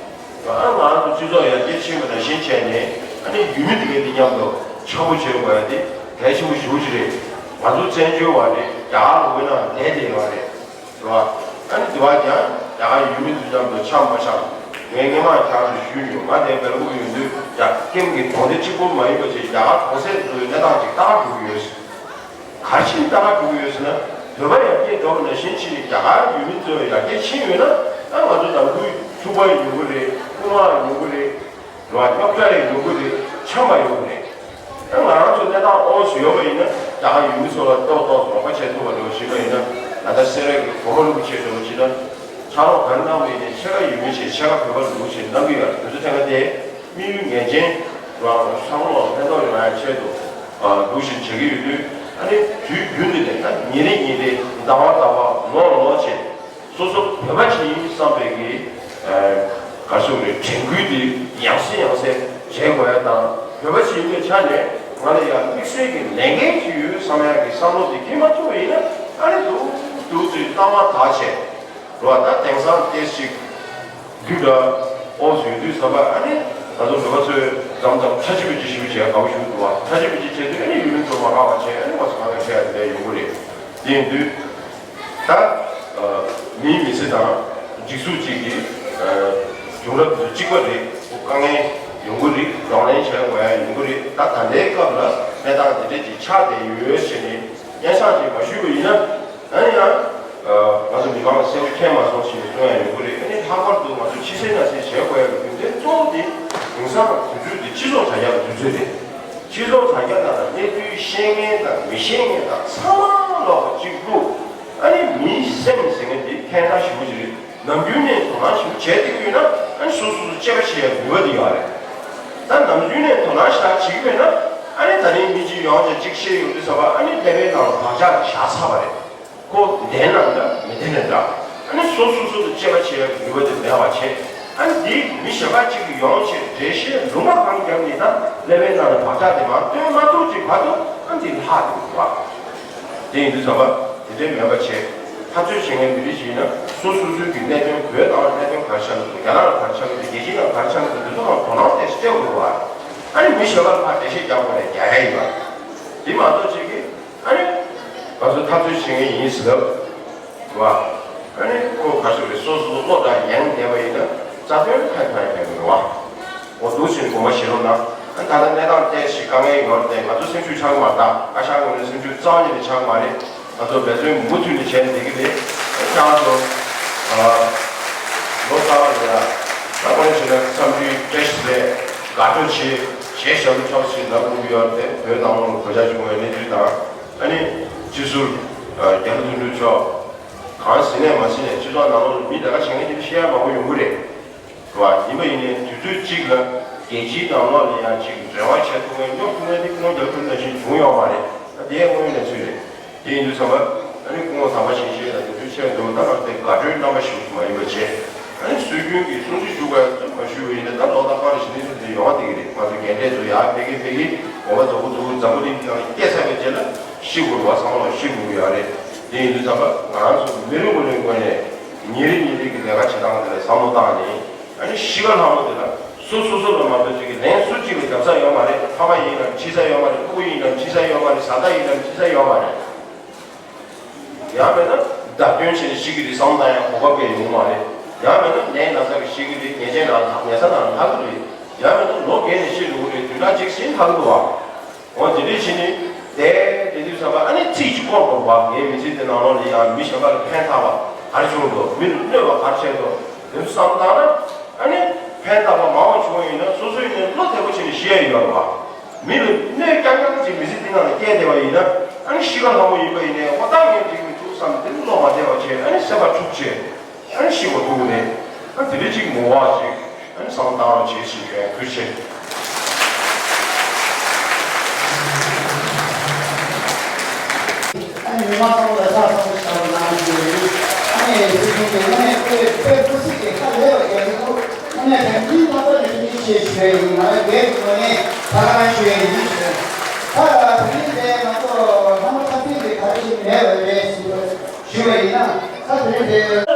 ཨ་ང་རང་ཚོ་སྤྱི་ཚོགས་ཡར་རྒྱས་ཕྱིན་པ་ནང་བཞིན་བྱས་ནས་ཨ་ནི་ཡུལ་མི་དེ་གའི་དེ་མཉམ་དུ་འཆམ་པོ་བྱེད་དགོས་ཡ་དེ་གལ་ཆེན་པོ་ཞེ་པོ་ཅིག་རེད། ང་ཚོ་བཙན་བྱོལ་བ་རེད། རྒྱ་གར་ལ་འོ་ན་བསྡད་བསྡད་པ་རེད། རེད་བ། ཨ་ནི་དེ་བ་ཀྱང་རྒྱ་གར་ཡུལ་མི་ཚོ་མཉམ་དུ་འཆམ་མ་འཆམ། ངས་སྔོན་མ་ཁྱེད་རང་ཚོ་ཞུས་ཡོད། ང་དེ་སྦེལ་ཀོབ་ཡོད་དུས་རྒྱ་ཀེམ་གྱི་གྲོང་སྡེ་གཅིག་པོ་མ་ཡིན་པ་བྱས་རྒྱ་གར་གྲོང་གསེབ་ཚོའི་གནས་སྟངས་ཅིག་ལྟ་ག་འགྲོ་གི་ཡོད། ག་རེ་བྱས་ནས་ལྟ་ག་འགྲོ་གི་ཡོད་ཟེར་ན། བོད་པ་ཡར་རྒྱས་འགྲོ་བ་ནང་བཞིན་བྱས་ནས་རྒྱ་གར་ཡུལ་མི་ཚོ་ཡར་རྒྱས་ཕྱིན་ཡོད་ན། ད་ང་ཚོ་ནང་ཁུལ་ཚུགས་པ་ཡོང་གི་རེད། སྐུ་ངག་ཡོང་གི་རེད། རེད་བ། རྙོག་དྲ་ཡང་ཡོང་གི་རེད། འཆམ་པ་ཡོང་གི་རེད། ད་ང་རང་ཚོ་གནས་སྟངས་ཨོ་ཙམ་ཡོད་པ་ཡིན་ན་རྒྱ་གར་ཡུལ་མི་ཚོ་ལ་ཏོག་ཏོག་ཙམ་རོགས་པ་བྱེད་ཐུབ་པ་འདྲ་བོ་ཞིག་ཡིན་ན། ད་ལྟ་སེ་ར་གི་གོང་མ་རིན་པོ་ཆེ་འདྲ་བོ་ཞིག་ན་ཕྱག་རོགས་ག་རེ་གནང་བ་ཡིན་ནའི་ཕྱེད་ཀ་ཡུལ་མི་བྱས་ཕྱེད་ཀ་བོད་པ་ལ་འདུག་ཞེས་གནང་གི་ཡོད་རེད། དེ་ཚོ་ཐད་ཀ་དེ། དམིགས་ཡུལ་ངེས་ཅན་རང་བསམ་བློ་ལ་ཕན་ཐོགས་ཡོང་ཡ་ཆེད་དུ་འདུག་ཞེས་བྱེད་ཀྱི་ཡོད་དུས། ཨ་ནི་དུས་རྒྱུན་དུ་ནས་ད་ཉིན་རེ་ཉིན་རེ་ཟླ་བ་ཟླ་བ་ལོ་ལོ་བྱས་སོ་སོ་བོད་པ་ཞིག་ཡིན་བསམ་པའི་གི་ག་རེ་ཟེར་དགོས་རེད། དྲན་སྐུལ་དེ་ཡང་སེ་ཡང་སེ་བྱེད་དགོས་ཡ་དང་། བོད་པ་ཞིག་ཡིན་པའི་ཆ་ནས་ང་ལ་ཡང་དམིགས་བསལ་གྱི་ལས་འགན་ཅིག་ཡོད་བསམ་ཡ་གི་བསམ་བློ་དེ་སྐྱེ་མ་ཐུབ་པ་ཡིན་ན། ཨ་ནི་འདུག་འདུག་ཚུལ་ལྟ་བ་དག་བྱས། རེད་བ། ད་དེང་སང་ཏོག་ཙམ་རྒྱུ་འདྲ་ཨོ་ཙམ་ཡོད་དུས་ཙམ་པ། ཨ་ནི་ང་ཚོ་བོད་པ་ཚོས་མཚམས་མཚམས་ཁྲ་ཆིལ་པོ་ཅིག་ཞུ་བྱས་དགའ་པོ་ཞུ་འདུག་བ། ཁྲ་ཆིལ་པོ་ཅིག་བྱས་དུས་ཨ་ནི་ཡུལ་མི་ཚོ་མ་དགའ་བ་བྱས། ཨ་ནི་ང་ཚོ་ག་ལ་བྱས་ཡ་དེ་འདྲ་ཡོང་གི་རེད། དེ་ཡིན་དུས་ད་མིའི་མི་ཚེ་དང་སྒྲིག་འཛུགས་གཅིག་གི་བྱུང་རབས་དེ་ཚོ་གཅིག་པ་རེད། དཀའ་ངལ་ཡོང་གི་རེད། གདོང་ལེན་བྱེད་དགོས་ཡ་ཡོང་གི་རེད། ད་ད་ལྟའི་སྐབས་ལ་གནས་སྟངས་དེ་འདྲ་ཅིག་ཆགས་བསྡད་ཡོད་ཟེར་ནས་སྙན་སེང་ཅིག་མ་ཞུས་པ་ཡིན་ན། ཨ་ནི་ཡང་ང་ཚོ་མི་མང་ལ་གསལ་པོ་མཁྱེན་མ་སོང་ཞེས་གསུང་ཡ་ཡོང་གི་རེད། ཨ་ནི་ལྷག་པར་དུ་ང་ཚོ་ཕྱི་གསལ་ནང་གསལ་བྱེད་དགོས་ཡ་གི་རྒྱུ་མཚན་གཙོ་བོ་དེ་དེང་སང་དུས་ཚོད་དེ་སྤྱི་ཚོགས་དྲ་རྒྱ་གི་དུས་ཚོད་རེད། སྤྱི་ཚོགས་དྲ་རྒྱ་ནང་ལ་གནས་ཚུལ་ཤེས་མཁན་དང་མི་ཤེས་མཁན་དང་ཚང་མ་ལོག་གཅིག་བླུགས། ཨ་ནི་མིའི་སེམས་ཟེར་མཁན་དེ་ཁྱད་མཚར་ཞེ་པོ་ཅིག་རེད། ནམ་རྒྱུན་ནས་དོ་སྣང་ཞེ་པོ་བྱས་བསྡད་ཀྱི་ཡོད་ན། ཨ་ནི་སོ་སོ་སོ་དཔྱད་པ་བྱེད་ཡ་ནུས་པ་དེ་ཡོད་རེད། ད་ནམ་རྒྱུན་ནས་དོ་སྣང་ཞེ་དྲག་བྱེད་ཀྱི་མེད་ན། ཨ་ནི་ད་རིང་མི་གཅིག་ཡོང་བྱས་གཅིག་བཤད་ཡོང་དུས་ཙམ་པ། ཨ་ནི་ཀླད་པའི་ནང་ལ་བག་ཆགས་དེ་བཞག་ཚར་བ་རེད། ཁོ་བདེན་ན་འདྲ་མི་བདེན་ན་འདྲ། ཨ་ནི་སོ་སོ་སོ་དང་དཔྱད་པ་བྱེད་ཡ་གི་ནུས་པ་དེ་མེད་པ་བྱས། ཨ་ནི་དེ་མི་གཞན་པ་གཅིག་གིས་ཡོང་བྱས་འགྲེལ་བཤད་ལུང་པ་གང་བརྒྱབ་ནས་ད་ཀླད་པའི་ནང་ལ་བག་ཆགས་དེ་མར་བཏོན་མ་ཐུབ་ཅིག་བར་དུ། ཨ་ནི་དེ་ལྷག་འགྲོ་གི་རེད་བ། དེ་ཡིན་དུས་ཙམ་པ་དེ་འདྲའི་མེད་པ་བྱས། འཐབ་རྩོད་བྱེད་མཁན་མི་རིགས་ཤིག་ཡིན་ན་སོ་སོ་སོའི་གི་གནད་དོན། བོད་ནང་ལ་གནད་དོན་ག་རེ་ཆགས་ཀྱི་འདུག་རྒྱ་ནག་ལ་ག་རེ་ཆགས་ཀྱི་འདུག་རྒྱལ་སྤྱིའི་ནང་ག་རེ་ཆགས་ཀྱི་འདུག་འདི་ཚོ་ལ་དོ་སྣང་ཏོག་ཙམ་སྤྲད་དགོས་རེད་བ། ཨ་ནི་མི་གཞན་པ་ལ་ཕར་འགྲེལ་བཤད་རྒྱག་དགོས་རེད། རྒྱག་ཡ་ཡིན་པ། དེ་མ་གཏོགས་ཅིག་གིས་ཨ་ནི་ང་ཚོ་འཐབ་རྩོད་བྱེད་མཁན་ཡིན་ཟེར་ལབ་བ། ཨ་ནི་ཁོ་ག་ཚོད་རེད། སོ་སོ་བློ་དང་ཡང་བསྡད་པ་ཡིན་ན་རྩ་དོན་ཁ་ཁ་ཡང་མི་འགྲོ་བ། འོ་འདུག་ཟེར་དགོངས་པ་བཞེས་རོགས་གནང་། ཨ་ད་ལྟ་གནས་སྟངས་ཏོག་ཙམ་དཀའ་ངལ་ཡོད་རེད་དེ། ང་ཚོ་སེམས་ཤུགས་ཆག་གི་མ་རེད། ད་བཀའ་ཤག་ངོས་ནས་སེམས་ཤུགས་རྩ་བ་ཉིད་ནས་ཆག་གི་མ་རེད། ང་ཚོ་འབད་བརྩོན་མུ་མཐུད་ནས་བྱས་ནས་བསྡད་ཀྱི་རེད། ཨ་ཁྱེད་རང་ཚོ་ཨ་ལོ་གསར་པ་ལ་ཡ་ད་དངོས་གནས་བྱས་ན་འཚམས་འདྲི་བཀྲ་ཤིས་བདེ་ལེགས། དགའ་སྤྲོ་ཆེ། གཞས་ཞབས་བྲོ་ཚོགས་ཆེ་ལབ་དགོས་ཀྱི་ཡོད་རེད་དེ། བོད་ནང་ལོགས་ལ་གོད་ཆག་བྱུང་བའི་གནས་ཚུལ་དང་། ཨ་ནི་སྤྱི་ཟུར་ཨ་རྒྱ་ལོ་དོན་གྲུབ་མཆོག་གང་ཟིན་ནས་མ་ཟིན་ནས་སྤྱི་ཚོགས་ནང་ལོགས་ལ་མི་ལས་ཀ་བྱེད་མཁན་དེ་འདྲ་བཤད་ཡ་མང་པོ་ཡོང་གི་རེད། རེད་བ། ཡིན་པ་ཡིན་ནའི་དུས་ཚོད་གཅིག་ལ་རྒྱལ་སྤྱིའི་ནང་ལོགས་ལ་ཡང་ཅིག་འབྲེལ་བ་བྱེད་ཐུབ་མཁན། སྙོབ་ཐུབ་མཁན་དེ་སྐུ་ངོ་རྒྱ་ལོ་དོན་གྲུབ་ནང་བཞིན་བྱུང་ཡོད་མ་རེད། ད་དེ་ཡང་དངོས་ཡོད་གནས་ཚུལ་རེད། དེ་ཡིན་དུས་ཙམ་པ་ཨ་ནི་སྐུ་ངོ་དམ་པ་ཆེན་ཞིག་ལ་དེ་དུས་ཆེད་དུ་ད་ང་ཚོ་དེ་དགའ་སྤྲོའི་རྣམ་པ་ཞིག་མ་ཡིན་པ་བྱས། ཨ་ནི་སྲོལ་རྒྱུན་གྱི་སྲུང་བརྩི་ཞུ་དགོས་ཡ་ཚོད་མ་ཞུས་པ་ཡིན་ན། ད་ལོ་ལྟར་པར་ཞི་གནས་ཚུལ་དེ་ཡོང་བ་དེ་གི་རེད། ང་ཚོ་རྒན་གྲས་ཚོ་ཡར་ཕེབས་ཀྱིན་ཕེབས་ཀྱིན་འོ་མ་རྫོགས་པོ་རྫོགས་པོ་འཛམ་བུ་གླིང་སྟེང་ལ་སྐྱེས་ཚར་བའི་རྗེས་ལ་ཤི་དགོས་རེད་བ། ཚང་མ་ལ་ཤི་དགོས་ཀྱི་ཡོད་རེད། དེ་ཡིན་དུས་ཙམ་པ་ང་རང་ཚོ་མི་རེ་ངོ་རེ་ངོས་ནས་ཉིན་རེ་ཉིན་རེ་གི་ལས་ཀ་བྱེད་སྟངས་དེ་ལ་བསམ་བློ་བཏང་ནས། ཨ་ནི་ཤི་ཁ་ལྷ་མོ་དེ་ལ་སོ་སོ་སོ་ལ་མ་གཏོགས་ཅིག་གི་ལན་སུ་གཅིག་ལ་རྒྱབ་ས་ཡོད་མ་རེད། ཕ་མ་ཡིན་ནམ་འཁྲིད་ས་ཡོད་མ་རེད། ཕྲུ་གུ་ཡིན་ནམ་འཁྲིད་ས་ཡོད་མ་རེད། བཟའ་ཟླ་ཡིན་ནམ་འཁྲིད་ས་ཡོད་མ་རེད། ཡང་མིན་ན་བརྡབ་སྐྱོན་བྱས་ནས་ཤི་གི་རེད་བསམ་བློ་བཏང་ཡ་གོ་སྐབས་སྤྲད་ཡོང་མ་རེད། ཡང་མིན་ན་ནད་ན་ཚ་གིས་ཤི་གི་རེད། ཉལ་ཆས་ནང་ལྷག་ཉལ་ས་ནང་ལྷག་གི་རེད། ཡང་མིན་ན་ལོ་རྒས་ནས་ཤི་འགྲོ་གི་རེད། བདུན་ཕྲག་གཅིག་ཟིན་ལྷག་གི་འདུག་བ། འོ་དེ་འདྲས་བྱས་ནས་བསྡད་བསྡད་དུས་ཙམ་པ་ཨ་ནི་ཚིག་གཅིག་བསྐོར་དགོས་པ། ངའི་མི་ཚེ་འདི་ནང་ལོགས་ལ་ཡང་མི་གཞན་པ་ལ་ཕན་ཐོགས་པ་ག་རེ་བྱུང་འདུག་མི་ལ་གནོད་པ་ག་རེ་བྱས་འདུག་དེ་ཚོ་བསམ་བློ་བཏང་ན། ཨ་ནི་ཕན་བཏགས་པ་མང་བ་བྱུང་བ་ཡིན་ན་སོ་སོ་ཡིན་ནའི་བློ་བདེ་པོ་བྱས་ནས་ཤི་ཡ་ཡོད་རེད་བ། མི་ལ་གནོད་རྐྱང་རྐྱང་ཅིག་མི་ཚེ་འདི་ནང་ལ་སྐྱེལ་བསྡད་པ་ཡིན་ན། ཨ་ནི་ཤི་ཁ་ལྷ་མོ་ཡིན་པ་ཡིན་ནའི་འོ་ད་ངས་འགྲིག་མི་འདུག་བསམ་སྟེ་བློ་མ་བདེ་བ་བྱས། ཨ་ནི་སེམས་པ་འཁྲུག་བྱས། ཨ་ནི་ཤི་བ་འདུག་ནས། ཨ་དེ་འདྲ་ཅིག་མི་དགོས་པ་ཅིག་ཨ་ནི་བསམ་བློ་བཏང་རོགས་བྱེད་ཞེས་ཞུ་ཡ། ཐུགས་རྗེ་ཆེ། ཨ་ནི་མི་མང་ཚང་མ་ལ་ཆ་ཚང་བའི་ཞབས་ལ་གནང་ཞུ་ཡི། ཨ་ནི་སྲིད་སྐྱོང་གིས་དངོས་གནས་དཔེ་དཔེ་སྐུ་ཚིག་གི་ཁ་ལས་པ་རྒྱག་གི་འདུག་དངོས་གནས་དྲན་སྐུལ་ཐོག་ལ་ཐུགས་རྗེ་ཆེ་ཞུ་ཡ་ཡིན། ང་རང་སྒེར་གྱི་ངོས་ནས་ད་ག་རང་ཞུ་ཡ་ཡིན་ཞུ། ད་དེ་རིང་འདིར་ང་ཚོ་ལྷ་མོ་འཁྲབ་སྟོན་དེ་ག་རེ་བྱས་ནས་མེད་པ་རེད་ཟེར་དུས། ཞུས་པ་ཡིན་ན། ས་དེ་རིང་དེ།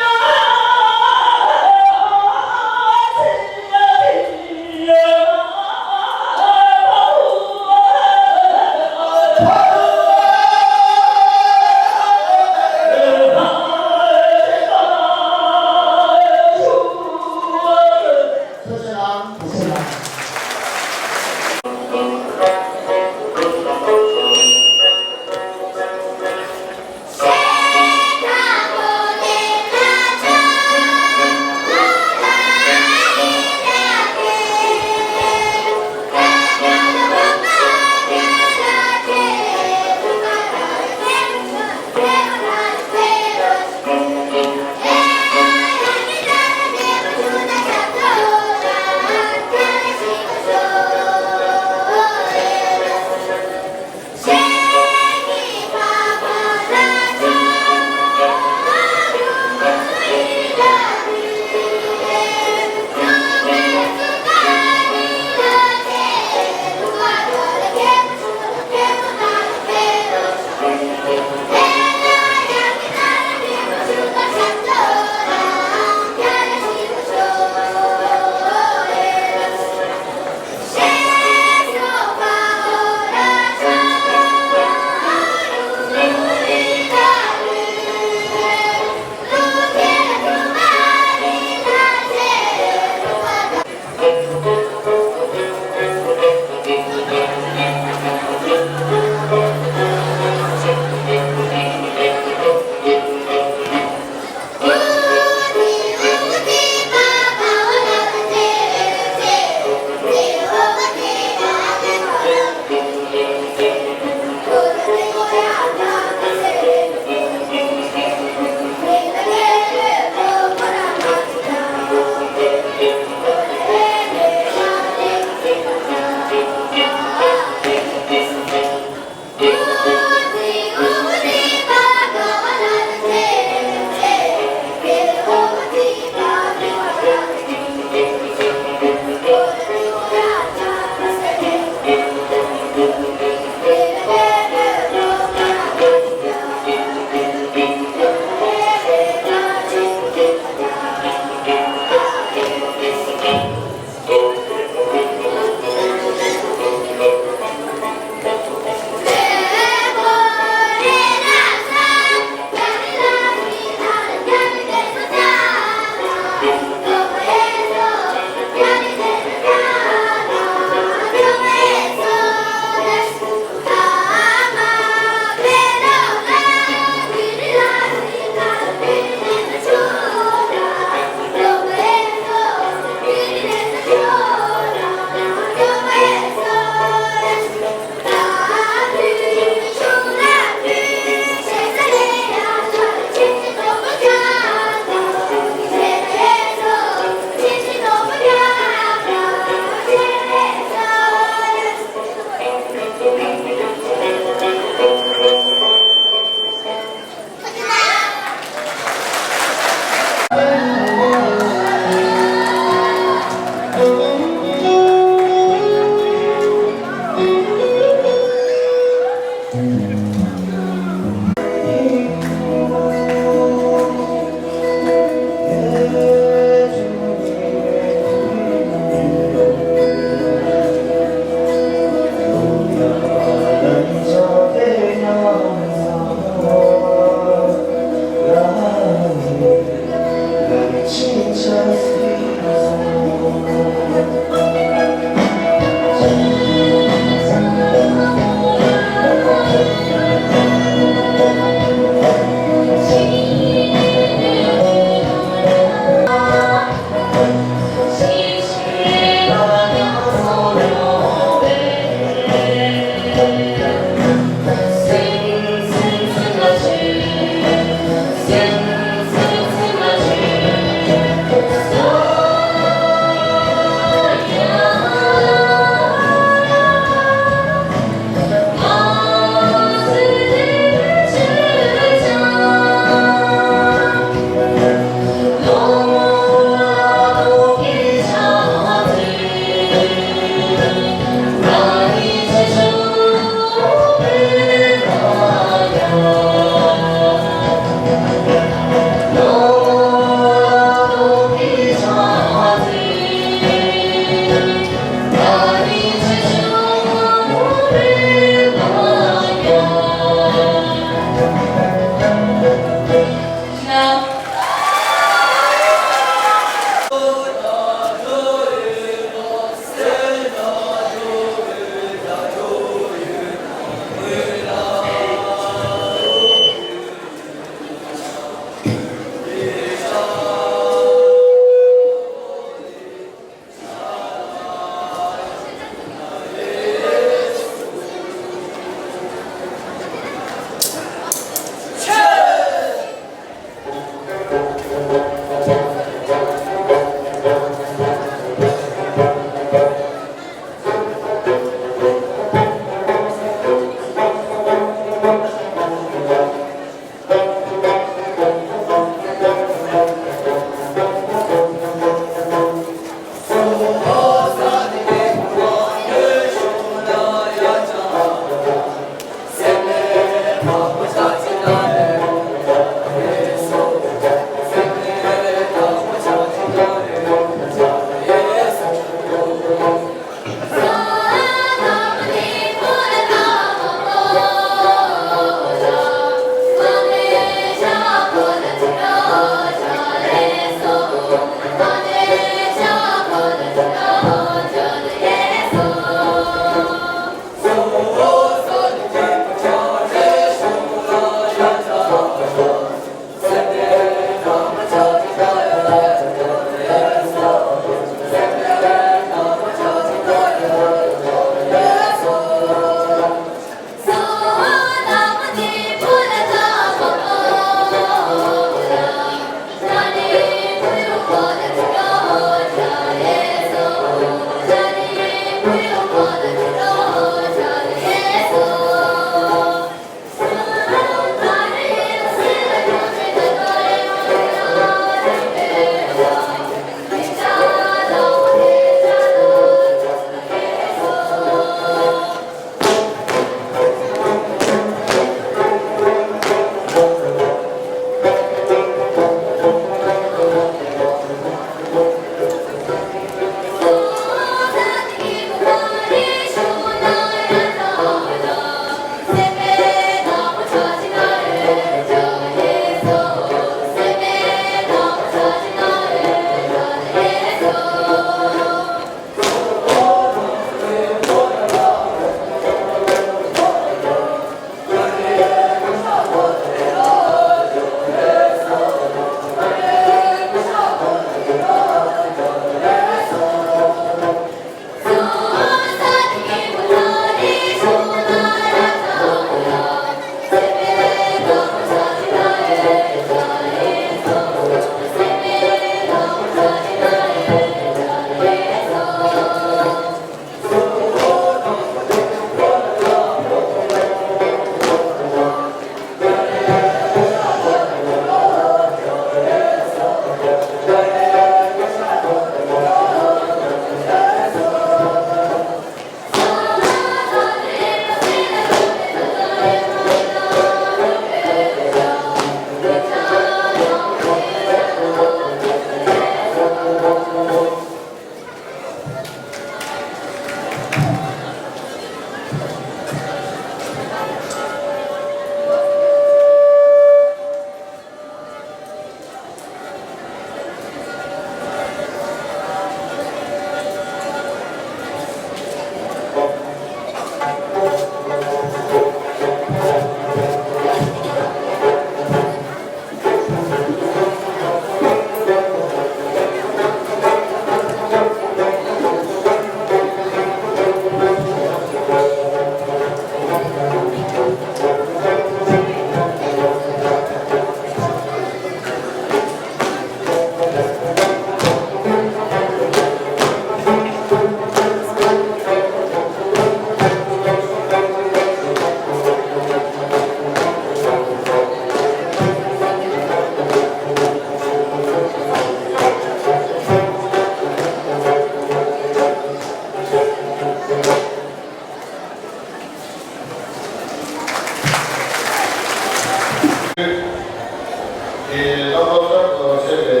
གི་རྣམ་པ་གསར་དུ་ཕེབས་པའི་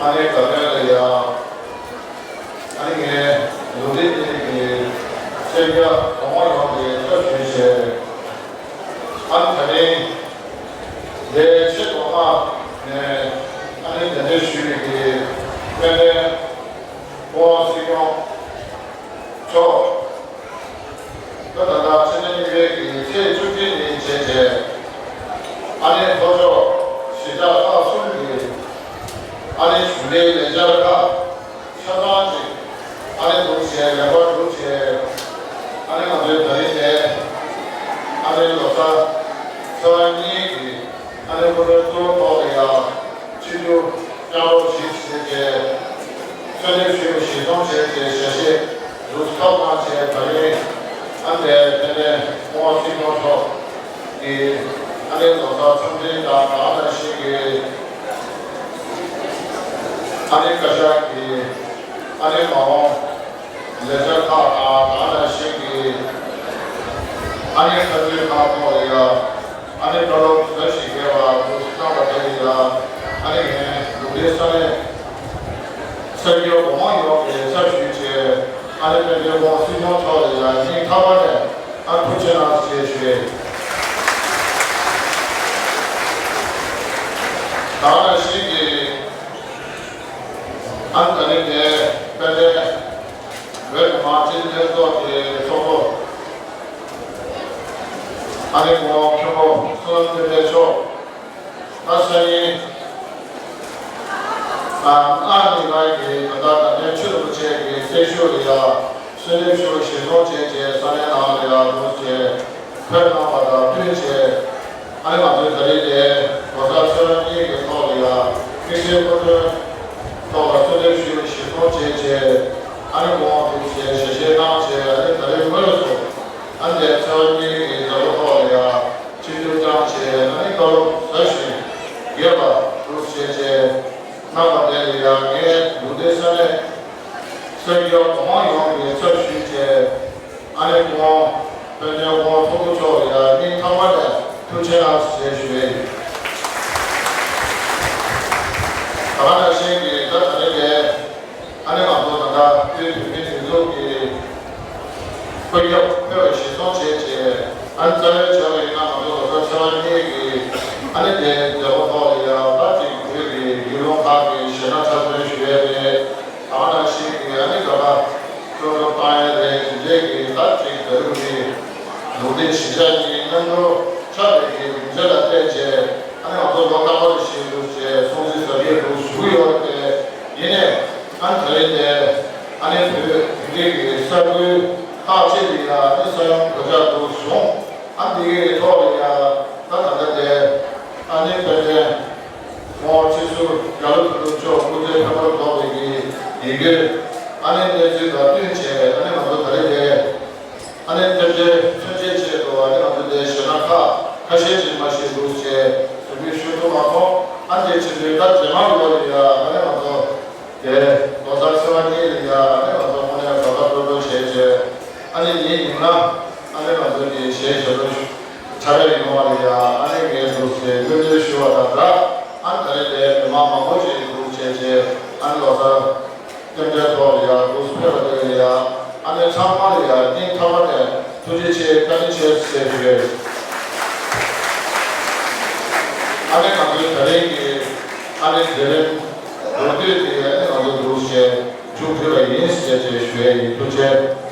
ཨ་ནེ་དགའ་སྟོན་ལ་ཡང་། ཨ་ནི་ངས་ལོ་རེ་ནས་ཀྱི་སེར་སྐྱ་གོང་མ་ཡོངས་ཀྱི་ཚབ་ཞུས་བྱས། ཨ་ནི་ད་རིང་འདིའི་ཆེད་དུ་ཨ་ནས་ཨ་ནི་གདན་འདྲེན་ཞུས་པའི་གི་དཔལ་ལྡན་སྐུ་ངོ་སྲིད་སྐྱོང་མཆོག་ད་ལྟ་ཕྱི་ཟླ་གཉིས་པའི་གི་ཚེས་བཅུ་གཅིག་ཉིན་བྱས་རྗེས། ཨ་ནེ་ལྷོ་ཕྱོགས་གཞིས་ཆགས་ཁག་གསུམ་གྱི་ཨ་ནེ་གཞུང་འབྲེལ་ལས་འཆར་ཁག་ཆ་ཚང་ཅིག་ཨ་ནེ་འདུག་བྱས་ལེགས་པར་གྲུབ་བྱས། ཨ་ནེ་ང་ཚོའི་ད་རིང་ནས་ཨ་ནེ་ལོ་གསར་ཚེས་པ་གཉིས་ཀྱི་ཨ་ནེ་སྐུ་མགྲོན་གཙོ་བོ་ཐོག་ལ་ཡང་ཆིབས་བསྒྱུར་བསྐྱངས་རོགས་ཞུས་ཟེར་བྱས། གསོལ་འདེབས་ཞུས་པ་གཞིར་བཟུང་བྱས་ཏེ་ཞལ་བཞེས་འདུག་ཐོབ་གནང་བྱས། ད་རིང་ཨ་ནེ་དཔལ་ལྡན་སྐུ་ངོ་སྲིད་སྐྱོང་མཆོག་གིས་ཨ་ནེ་ལོ་གསར་འཚམས་འདྲི་དང་། ད་ག་ནང་བཞིན་གྱི་ཨ་ནེ་བཀའ་ཤག་གི་ཨ་ནེ་མ་འོངས་ལས་འཆར་ཁག་དང་། ད་ག་ནང་བཞིན་གྱི་ཨ་ནེ་ཁ་ཚུལ་ཁག་ཐོག་ལ་ཡང་ཨ་ནེ་བཀའ་སློབ་ཟབ་ཞིང་རྒྱས་པ་འདུག་གནང་བ་དེ་ཡིན་ལ། ཨ་ནེ་ངས་ལུང་བསྟན་ས་གནས་གསར་འགྱུར་གོང་མ་ཡོངས་ཀྱི་ཚབ་ཞུས་བྱས། ཨ་ནེ་དཔལ་ལྡན་སྐུ་ངོ་སྲིད་སྐྱོང་མཆོག་ལ་ཡང་སྙིང་ཐག་པ་ནས་ཨ་ཐུགས་རྗེ་གནང་ཞེས་ཞུ། ད་ག་ནང་བཞིན་གྱི་ཨ་ནེ་ད་ནི་དེ་དཔལ་ལྡན་བོད་མི་མང་སྤྱི་འཐུས་ལྷན་ཚོགས་ཀྱི་ཚོགས་གཙོ་ཨ་ནེ་སྐུ་ངོ་མཁན་པོ་བསོད་ནམས་བསྟན་འཕེལ་མཆོག་ད་སང་ཉིན་ཨ་ཨ་ནེ་ལགས་ཀྱིས་ད་ལྟ་དགའ་ལྡན་ཆོས་རིན་པོ་ཆེ་གི་བརྟན་བཞུགས་ལ་ཡང་གསོལ་འདེབས་ཞུ་བ་གཞིར་བཟུང་བྱས་རྗེས་ས་གནས་ནང་ལ་ཡང་འདུག་བྱས་ཕེབས་གནང་བ་དང་བསྟུན་བྱས། ཨ་ནེ་ང་ཚོས་ད་རེས་དེ་ལོ་གསར་ཚེས་པ་གཉིས་ཀྱི་ཐོག་ལ་ཡང་དམིགས་བསལ་སྐུ་མགྲོན་ཐོག་ལ་གསོལ་འདེབས་ཞུ་བ་གཞིར་བཟུང་བྱས་རྗེས་ཨ་ནེ་སྐུ་ངོ་འདུག་བྱས་ཞལ་བཞེས་གནང་བྱས། ཨ་ནེ་ད་རེས་དངོས་སུ་ཨ་ནེ་ཚེས་པ་གཉིས་ཀྱི་མཛད་སྒོ་ཐོག་ལ་ཡང་ཆིབས་བསྒྱུར་བསྐྱངས་བྱས། ཨ་ནེ་བཀའ་སློབ་ཟབ་ཞིང་རྒྱས་པ་འདུག་བྱས་རྗེས་གནང་བ་དེ་ལ་ཡང་ངས་ལུང་བསྟན་ས་གནས་གསར་འགྱུར་གོང་མ་ཡོངས་ཀྱི་ཚབ་ཞུས་བྱས། ཨ་ནེ་སྐུ་ངོ་དཔལ་ལྡན་སྐུ་ངོ་ཚོགས་གཙོ་མཆོག་ལ་ཡང་སྙིང་ཐག་པ་ནས་ཐུགས་རྗེ་གནང་ཞེས་ཞུ་ཡི་ཡིན། ད་ག་ནང་བཞིན་གྱི་ད་ད་རེས་ཀྱི་ཨ་ནེ་ང་ཚོ་ད་ལྟ་དབུས་བོད་མིའི་སྒྲིག་འཛུགས་ཀྱི་དཔོན་སྐྱབས་ཕེབས་པ་གཞིར་བཟུང་བྱས་རྗེས། ཨ་ནེ་རྩ་བའི་བྱ་བ་ཡིན་ན་ང་ཚོ་ལོ་གསར་ཚེས་པ་གཉིས་ཀྱི་ཨ་ནེ་དེའི་མཛད་སྒོ་ཐོག་ལ་ཡང་ད་ཅིག་བོད་ཀྱི་ཡུལ་ལུང་ཁག་གི་གཞས་སྣ་འཁྲབ་སྟོན་ཞུ་ཡས་རེད། ད་ག་ནང་བཞིན་གྱི་ཨ་ནེ་ག་པ་སྤྲོ་འཆམ་བཏང་ཡས་རེད། དེ་འདྲས་ཀྱི་ད་ཅིག་ད་རུང་གི་ལུང་བསྟན་གཞིས་ཆགས་གཉིས་མཉམ་དུ་ཆགས་པའི་གི་གྲུབ་འབྲས་ལ་བལྟས་རྗེས་ཨ་ནེ་ང་ཚོ་ལོ་རྟག་པར་བཞིན་དུ་བྱས་སྲུང་བརྩི་ཟབ་རྒྱས་འདུག་ཞུ་གི་ཡོད་རེད། ཡིན་ནའི་ཨ་ནེ་ད་རེས་དེ་ཨ་ནེ་བོད་དེང་དུས་ཀྱི་ས་ཁུལ་ཁག་ཅིག་ལ་ཡང་ཨ་ནེ་ས་ཡོམ་གོད་ཆག་འདུག་བྱུང་། ཨ་འདི་གའི་ཐོག་ལ་ཡང་ད་ད་ལྟ་དེ་ཨ་ནེ་དཔལ་ལྡན་སྐུ་ངོ་སྤྱི་ཟུར་རྒྱ་ལོ་དོན་གྲུབ་མཆོག་སྐུ་ཚེ་ཕེབས་པར་དོགས་པའི་གི་ཡི་གེ་ཨ་ནེ་གནས་ཚུལ་དང་བསྟུན་བྱས། ཨ་ནེ་ང་ཚོ་ད་རེས་དེ་ཨ་ནེ་དཔལ་ལྡན་མཚོན་བྱེད་ཆེད་དུ་ཨ་ནེ་ང་ཚོ་དེ་གཞས་སྣ་ཁག་ཁ་ཤས་ཅིག་མ་ཞིག་འདུག་ཅེས་ཟུར་ཕུད་ཞུ་ཐུབ་མ་སོང་། ཨ་ནེ་དེ་བྱེད་དུས་ད་རྗེས་མ་ལོ་ལ་ཡ་ཨ་ནེ་ང་ཚོ་དེ་ལོ་གསར་ཚེས་པ་གཉིས་ལ་ཡ་ཨ་ནེ་ང་ཚོ་དངོས་གནས་དགའ་དགའ་སྤྲོ་སྤྲོ་བྱས་བྱས། ཨ་ནེ་ཉིན་ཉིན་ལ་ཨ་ནེ་ང་ཚོ་གི་གཞས་ཞབས་བྲོ་འཁྲབ་ཡས་ཡོང་བ་ལ་ཡ་ཨ་ནེ་ངས་འདུག་ཟེར་སྨོན་འདུན་ཞུ་བ་དང་སྦྲགས། ཨ་ནེ་ད་རེས་དེ་མི་མང་མང་པོ་ཅིག་འདུག་བྱས་བྱས་ཨ་ནེ་ལོ་གསར་རྟེན་འབྲེལ་ཐོག་ལ་ཡ་འདུག་ཕེབས་པ་དེ་ལ་ཡ་ཨ་ནེ་ཚང་མ་ལ་ཡ་སྙིང་ཐག་པ་ནས་ཐུགས་རྗེ་ཆེ་བཀའ་དྲིན་ཆེ་ཟེར་ཞུ་ཡས། ཨ་ནེ་ང་ཚོའི་ད་རེས་ཀྱི་ཨ་ནེ་མཛད་རིམ་ལོ་སྟོད་དེ་ཨ་ནེ་ང་ཚོ་འདུག་བྱས་མཇུག་སྒྲིལ་བ་ཡིན་ཟེར་བྱས་ཞུ་ཡས་ཡིན། ཐུགས་རྗེ་ཆེ།